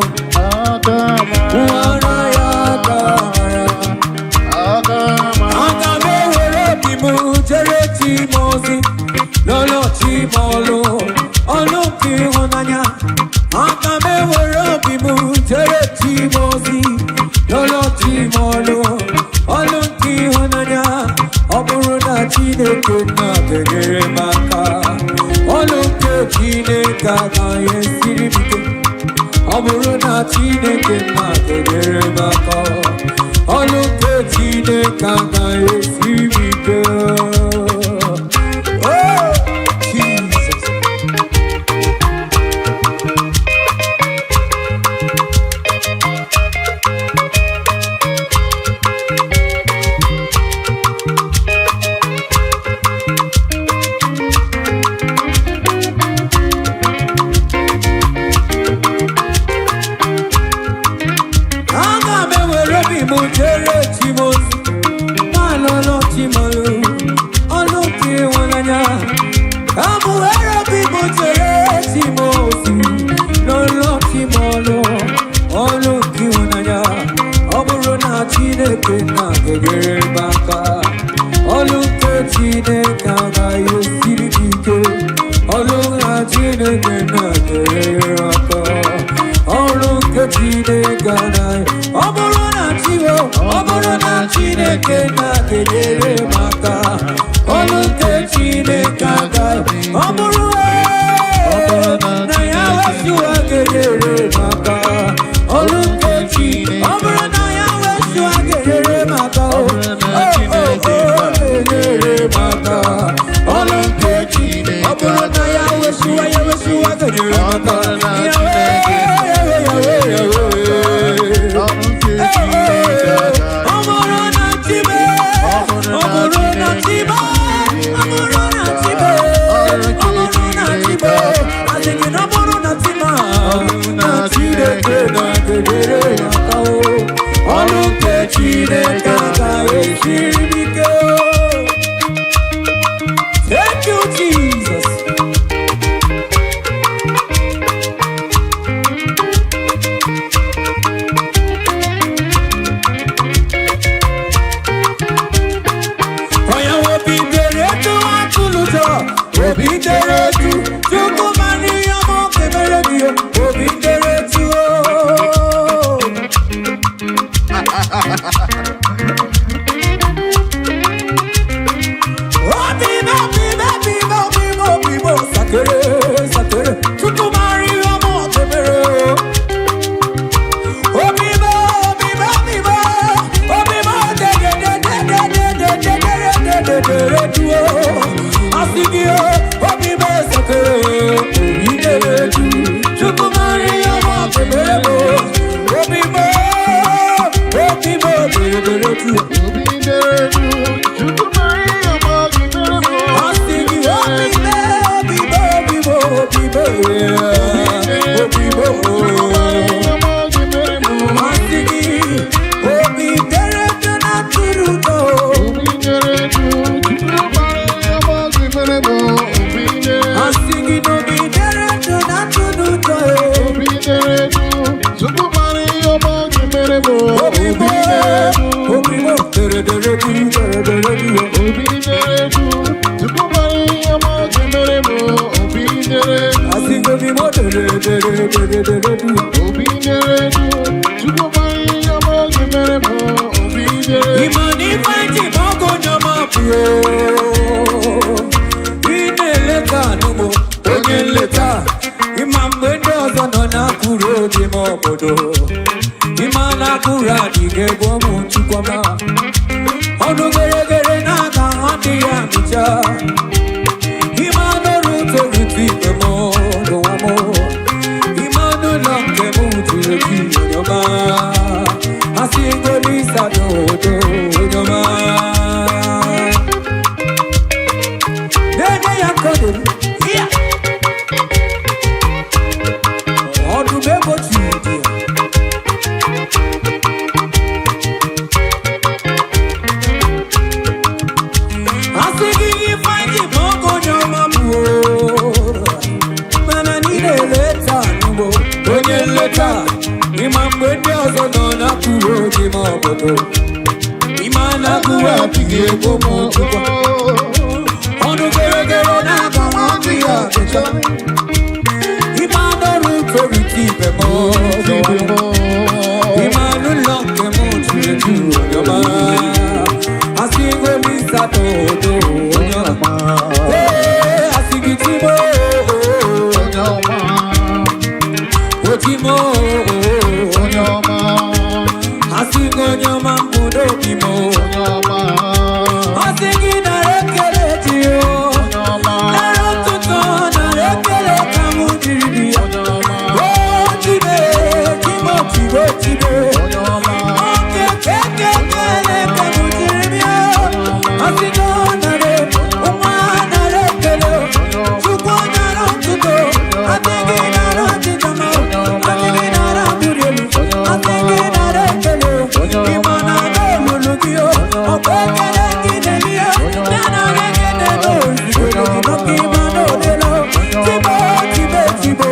Kụwara ya aka mara mma. Aga m ewere obi m jere chi m ozi, lọlọ chi m ọlụ, ọlụ nke ịhụnanya. Aga m ewere obi m jere chi m ozi, lọlọ chi m ọlụ, ọlụ nke ịhụnanya. Ọ bụrụ na Chineke nna ga-enyere m aka, ọlụ nke Chineke agaghị esiri m ike. Ọ bụrụ na Chineke nna ga-enyere m aka, ọlụ nke Chineke agaghị esiri m ike. Oh, Jesus. Aga m ewere obi m jere chi m ozi, na-alụlụ chi m ọlụ, ọlụ nke ịhụnanya. Ka m were obi m jere chi m ozi, lụlụ chi m ọlụ, ọlụ nke ịhụnanya. Ọ bụrụ na Chineke nna ga-enyere m aka, ọlụ nke Chineke agaghị esiri m ike. Ọlụ na Chineke nna ga-enyere m aka. Ọrụ nke Chineke anaghị ọ bụrụ na Chiwo, ọ bụrụ na Chineke na-enyere m aka, ọrụ nke Chineke agaghị ọ bụrụ na ya wesịwa ga-enyere m aka, ọrụ nke Chineke ọ bụrụ na ya wesịwa ga-enyere m aka, o o o ga-enyere m aka, ọrụ nke Chineke ọ bụrụ na ya wesịwa ya wesịwa ga-enyere m aka. Ọlụ nke Chineke agaghị esiri m ike. Thank you, Jesus. Onye obi dere etu atụlụjọ, obi dere etu, Chukwu mara ihe ọma ọ ga-emere gị, obi dere etu o. Obi m, obi m, obi m, obi m, obi m, sakere, sakere, Chukwu mara ihe ọma ọ ga-emere o. Obi m, obi m, obi m, obi m, de de de de de de de de de de de de de o. Asị gị o, obi m sakere, obi dere du. Chukwu mara ihe ọma ọ ga-emere m o. Obi m, obi m, dere dere du. Asị gị obi m, obi m, obi m, obi m, obi m, Asị gị obi dere du na tụrụ ụtọ. Asị gị na obi dere du na tụrụ ụtọ. Obi m, obi m, dere dere du, dere dere Asị gị obi m dere dere dere dere du. Obi dere du, Chukwu mara ihe ọma gị mere m. Obi dere Ịma na ife ji ma ọgụ onye ọma pụrụ. Ị na-eleta anụmụ onye nleta. Ịma mgbe ndị ọzọ nọ na-akụrụ obi m obodo. Ịma na akụrụ adịghị egwu ụmụ Chukwuma. Ọnụ geregere na-aga adịghị amịcha. Ịma n'ọrụ torutu ibe m n'ụwa m. Ịma n'ụlọ nke m juru eju onye ọma. Asị ngolisa n'odo onye ọma. Na-enye ya nkọdoro. Ya! Ọdụm egbochi dị ya. Asị gị ifeanyị ma ọgụ onye ọma bụ o. Mana niile eleta n'ugbo onye nleta. Ịma mgbe ndị ọzọ nọ na-akụrụ oge ma obodo. Ịma na-akụrụ adịghị egbo m Chukwu. Ọnụ geregere na-aga ọdụ ya achịcha. Ịma n'ọrụ toriti ibe m ọzọ. Ịma n'ụlọ nke m juru eju onye ọma. Asị gị olisa n'odo onye ọma. Ee, asị gị timo Onye ọma, otimo. Onye ọma, Asị gị onye ọma mbụ n'obi m. Onye ọma, Asị gị nara ekele dị o. Onye ọma, Nara ụtụtụ nara ekele ka mụ jiri dị ya. Onye ọma, O tibe timo tibo tibe. Onye ọma, Oke keke kele ka mụ jiri bịa. Asị gị ọ nara nwa nara ekele. Chukwu nara ụtụtụ. Asị gị nara ọchịcha ma. Asị gị nara mbuli elu. Asị gị nara ekele. Ịma na n'olulu gị o. Ọkwa ekele gị na-eri ya. Ya nara ekele n'ozugbo gị nọka ịma n'olelo. Tibo tibe tibo.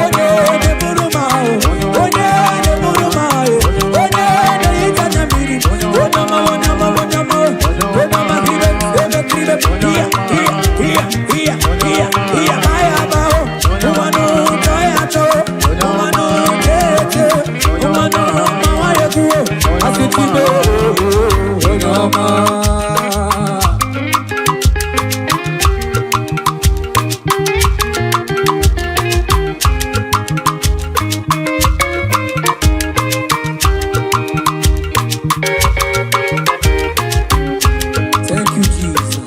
Onye na-eburu m ahụ. Onye na-eburu m ahụ. Onye na-ehicha anya mmiri. Onye ọma, onye ọma, onye ọma. Onye ọma ibe, ebe ibe. Iya, iya, iya, iya, iya, iya. Baya bao. Ụwanụ chọọ ya chọọ. Ụwanụ chee chee. Ụwanụ mawa ya kwuo. Asị tibo, onye ọma. Thank you, Jesus.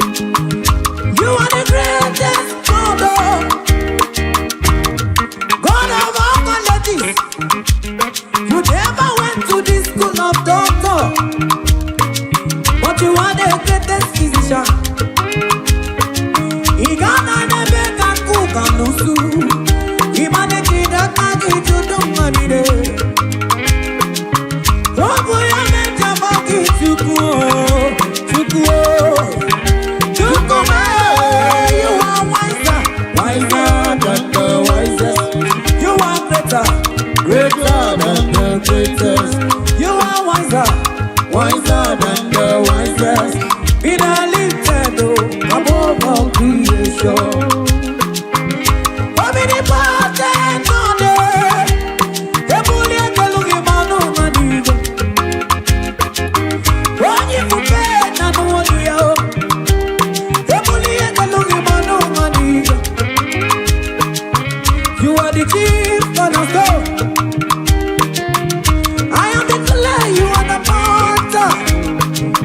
You are the greatest God, oh. God of all colleges. You never went to the school of doctor, but you are the greatest physician. Ị ga-ana n'ebe ka kuka n'usu. Ị ma na ejide aka gị jụdụ mma niile. Ọ bụ ya na-eji agba gị Chukwu o, Chukwu o. Chukwu mee, you are wiser, wiser than the wisest. You are greater, greater than the greatest. You are wiser, wiser than the wisest. Be thou lifted oh, above all creation. Omnipotent God, eh, ebuli ekelu gị ma n'ụwa n'igwe. Onye ifufe na n'olu ya o. Ebuli ekelu gị ma n'ụwa n'igwe. You are the chief cornerstone. I am the clay, you are the potter.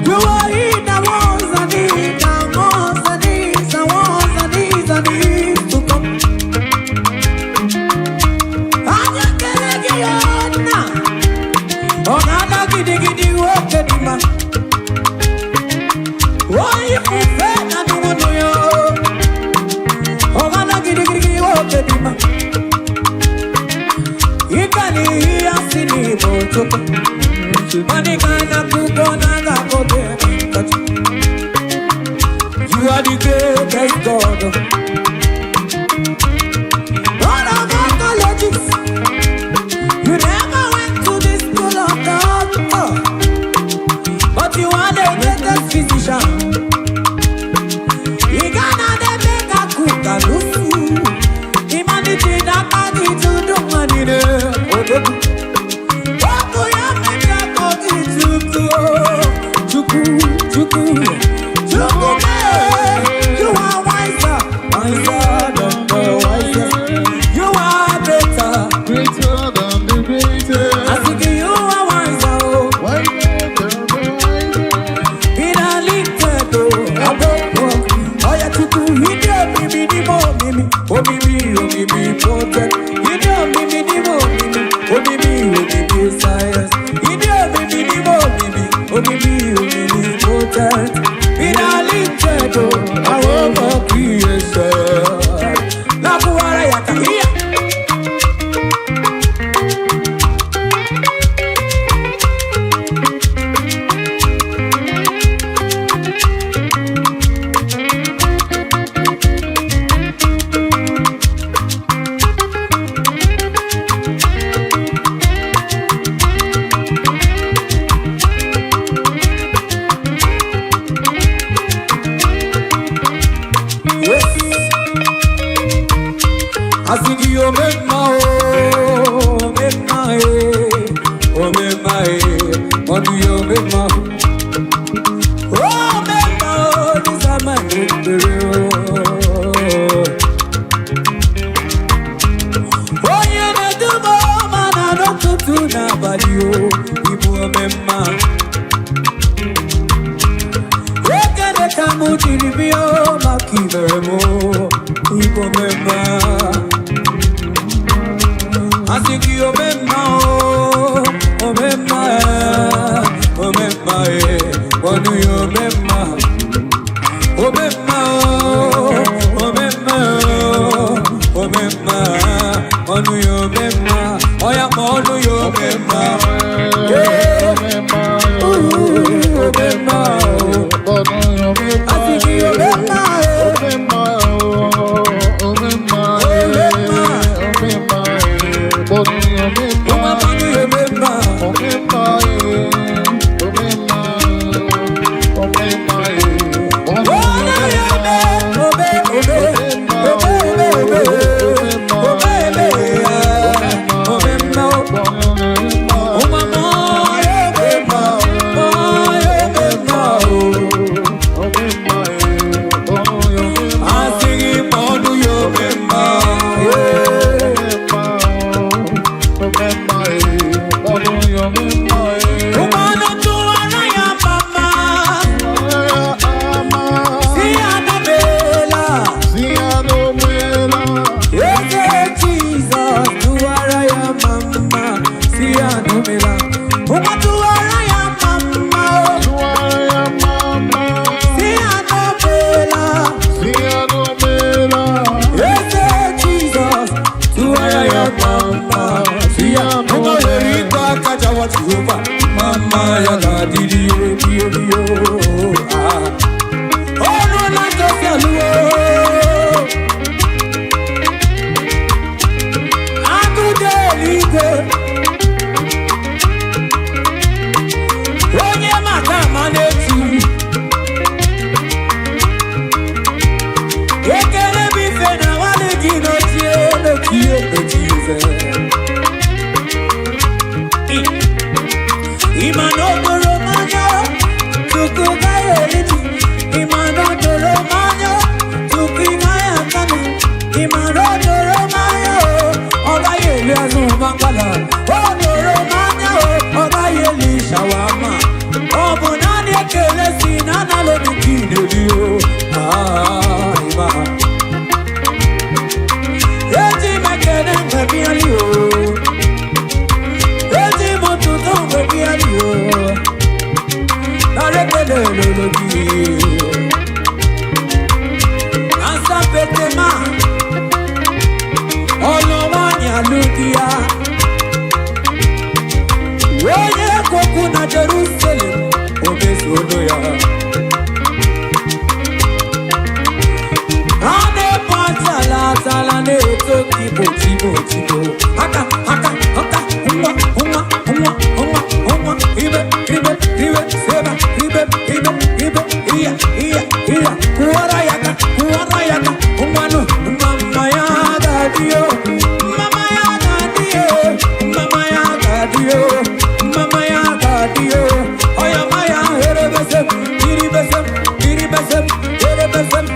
You are he that was and is and was and is and was and is and is to come. Anya kele gị ya nna. Ọ na-ada gidigidi nwoke dị mma. Onye ifufe na nnụnụ ya o. Ọ na-ada gidigidi nwoke dị mma. Ịga n'ihi ya si n'Igbo Chukwu. Money man akụkọ na-aga akọbe nkacha. You are the greatest God. Asị gị omemma o, omemma e, omemma e, ọdụ ya omemma. Omemma o, dịsa ma ekpere o. Onye na-eduba ọma na n'ụtụtụ n'abalị o, ịbụ omemma. Ekele ka mụ jiri bịa o, maka ibere m o, ịbụ omemma. Asị gị omemma o, omemma e, omemma e, ọnụ ya omemma. Omemma o, omemma o, omemma, ọnụ ya omemma, ọya ma ọnụ ya omemma. Yeah. Ooh, omemma o. Asị gị omemma e, nwa mmanụ ya omemma. Ọnụ ya ome, ome, ome, ome, ome, ome, ome, ome, omemma o. Nwa m ọya omemma, ọya omemma o. Asị gị ma ọnụ ya omemma, yeah. Ụgbọala tụwara ya mama, si ya nọbela. Eze Jizọs tụwara ya mama, si ya nọbela. Ụgbọ tụwara ya mama, o, si ya nọbela. Eze Jizọs tụwara ya mama, si ya ụgbọ were ikpe aka jawa Jehova, mama ya ga-adịrị ebi ebi o. Ah. Ọnụ na-akọsi alụwo. Agụde eluigwe, onye maka ama na-etu ekele bụ ife na nwanne gị n'ochie n'ochie n'ochie ife. Ịma na okporo mmanya tupu gaghị eri ji, ịma na okporo mmanya tupu ị gaghị ata m, ịma na okporo mmanya o, ọ gaghị eri azụ mgbakala, okporo mmanya o, ọ gaghị eri shawama. Ọ bụ naanị ekele si na analụ ka ị na-eri o. Ah, ịma. Eji m ekele mgbe bịali o. Eji m ụtụtụ mgbe bịali o. Nara ekele lolo gị. Asapetema, ọlụ nwanyị alụ di ya. Onye kwokwu na Jerusalem, o mezuolu ya. A na-ebu atala atala na-eto kibo tibo tibo. Aka aka aka nwa nwa nwa nwa nwa ibe ibe ibe seba ibe ibe ibe iya iya iya kụwara ya aka kụwara ya aka nwanụ mama ya ga-adị o, mama ya ga-adị o, mama ya ga-adị o, mama ya ga-adị o. Ọya maya erebesem iribesem iribesem erebesem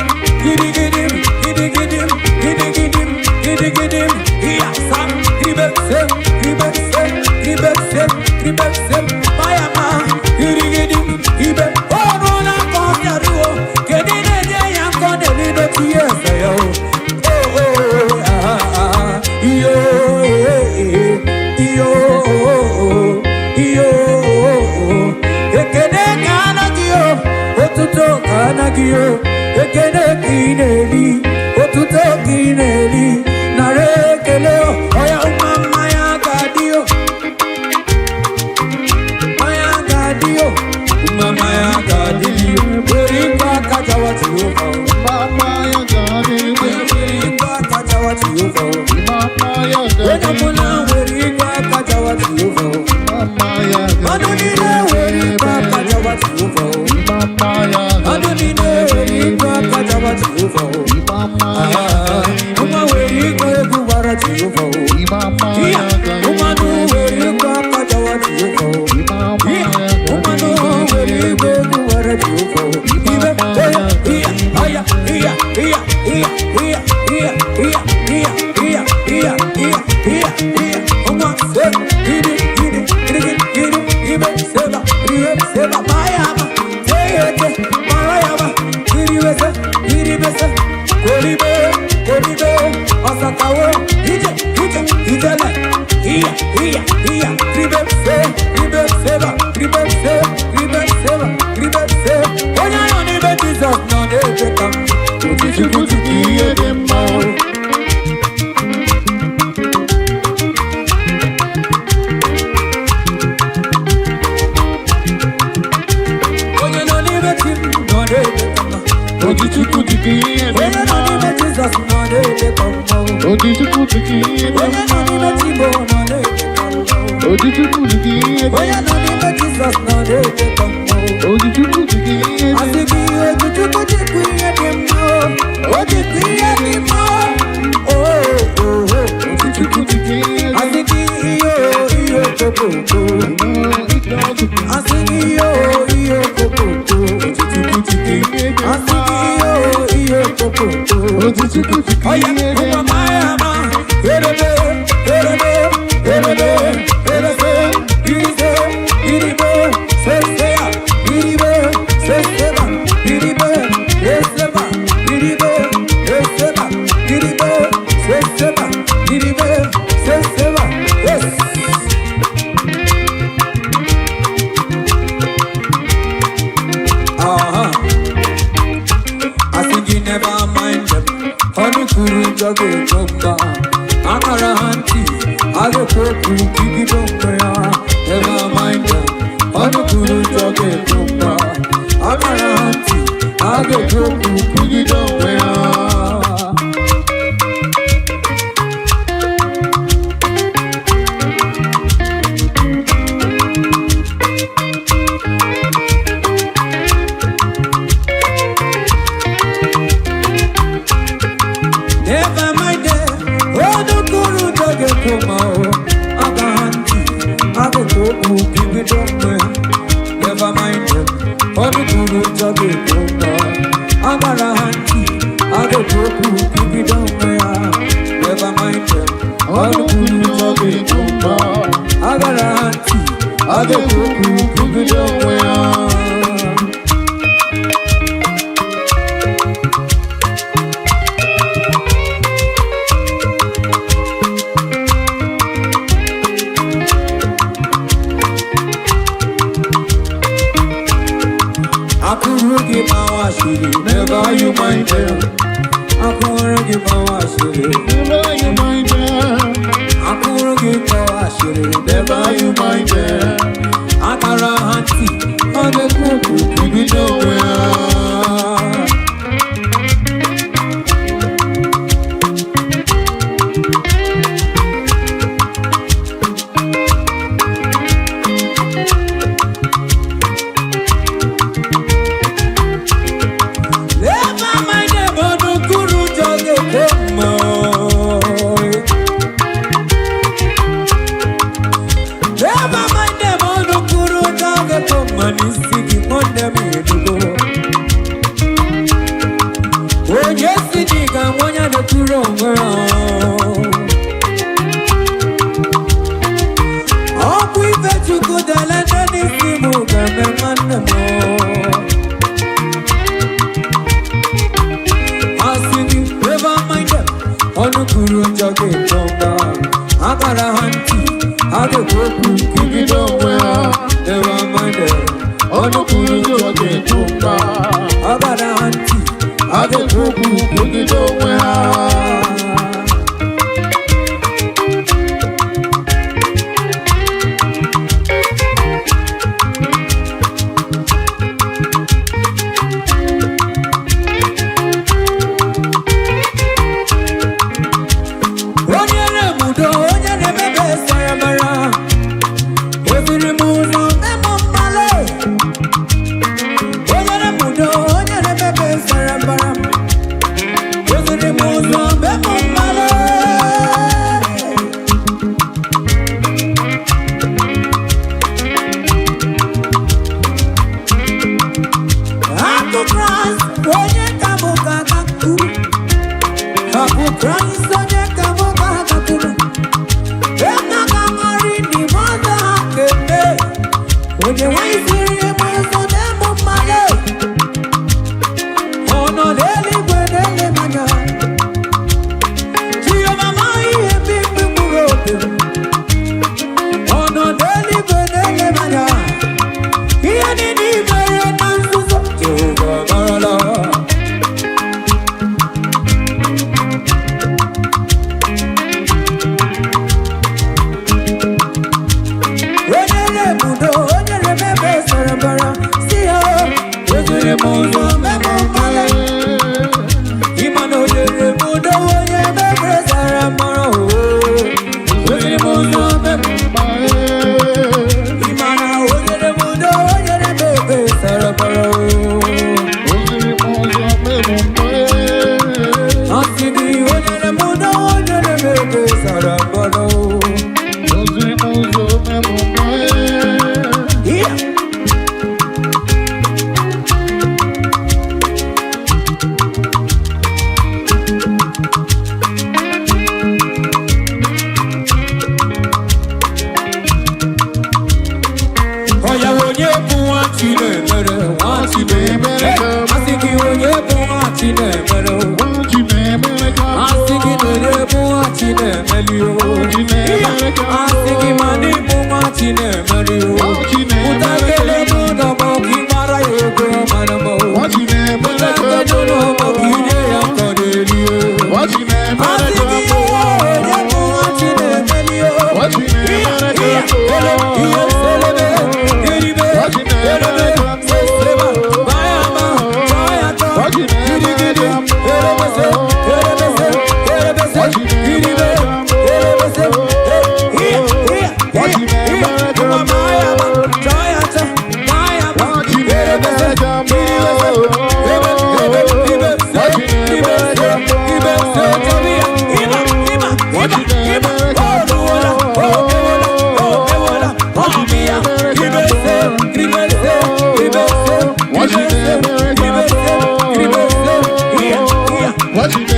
gidigidim gidigidim gidigidim gidigidim iya sam ribesem ribesem ribesem ribesem maya ma gidigidim ibe ọrụ na nkọ bịaruo kedu na-enye ya nkọ na-elido tinye eze ya o. Oh, oh, ah, ah, iyo, eh, eh, iyo, oh, oh, iyo, oh, oh. Ekene ka anaghị o, otuto ka anaghị o, ekene ka ị na-eri, otuto ka ị na-eri, nara ekele o, ọya mma mma ya ga-adị o, mma ya ga-adị o, mma mma ya ga-adị o, were ikwe aka jawa Jehova o. Were ikwe aka jawa Jehova o. Onye ọbụla nwere ikwe aka jawa Jehova o. Mmadụ niile nwere ikwe aka jawa Jehova o. Mmadụ niile nwere ikwe aka jawa Jehova o. Ah, nwa nwere ikwe egwu. Iya, iya, iya, iya, iya, iya. Ngwa, se, iri, iri, iri, iri, ibe, seba, iribe, seba, mayama, teyete, marayama, iribese, iribese, koribe, koribe, ọsakawo, ije, ije, ijele, iya, iya, iya, ribe, se, ribe, seba, ribe, se, ribe, seba, ribe, se. Onye nọ n'ime Jizọs nọ na-ebe ka m. Ojichukwu dịka ihe dị mma. Onye nọ n'ime chi m nọ na-ebe ka mma. Ojichukwu dịka ihe dị Onye nọ mma. n'ime Jizọs nọ na-ebe ka mma. Ojichukwu dịka ihe dị Onye nọ mma. n'ime chi m nọ na-ebe ka mma. Ojichukwu dịka ihe dị Onye nọ n'ime Jizọs nọ na-ebe ka mma. Ojichukwu dịka ihe dị Asị gị Ojichukwu dịkwa ihe dị mma o. O dịkwa ihe dị mma o. O, o, o. Ojichukwu dịka ihe dị Asị gị ihe o, ihe okokoko. mma. Asị gị ihe o, ihe okokoko. Ojichukwu dịka ihe dị Asị mma. gị ihe o, ihe okokoko. Ojichukwu dịka Oya, ihe dị ngwa mma. maya ma, erebe, erebe, erebe, erese, irize, iribe, sesea, iribe, seseba, iribe, eseba, iribe, eseba, iribe, seseba, iribe, seseba, yes. Uh-huh. I think you never mind them. Honey kuru njọ ga-ekwo mba. Akara ha ntị, a ga-ekwu okwu kibido mgbe ha. Never mind them. Honey kuru njọ ga-ekwo mba. Akara ha ntị, a ga-ekwu okwu kibido mgbe ha. Never mind them. Ọnụ kwuru njọ ga-ekwo ma o. Aka ha ntị, a ga-ekwu okwu kibido mgbe ha. Never mind them. Ọnụ kwuru njọ ga-ekwo mma. Agbara ha ntị, a ga-ekwu okwu kibido mgbe ha. Never mind them. Ọnụ kwuru njọ ga-ekwo mma. Agbara ha ntị, a ga-ekwu okwu kibido mgbe ha. Akụrụ gị gbawa asịrị, never you mind them. Akụrụ gị gbawa asịrị, Never you mind them. akụrụ gị gbawa asịrị, Never you mind them. Akara ha ntị, ọ na-ekwu okwu Ibido onwe ha. Never mind them, ọnụ kwuru njọ ga-ekwe mma. Never mind them, ọnụ kwuru njọ ga-ekwe mma n'isi gị, nwanne m edugo. Onye si na ị ga-anwụ onye na-ekwuru onwe ya. Ọkwa ife Chukwu dele nne n'isi m ga-eme nwanne m. Asị gị never mind them. Ọnụ kwuru njọ ga-ekwe mma. Akara ha ntị, ha ga-ekwu okwu Ibido onwe ha. Never mind them. Ọnụ kwuru njọ ga-ekwu mba. Akara ha ntị, A ga-ekwu okwu kwugide onwe ha. Onye na-emudo, onye na-emebe saramara. Eziri m ụzọ memo mmale. Onye na-emudo, onye na-emebe saramara. Eziri m ụzọ m ụzọ mee m mkpali. Ịma na o nyere m udo, onye mebere zara mara o. O ziri m ụzọ mee m. Ịma na o nyere m udo, o nyere m ebe sara mara o. Asị gị o nyere m udo, o nyere m ebe sara mara o. Yeah. Ọya onye bụ nwa Chinemere, nwa Chinemere. Asị gị onye bụ nwa Chinemere o. Asị gị na onye bụ nwa Chinemere o. Asị gị ma ndị bụ nwa Chinemere o. Pụta kele n'ụlọ ma ka ị gbara ya ego mara m o. Pụta kele n'ụlọ ma ka ị nye ya nkọ n'eri o. Asị gị onye bụ nwa Chinemere o.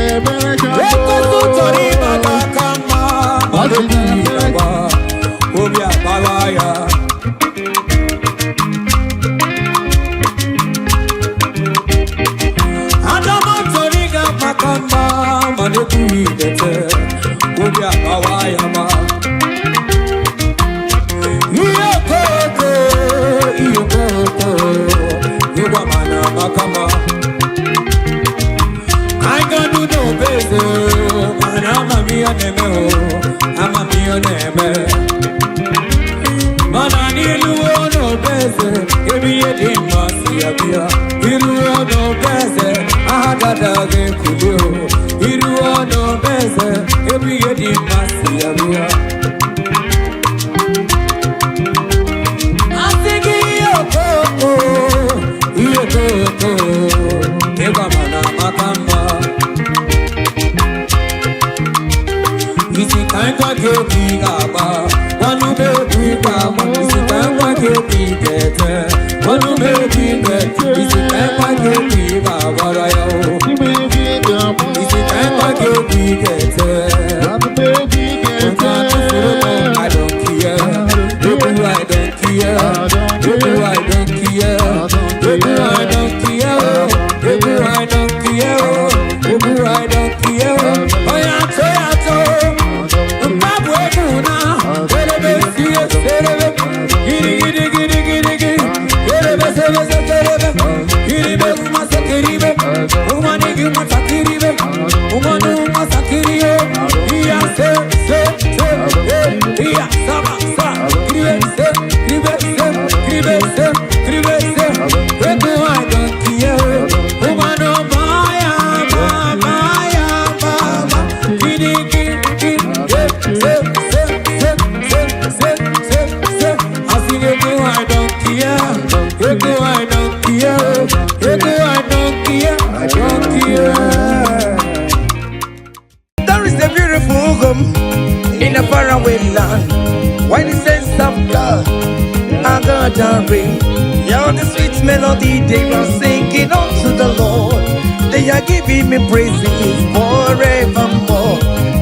Ekwensu chọrọ ịgbada aka mma, mana obi agba, obi agbawa ya. Adama chọrọ ịga maka mma, mana ekwughị idete, obi agbawa ya ma. Ihe okoko, ihe okoko, ịgwa mana maka mma. I can do no better. Mana amamihe na-eme o, amamihe na-eme. Mana n'iluo n'obeze, ebe ihe dị mma si abịa. Iruo n'obeze, aha dada ga-ekuli o. Iruo n'obeze, ebe ihe dị mma si abịa. Asị gị ihe okoko, ihe okoko, ịgwa mana maka mma. Isi ka ngwa gị obi ga-agba, gwanụ m egwu ị ga-agba. Isi ka ngwa gị obi ga-ete, gwanụ m egwu ị ga-ete. Isi ka ngwa gị obi ga-agbara ya o. Isi ka ngwa gị obi ga-ete. Onye atụfuru m, I don't care. Egwu I don't care. Egwu I don't care. Egwu I don't care. Egwu I don't care. Egwu I don't care. Onye atụ ya atụ. Mkpabụ egwu na erebe sie serebe giri giri giri giri giri erebe sebe se serebe iribe umasakiribe umanigi umasakiribe umanu umasakiriye iya se se se e iya sama sa kiribe se kiribe se kiribe se kiribe se egwu I don't care umanu maya maya mama giri giri giri se se se se se se se asị gị egwu I don't care egwu I don't care egwu I don't care I don't care. There is a beautiful home in a faraway land. When the saints of God are gathering, hear the sweet melody they are singing unto the Lord. They are giving me praises forevermore.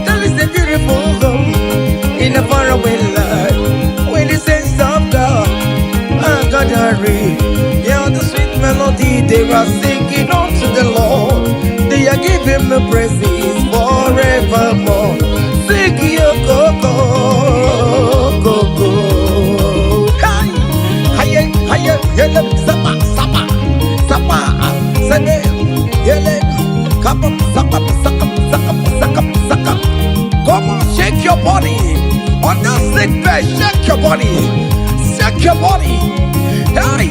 There is a beautiful home in a faraway land. When the saints of God are gathering, hear the sweet melody they are singing unto the Lord. They are giving me praises forevermore. Sing your go go go. Hi, hi, hi, yele, sapa, sapa, sapa, sene, yele, kapa, sapa, saka, saka, saka, saka. Come on, shake your body. On that sick bed, shake your body. Shake your body. Hey,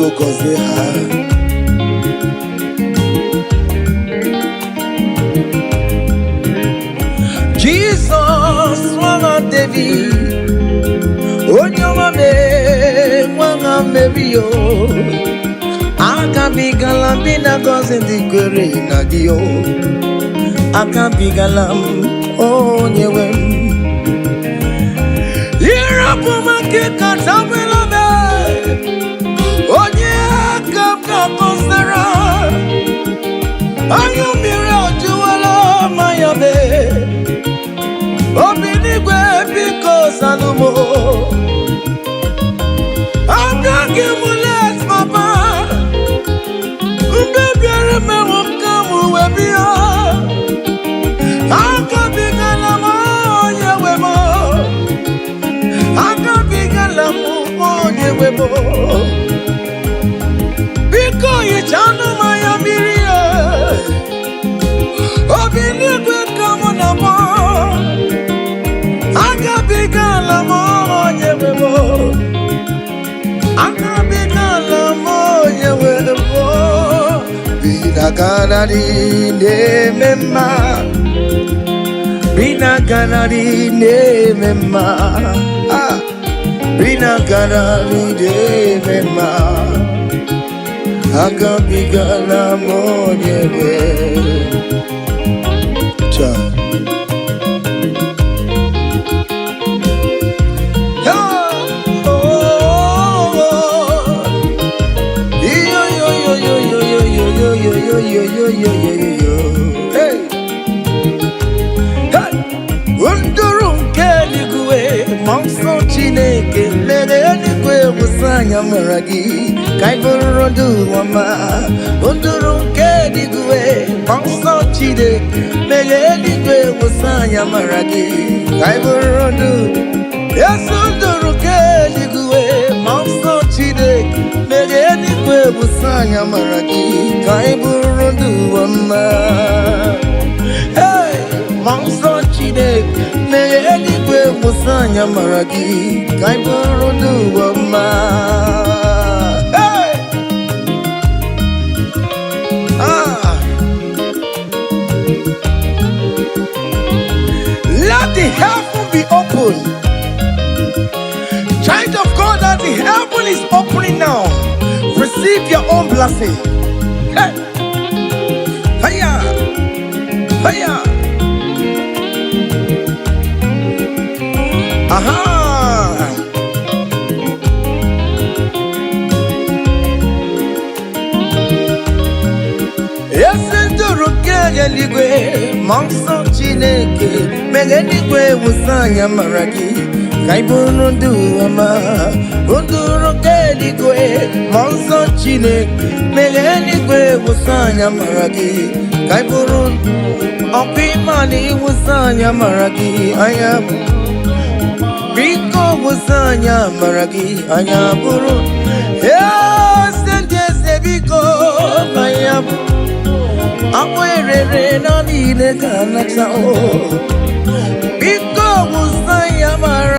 Biko gọzie ha. Jizọs nwa David, onye ọma mee, nwa Meri o, agabigala m na gọzi ndị kwere na gị o, agabigala m onye nwe m. Ịrapụ m aka katabela m, onye aka m ga-akọsara, anya mmiri ọjụwala manya mee. Obi n'igwe biko salumo, agaghị m let papa mgbe bịara mewo ka m wee bịa. Agabigala m onye nwe m, agabigala m onye nwe m. Biko hichanụ m anya mmiri ya. Obi n'igwe ka mụ na mụ, agabigala m onye nwe m, agabigala m onye nwe m. Binaganari na-eme mma, binaganari na-eme mma, ah, binaganari na-eme mma, agabigala m onye nwe. Cha. Ah, oh, oh, oh. Yo, yo, yo, yo, yo, yo, yo, yo, yo, yo, yo, yo, yo, yo, yo. Hey, hey. Nduru nke eluigwe, ma nsọ Chineke mere eluigwe wụsa anya mara gị ka ị bụrụ ndụ ọma. Nduru nke eluigwe, ma nsọ Chineke mere eluigwe wụsa anya mara gị ka ị bụrụ ndụ. Yesu nduru nke eluigwe, ma nsọ Chineke mere eluigwe wụsa anya mara gị ka ị bụrụ ndụ ọma. Hey, ma nsọ Chineke mere eluigwe wụsa anya mara gị ka ị bụrụ ndụ ọma. Hey! Ah! Let the heaven be open. Child of God, as the heaven is opening now, receive your own blessing. Hey! Hiya! Hiya! Aha! Esi nduru nke eluigwe, ma nsọ Chineke mere eluigwe wụsa anya mara gị ka ị bụrụ ndụ ọma. Nduru nke eluigwe, ma nsọ Chineke mere eluigwe wụsa anya mara gị ka ị bụrụ ọkwa ịma na ịwụsa anya mara gị anya, biko wụsa anya mara gị anya bụrụ eze ndị eze, biko anya bụ akpụ erere na niile ga-anata o. Biko wụsa ya mara.